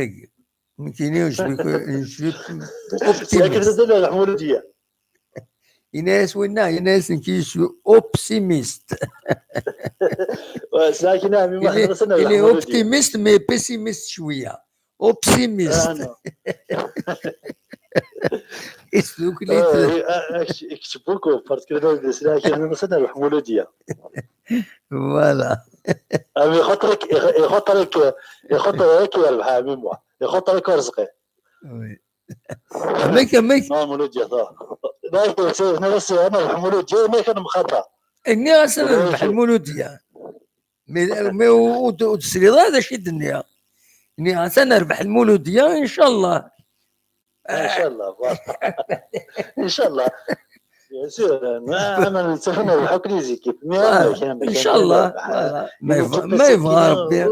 يمكن je suis C'est que optimiste. c'est de la Mouloudia. Ines, oui, non, Ines, je suis optimiste. Ouais, c'est là qu'il a mis Il est, il est optimiste, mais pessimiste, شوية. Optimiste. Ah, non. Et donc, il Euh, est- et, euh, je- je- beaucoup, parce que là, c'est là qu'il a mis ça dans la Mouloudia. Voilà. Ah, mais يخطرك يخطرك يخطرك يا ربح mémoire. يخطرك ورزقي. Oui. Amek, amek? Non, Mouloudia, ça. Là, c'est c'est- c'est- c'est- أنا ربح Mouloudia, mais كان مخاطر. Nniɣ ad nerbeḥ Lmuludya. Mais, mais ur ur tesliḍ ara d acu i d-nniɣ. Nniɣ ad nerbeḥ Lmuludya, إن شاء الله. إن شاء الله, voilà. إن شاء الله. Bien sûr, ma, ma, ma, نتفق نربح كل les équipes. Mais Voilà. أنا كان- إن شاء الله. Voilà. ما يبغى، ما يبغى ربي.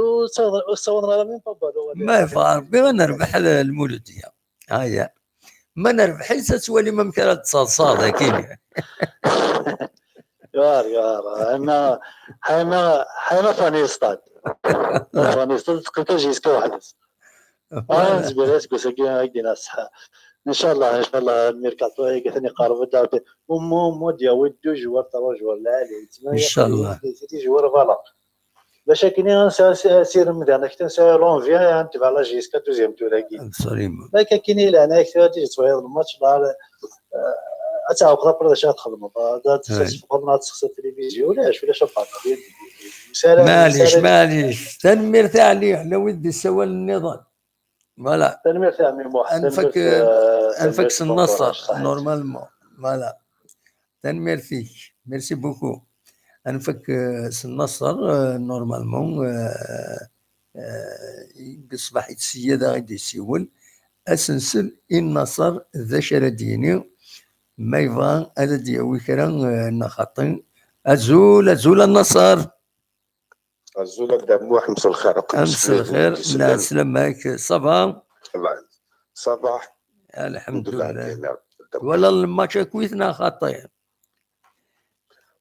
وصوضنا même pas ballon. ما يبغى ربي غنربح المولودية. هيا. ما نربحش، ستولي ما مكان تصاصا ذاكين. يار، يار، حنا، حنا، حنا فاني ستاد. فاني ستاد تقدر تجي يسكا واحد. آه، نزبير، يسكو ساكي، هاك دينا الصحة. إن شاء الله، إن شاء الله، الميركاتو هيك ثاني قارب، داوتي. ومو، مو دياوي دو جوار، تروا جوار، لا، لا، إن شاء الله. سي دي جوار، فوالا. باش هكا ني سا-، سا-، سير مدان، حتى نسا لونفي، نتبع لا جيسكا دوزيام تور هاكي. Absolument. ما كاين كاين إلا أنا كثير تيجي تصوير الماتش، لا، لا، آه، أتعاوق لا برا شاد خدمة، لا، لا، أي. تسفر، لا، تسخسر التلفزيون، ولا شو، ولا شو، معليش، معليش. تنميرت عليه، لو يدي سوى النظام. Voilà. تنميرت عليه، محسن. أنفك، آه، Anef-ak s Nnaṣer, normalement. Voilà. Tanemmirt-ik. Merci beaucoup. Anef-ak, euh, s Nnaṣer, euh, normalement, euh, euh, deg ṣṣbeḥ i d-, sya daɣ i d-yessiwel. Asensel i Nnaṣer, d acu ara d-yini? Ma yebɣa ad d-yawi kra, euh, neɣ xaṭi. Azul, azul a Nnaṣer. Azul a Dda Muḥ, mselxir akk. Mselxir, lɛeslama-k, ça va? Ça va. Lḥemdullah. Twala lmatch akkit neɣ xaṭi?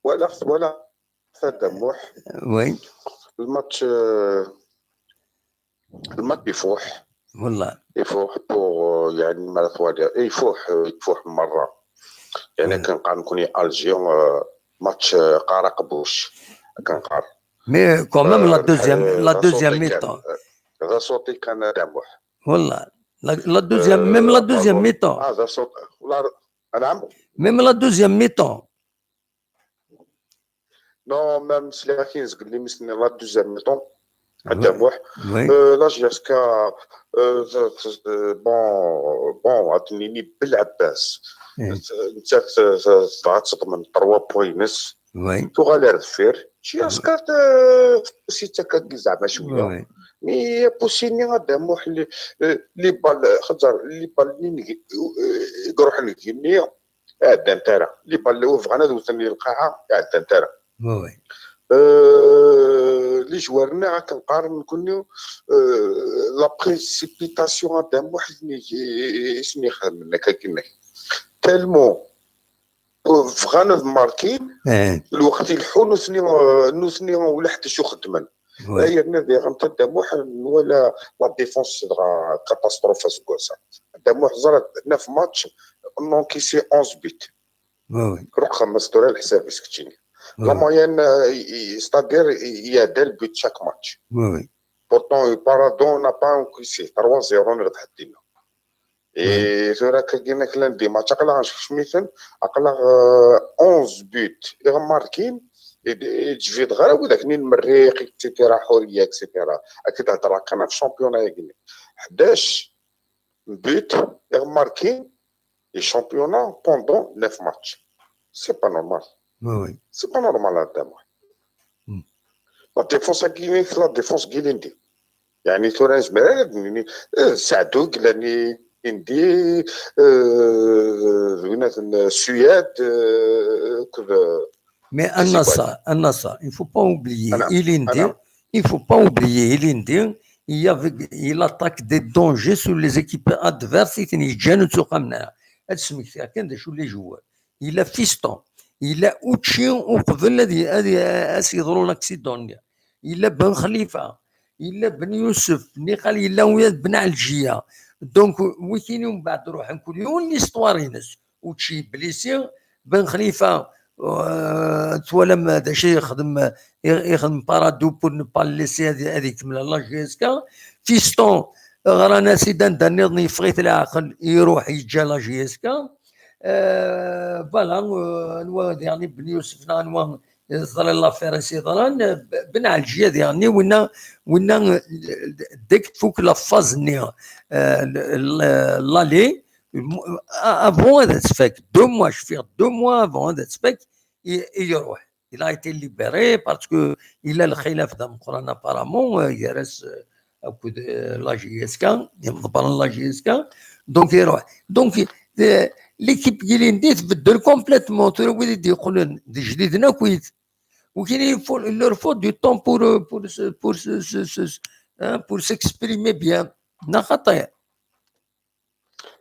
Wala, wala a Dda Muḥ. Oui. Lmatch, euh, lmatch ifuḥ. Wallah. Ifuḥ pour, euh, yeɛni, ma ara twaliḍ, ifuḥ, ifuḥ merra. Yeɛni, akken qqaren nekkni Alger, euh, match, euh, qara qbuc, akken qqar. Mais quand même, la deuxième, la deuxième mi-temps. D aṣuṭi kan a Dda Muḥ. Wallah. La, la deuxième, même la deuxième mi-temps. Ah, d aṣuṭi. Même la deuxième mi-temps. Non, même si la quinze, la deuxième mi-temps. A Dda Muḥ. Oui. Euh, la J S K, euh, euh, bon, bon, ad nini Belɛebbas. Nettat, euh, euh, tebɣa ad teḍmen trois points-ines. Oui. Tuɣal ar deffir. J S K, euh, si d takagi zeɛma cwiya. Oui. Mais apusini a Dda Muḥ, les, euh, les balles, xaṭer, les balles-nni neg-, euh, i iruḥen deg igenni, ɛeddant ara. Les balles ur bɣan ad wten i lqaɛa, ɛeddant ara. Oui, oui. Euh, les joueurs-nni akken qqaren nekkni, euh, la précipitation a Dda Muḥ i sen-ixedmen akka akken. Tellement, euh, bɣan ad markin, lweqt ileḥḥu nutni, euh, nutni ula ḥedd acu xeddmen. Ayen ad iɣen a Dda Muḥ, nwala la défense dɣa catastrophe aseggas-a. A Dda Muḥ ẓrat neuf matchs, on encaissé onze buts. Oui, oui. Ruq xemmes tura leḥsab-is keččini. La moyenne, euh, i, i, c'est-à-dire, i, iɛedda le but chaque match. Oui, oui. Pourtant, Paradon n'a pas encaissé. Trois zéro nirbeḥ dinna. Et tura akka gina klan des matchs, aql-aɣ nsekcem-iten, aql-aɣ, euh, onze buts i ɣ-markin, et, et je vais ɣer widak n Merriq, et cetera, Ḥuriya, et cetera. Akka d-hedreɣ kan ɣef championnat-agi. Ḥdac buts i ɣ-markin i championnat pendant neuf matchs. C'est pas normal. Oui, oui. C'est pas normal, a Dda Muḥ. La défense-agi, la défense n yilindi. Yeɛni tura nezmer ara ad nini, eh, Saɛdug, llan ilindi, eh, d winat n Suyad, eh, akked, eh, mais a Nnaṣer, a Nnaṣer, il faut pas oublier ilindi, il faut pas oublier ilindi, il y avait, il attaque des dangers sur les équipes adverses, i ten-yeǧǧan ur ttuqamen ara. Ad smektiɣ kan d acu les joueurs. Yella Fiston, yella Ucci uqbel ad, ad, ad s-yeḍru l'accident-nni. Yella Ben Xlifa, yella Ben Yusef, niqal yella Uyad Ben Ɛelǧiya. Donc, wikini umbeɛd ruḥen kul yiwen l'histoire-ines. Ucci blessé, Ben Xlifa, euh, twalam d acu yexdem, ixdem Paradou pour ne pas le laisser ad, ad ikemmel la J S K. Fiston, ɣran-as-id anda nniḍen yeffeɣ-it leɛqel, iruḥ, yeǧǧa la J S K. Euh, voilà, euh, anwa diɣen Ben Yusef neɣ anwa teḍra l'affaire i s-yeḍran, euh, Ben Ɛelǧiya diɣen, winna, winna, euh, deg tfuk la phase-nni, euh, l'aller, avant ad tfak, deux mois, je fais deux mois avant ad tfak, i, i iruḥ. Il a été libéré parce que il a le xilaf d ameqqran apparemment, euh, gar-as, euh, akked, euh, la J S K, imḍebbren la J S K. Donc iruḥ. Donc, euh, l'équipe ilindi tbeddel complètement. Tura wid i d-yeqqlen d ijdiden akk wid. Wikini, il faut, il leur faut du temps pour, euh, pour se, pour se, se, se, hein, pour s'exprimer bien. Neɣ xaṭi?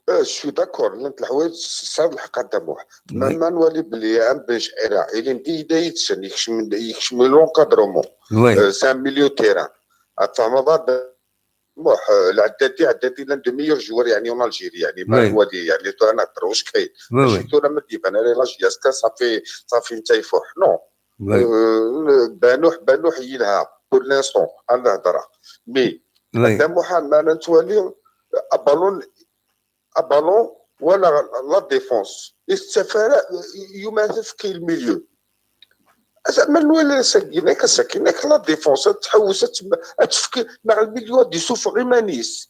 Euh, je suis d'accord, llant leḥwayeǧ tesɛiḍ lḥeqq a Dda Muḥ. Ma, ma nwali belli am Ben Cɛira, ilindi yella yid-sen, yekcem, yekcem l'encadrement. Euh, c'est un milieu de terrain. Ad tfehmeḍ a Dda Muḥ, euh, Lɛeddadi, Ɛeddadi, l'un des meilleurs joueurs, yeɛni, en Algérie, yeɛni, ma nwali, yeɛni, tura nehder, wac kayen. Mačči tura ma d-iban ara la J S K, ça fait, ça fait netta ifuḥ. Non. Euh, Banuḥ, Banuḥ yelha, pour l'instant, ad nehder. Mais, a Dda Muḥ, ma ara nettwali, abalun, abalun, wala la défense. Istettef ara, yuma tefki le milieu. Asa, ma nwala ass-agi, nek ass-agi, nek la défense, ad tḥewwes, ad tm-, ad tefki, neɣ le milieu ad isuffeɣ iman-is.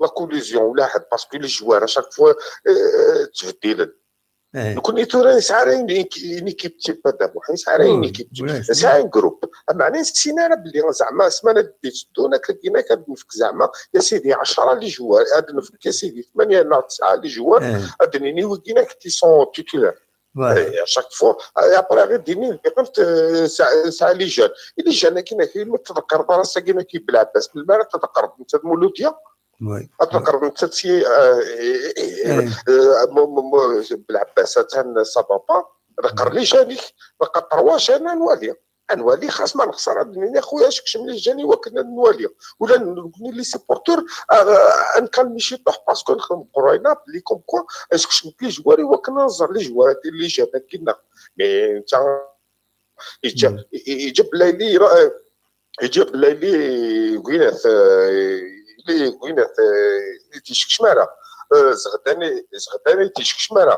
la collusion ولا حد, parce que les joueurs à chaque fois euh, ttbeddilen. Nekkni tura nesɛa ara une équipe type Adamuḥ, nesɛa ara une équipe, nesɛa un groupe. Ameɛna nessin ara belli zeɛma asma ad d-iteddun akka gin akka ad nefk zeɛma ya sidi ɛecra les joueurs, ad nefk ya sidi tmanya neɣ tesɛa les joueurs, ad d-nini wigi-nak qui sont titulaires. À chaque fois, après ad d-inin diɣen tesɛa les jeunes. Et les jeunes-agi-nak, ma tḍeqqreḍ ara ass-agi-nak i Belɛebbas, melmi ara tḍeqqreḍ netta d Muludya? Ad tḍeqqreḍ netta d si Belɛebbas atan ça va pas. Ḍeqqer les jeunes-ik, ḍeqqer trois jeunes ad nwali. Ad nwali xas ma nexṣer ad d-nini a xuya ad skecmen les jeunes i wakken ad nwali. Ula d nekkni les supporters ad nkalmi ciṭuḥ parce que nexdem qrayna belli comme quoi ad skecmen les joueurs i wakken ad nẓer les joueurs les jeunes-agi-nneɣ. Mais netta yeǧǧa yeǧǧa bellayli yeǧǧa bellayli gwinat ili gwinat ur t-yeskecm ara. Zeɣdani zeɣdani ur t-yeskecm ara.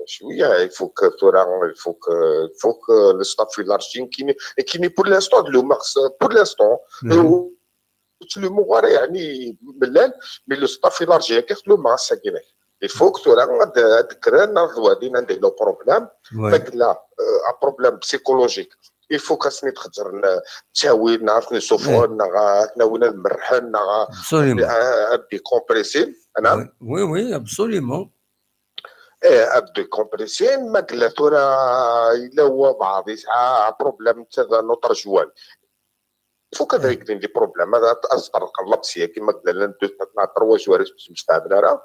شوية يفك ثورة يفك يفك le staff élargi كيني كيني pour l'instant de le max pour l'instant تلومو غير يعني ملال mais le staff élargi هكا تلوم مع الساكنة. Il faut que ثورة هاد كران ناض وادين عندي le problème فقلا un problème psychologique. Il faut كاسني تخزر تساوي نعرف نسوفون نغا تناوينا المرحل نغا Absolument. ديكومبريسين. نعم. Oui, oui, absolument. ايه اب ديكومبريسين ما قلا ثورة الا هو بعض يسعى بروبليم تاع نوتر جوان. فوق هذا يقدر يدير بروبليم هذا اصغر قلب سيا كيما قلنا لنا دو مع تروا جواريس باش مستعمل راه.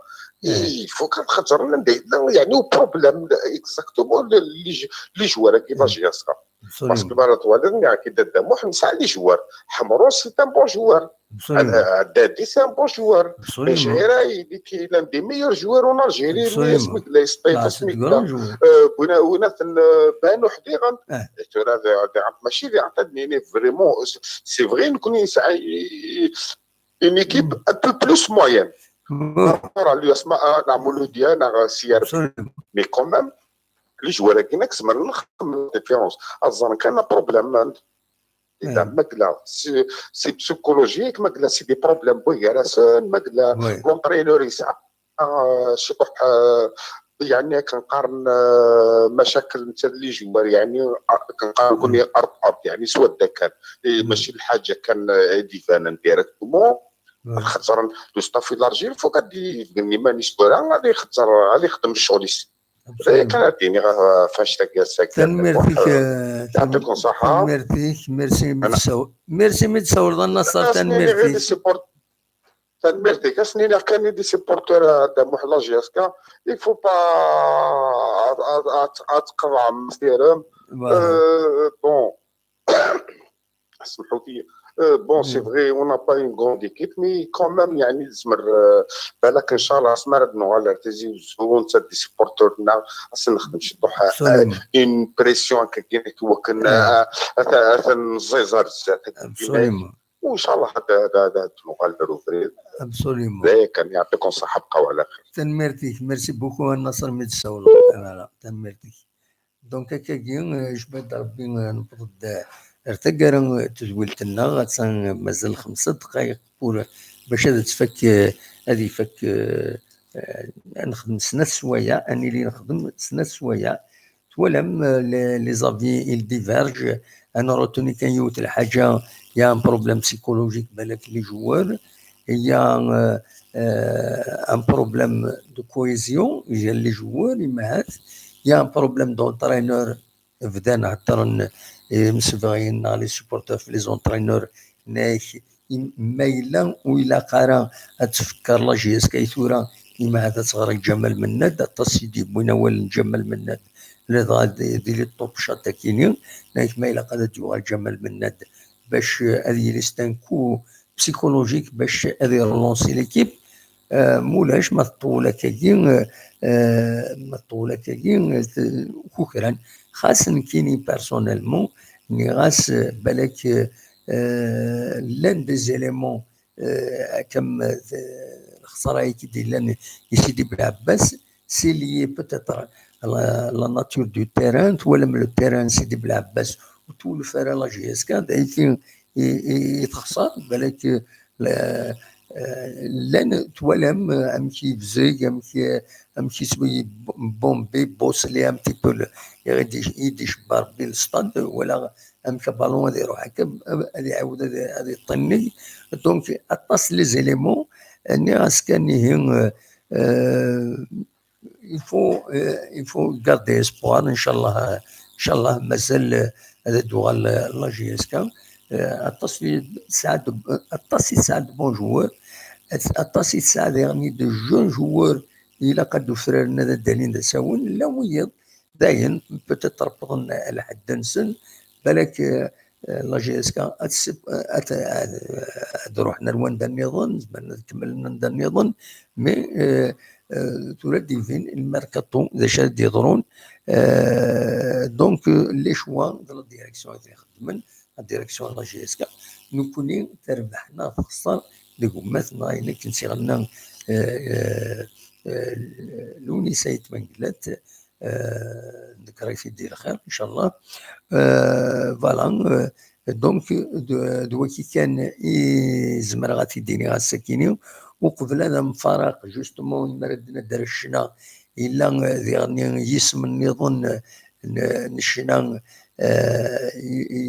فوق خاطر ندير يعني بروبليم اكزاكتومون لي جوار كيفاش يسقط. باسكو مره طوال كي دار دامو حنا نسعى لي جوار. حمرو سي ان بون جوار. دادي سي ان بون جوار. مشعيرة il est l'un des meilleurs joueurs en Algérie. اسمك لا يسطيف اسمك لا. بنات بانوا حديغا. ماشي اللي عطاتني فريمون. C'est vrai نكون يسعى une équipe un peu plus moyenne. راه لو اسماء نعملوا ديالنا سي ار بي. Mais quand même les joueurs كاين كسمر نخدم ديفيرونس. الظن كان بروبليم. اذا مقله c'est psychologique مقله c'est des problèmes بوغاراسون مقله l'entraîneur يسعى شطح. يعني كنقارن مشاكل نتا لي جوار يعني كنقارن كون ارض ارض يعني سوا كان ماشي الحاجه كان ديفانا ديريكتومون. خاطر le staff élargi فوق غادي يبني مانيش غادي يخدم غادي يخدم الشغل يسي. كان ديني فاش تلقى ساكن. تنميرتك يعطيكم الصحه. تنميرتك merci متصور merci متصور ظن النصر تنميرتك. تنميرتك اسنينا كان دي سيبورتور هذا محلا جي اس كا. Il faut pas اتقطع مسيرهم. Voilà. Euh, bon, سمحوا لي. Euh, bon, c'est vrai, on n'a pas une grande équipe, mais quand même, يعني, نزمر, euh, بالك إن شاء الله سمر نوغال ارتزي وزون تاع دي سيبورتور نا أصلا نخدم شي طوحة. Absolument. Une pression كي كي وكنا أثن زيزار بزاف. Absolument. وإن شاء الله هذا هذا هذا نوغال روفري. Absolument. ذاك يعطيكم الصحة، بقاو على خير. تنميرتك، merci beaucoup الناصر ميتساولو. Voilà، تنميرتك. Donc akkagi, eh, jbed Rebbi, eh, newweḍ-d, eh, ar taggara n tedwilt-nneɣ, attan mazal xemsa ddqayeq pour, bac ad tfak, eh, ad ifak, eh, eh, ad nexdem snat swayeɛ, ad nili nexdem snat swayeɛ. Twalam, eh, les, les avis, ils divergent. Ad nretenu kan yiwet lḥaǧa, il y a un problème psychologique, balak, les joueurs, il y a, euh, euh, un problème de cohésion, il y a les joueurs, il y a un problème d'entraîneur, bdan heddren, eh, imsebɣiyen neɣ les supporters, les entraîneurs, nek, ma yella ur ilaq ara ad tfekker la J S K i tura, imahat ad teɣra Ǧamal Mennad, aṭas i d-yewwin awal n Ǧamal Mennad, ladɣa di, di les top shots akini, nek ma ilaq ad d-yuɣal Ǧamal Mennad bac, eh, ad yili c'est un coup psychologique bac ad irelonsi l'équipe. Eh, mulac, ma teṭṭul akkagi, eh, eh, ma teṭṭul akkagi, eh, t-, kukran. Xas nekkini personnellement, nniɣ-as, eh, balak, eh, eh, llan des éléments, eh, comme, eh, lexsara i d-yellan i Sidi Belɛebbas, c'est lié peut-être à la, la nature du terrain, twalam le terrain Sidi Belɛebbas, ur twulef ara la J S K, d ayagi i, i, i texṣer, balak, eh, llan, twalam, eh, amek yebzeg, amek, eh, amek yeswi Bombi, Bosley, un petit peu le, i d-, i d-icebba Rebbi le stade, wala amek abalun ad iruḥ akka, ad iɛawed ad, ad iṭṭinnig. Donc, aṭas les éléments, eh, nniɣ-as kan ihi, eh, eh, il faut, euh, il faut garder espoir, inchallah, inchallah, mazal, euh, ad d-tuɣal, euh, la J S K. Euh, aṭas i tesɛa de, aṭas i tesɛa de bons joueurs, aṭas i tesɛa diɣen de jeunes joueurs, ilaq ad d-ufraren ad d-alin d asawen, llan wiyiḍ, dayen, peut-être refḍen lḥedd-nsen, balak, euh, eh, la J S K ad, ad, ad, ad ruḥen ar wanda nniḍen, zemren ad kemmlen anda nniḍen, mais, eh, eh, tura divin, le mercato, d acu ara d-yeḍrun, eh, donc, eh, les choix de la direction ad ixeddmen, la direction n la J S K, nekkni terbeḥ neɣ texṣer deg ummat neɣ ayen akken s-iɣenna, eh, eh, eh, Lewnis Ayt Mengellat, eh, nḍekkeṛ-it-id di lxir, inchallah. Eh, voilà, eh, donc, d, d waki kan i zemreɣ ad t-id-iniɣ ass-akini, uqbel ad nfaraq, justement, imi ara d-nadder ccna, yella, eh, diɣen yisem nniḍen, eh, n, n ccna, eh, i, i,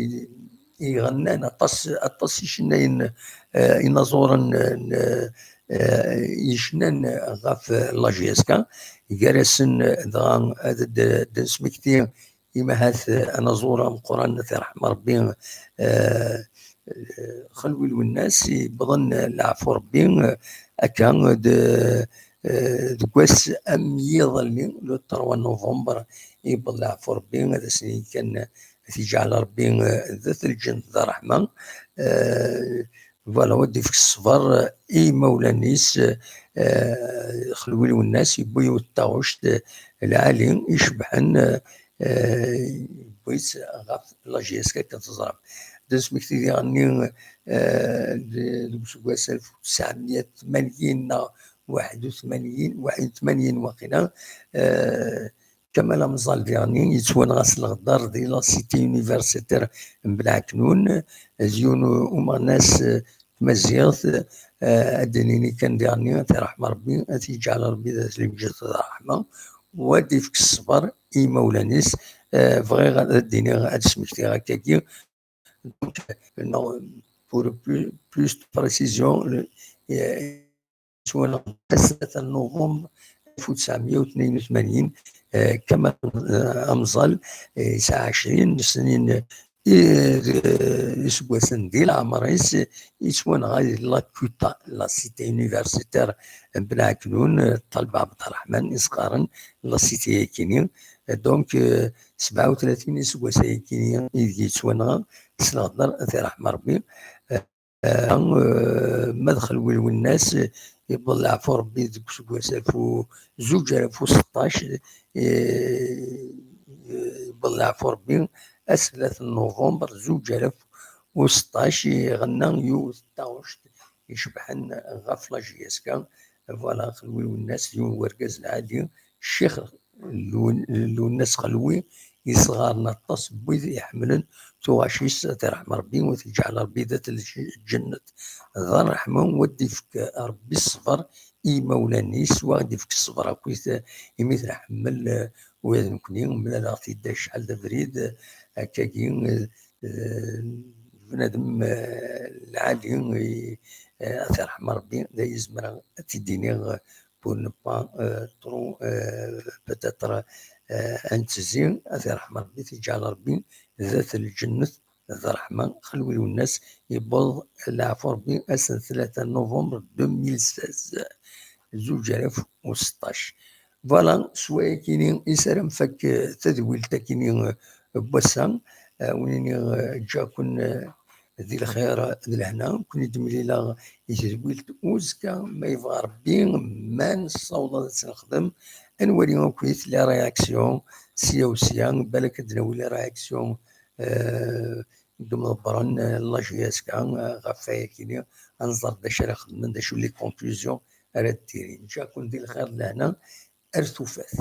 i iɣennan aṭas, aṭas icennayen, eh, inaẓuren n, eh, yecnan ɣef la J S K, gar-asen dɣa ad d-, d-nesmekti imahat anaẓur ameqqran, ad t-iṛḥem Ṛebbi, eh, Xelwi Lwennas, yewwḍen leɛfu Ṛebbi, eh, akka d, eh, deg wass am yiḍelli, le trois novembre, yewweḍ leɛfu Ṛebbi, ad asen-yini kan ad t-iǧɛel Ṛebbi, eh, d at lǧennet d ṛṛeḥma. Eh, voilà, ad d-ifk ṣṣber i imawlan-is, eh, Xelwi Lwennas, yewwi yiwet n taɣect, eh, lɛali, icebḥen, eh, eh, yewwi-tt ɣef la J S K, akken teẓram. Ad nesmekti diɣen-nni, eh, d-, deg useggas alef u tesɛemya u tmanyin neɣ waḥed u tmanyin, waḥed u tmanyin waqila, eh, Kamal Amẓal diɣen-nni yettwanɣa s leɣder di la cité universitaire n Belɛeknun, d yiwen umeɣnas, eh, tmaziɣt, eh, ad d-nini kan diɣen-nni, ad t-iṛḥem Ṛebbi, ad t-iǧɛel Ṛebbi d at lǧennet d ṛṛeḥma, u ad d-ifk ṣṣber i yimawlan-is. Eh, bɣiɣ ad d-iniɣ, ad d-smektiɣ akkagi. Donc, non, pour plus, plus de précision, le, eh, yettwanɣa ass tlata novembre alef u tesɛemya u tnin u tmanyin, eh, Kamal, eh, Amẓal, eh, yesɛa ɛecrin n snin, eh, iseggasen di leɛmer-is, yettwanɣa di la CUTA, la cité universitaire n Belɛeknun, eh, Ṭaleb Ɛebderreḥman i s-qqaren la cité-yakini, Donc, euh, sebɛa u tlatin iseggasen-agi ideg yettwanɣa s leɣder, ad t-iṛḥem Ṛebbi. Euh, euh, ma d Xelwi Lwennas, yewweḍ leɛfu Ṛebbi deg useggas alef u, zuǧ alaf u seṭṭac, euh, yewweḍ leɛfu Ṛebbi ass tlata n novembre zuǧ alaf u seṭṭac, iɣenna yiwet n taɣect icebḥen ɣef la J S K. Voilà, Xelwi Lwennas d yiwen n wergaz lɛali, ccix Lwen-, Lwennas Xelwi, isɣaren aṭas n wid iḥemmlen tuɣac-is, ad t-iṛḥem Ṛebbi, wa t-iǧɛel Ṛebbi dat lǧ-, lǧennet d ṛṛeḥma, wa d-ifk Ṛebbi ṣṣber i yimawlan-is, wa ɣ-d-ifk ṣṣber akkit, imi t-nḥemmel, eh, ula d nekkni, mlaleɣ-t-id acḥal d abrid, eh, akkagi, eh, eh, bnadem, eh, lɛali, eh, eh, ad t-iṛḥem Ṛebbi, d ay zemreɣ ad t-id-iniɣ, eh, pour ne pas, euh, trop, euh, peut-être, euh, ad nettezzi, ad t-iṛḥem Ṛebbi, t-iǧɛel Ṛebbi dat lǧennet d ṛṛeḥma. Xelwi Lwennas, yewweḍ leɛfu Ṛebbi ass n tlata novembre deux mille seize, zuǧ alaf u seṭṭac. Voilà, s wayakini i s ara nfak, euh, tadwilt akini, euh, n wass-a, euh, win-nni, euh, ǧǧaken, euh, di lxir d lehna, ken-id-mlileɣ i tedwilt uzekka, ma yebɣa Ṛebbi, ma nessaweḍ ad tt-nexdem. Ad nwali akkit les réactions, sya u sya, balak ad d-nawi les réactions, euh, n yimḍebbren, euh, n la J S K, euh, ɣef wayakini, ad nẓer d acu ara xedmen, d acu les conclusions ara d-tirin. Ǧǧaken di lxir d lehna, ar tufat.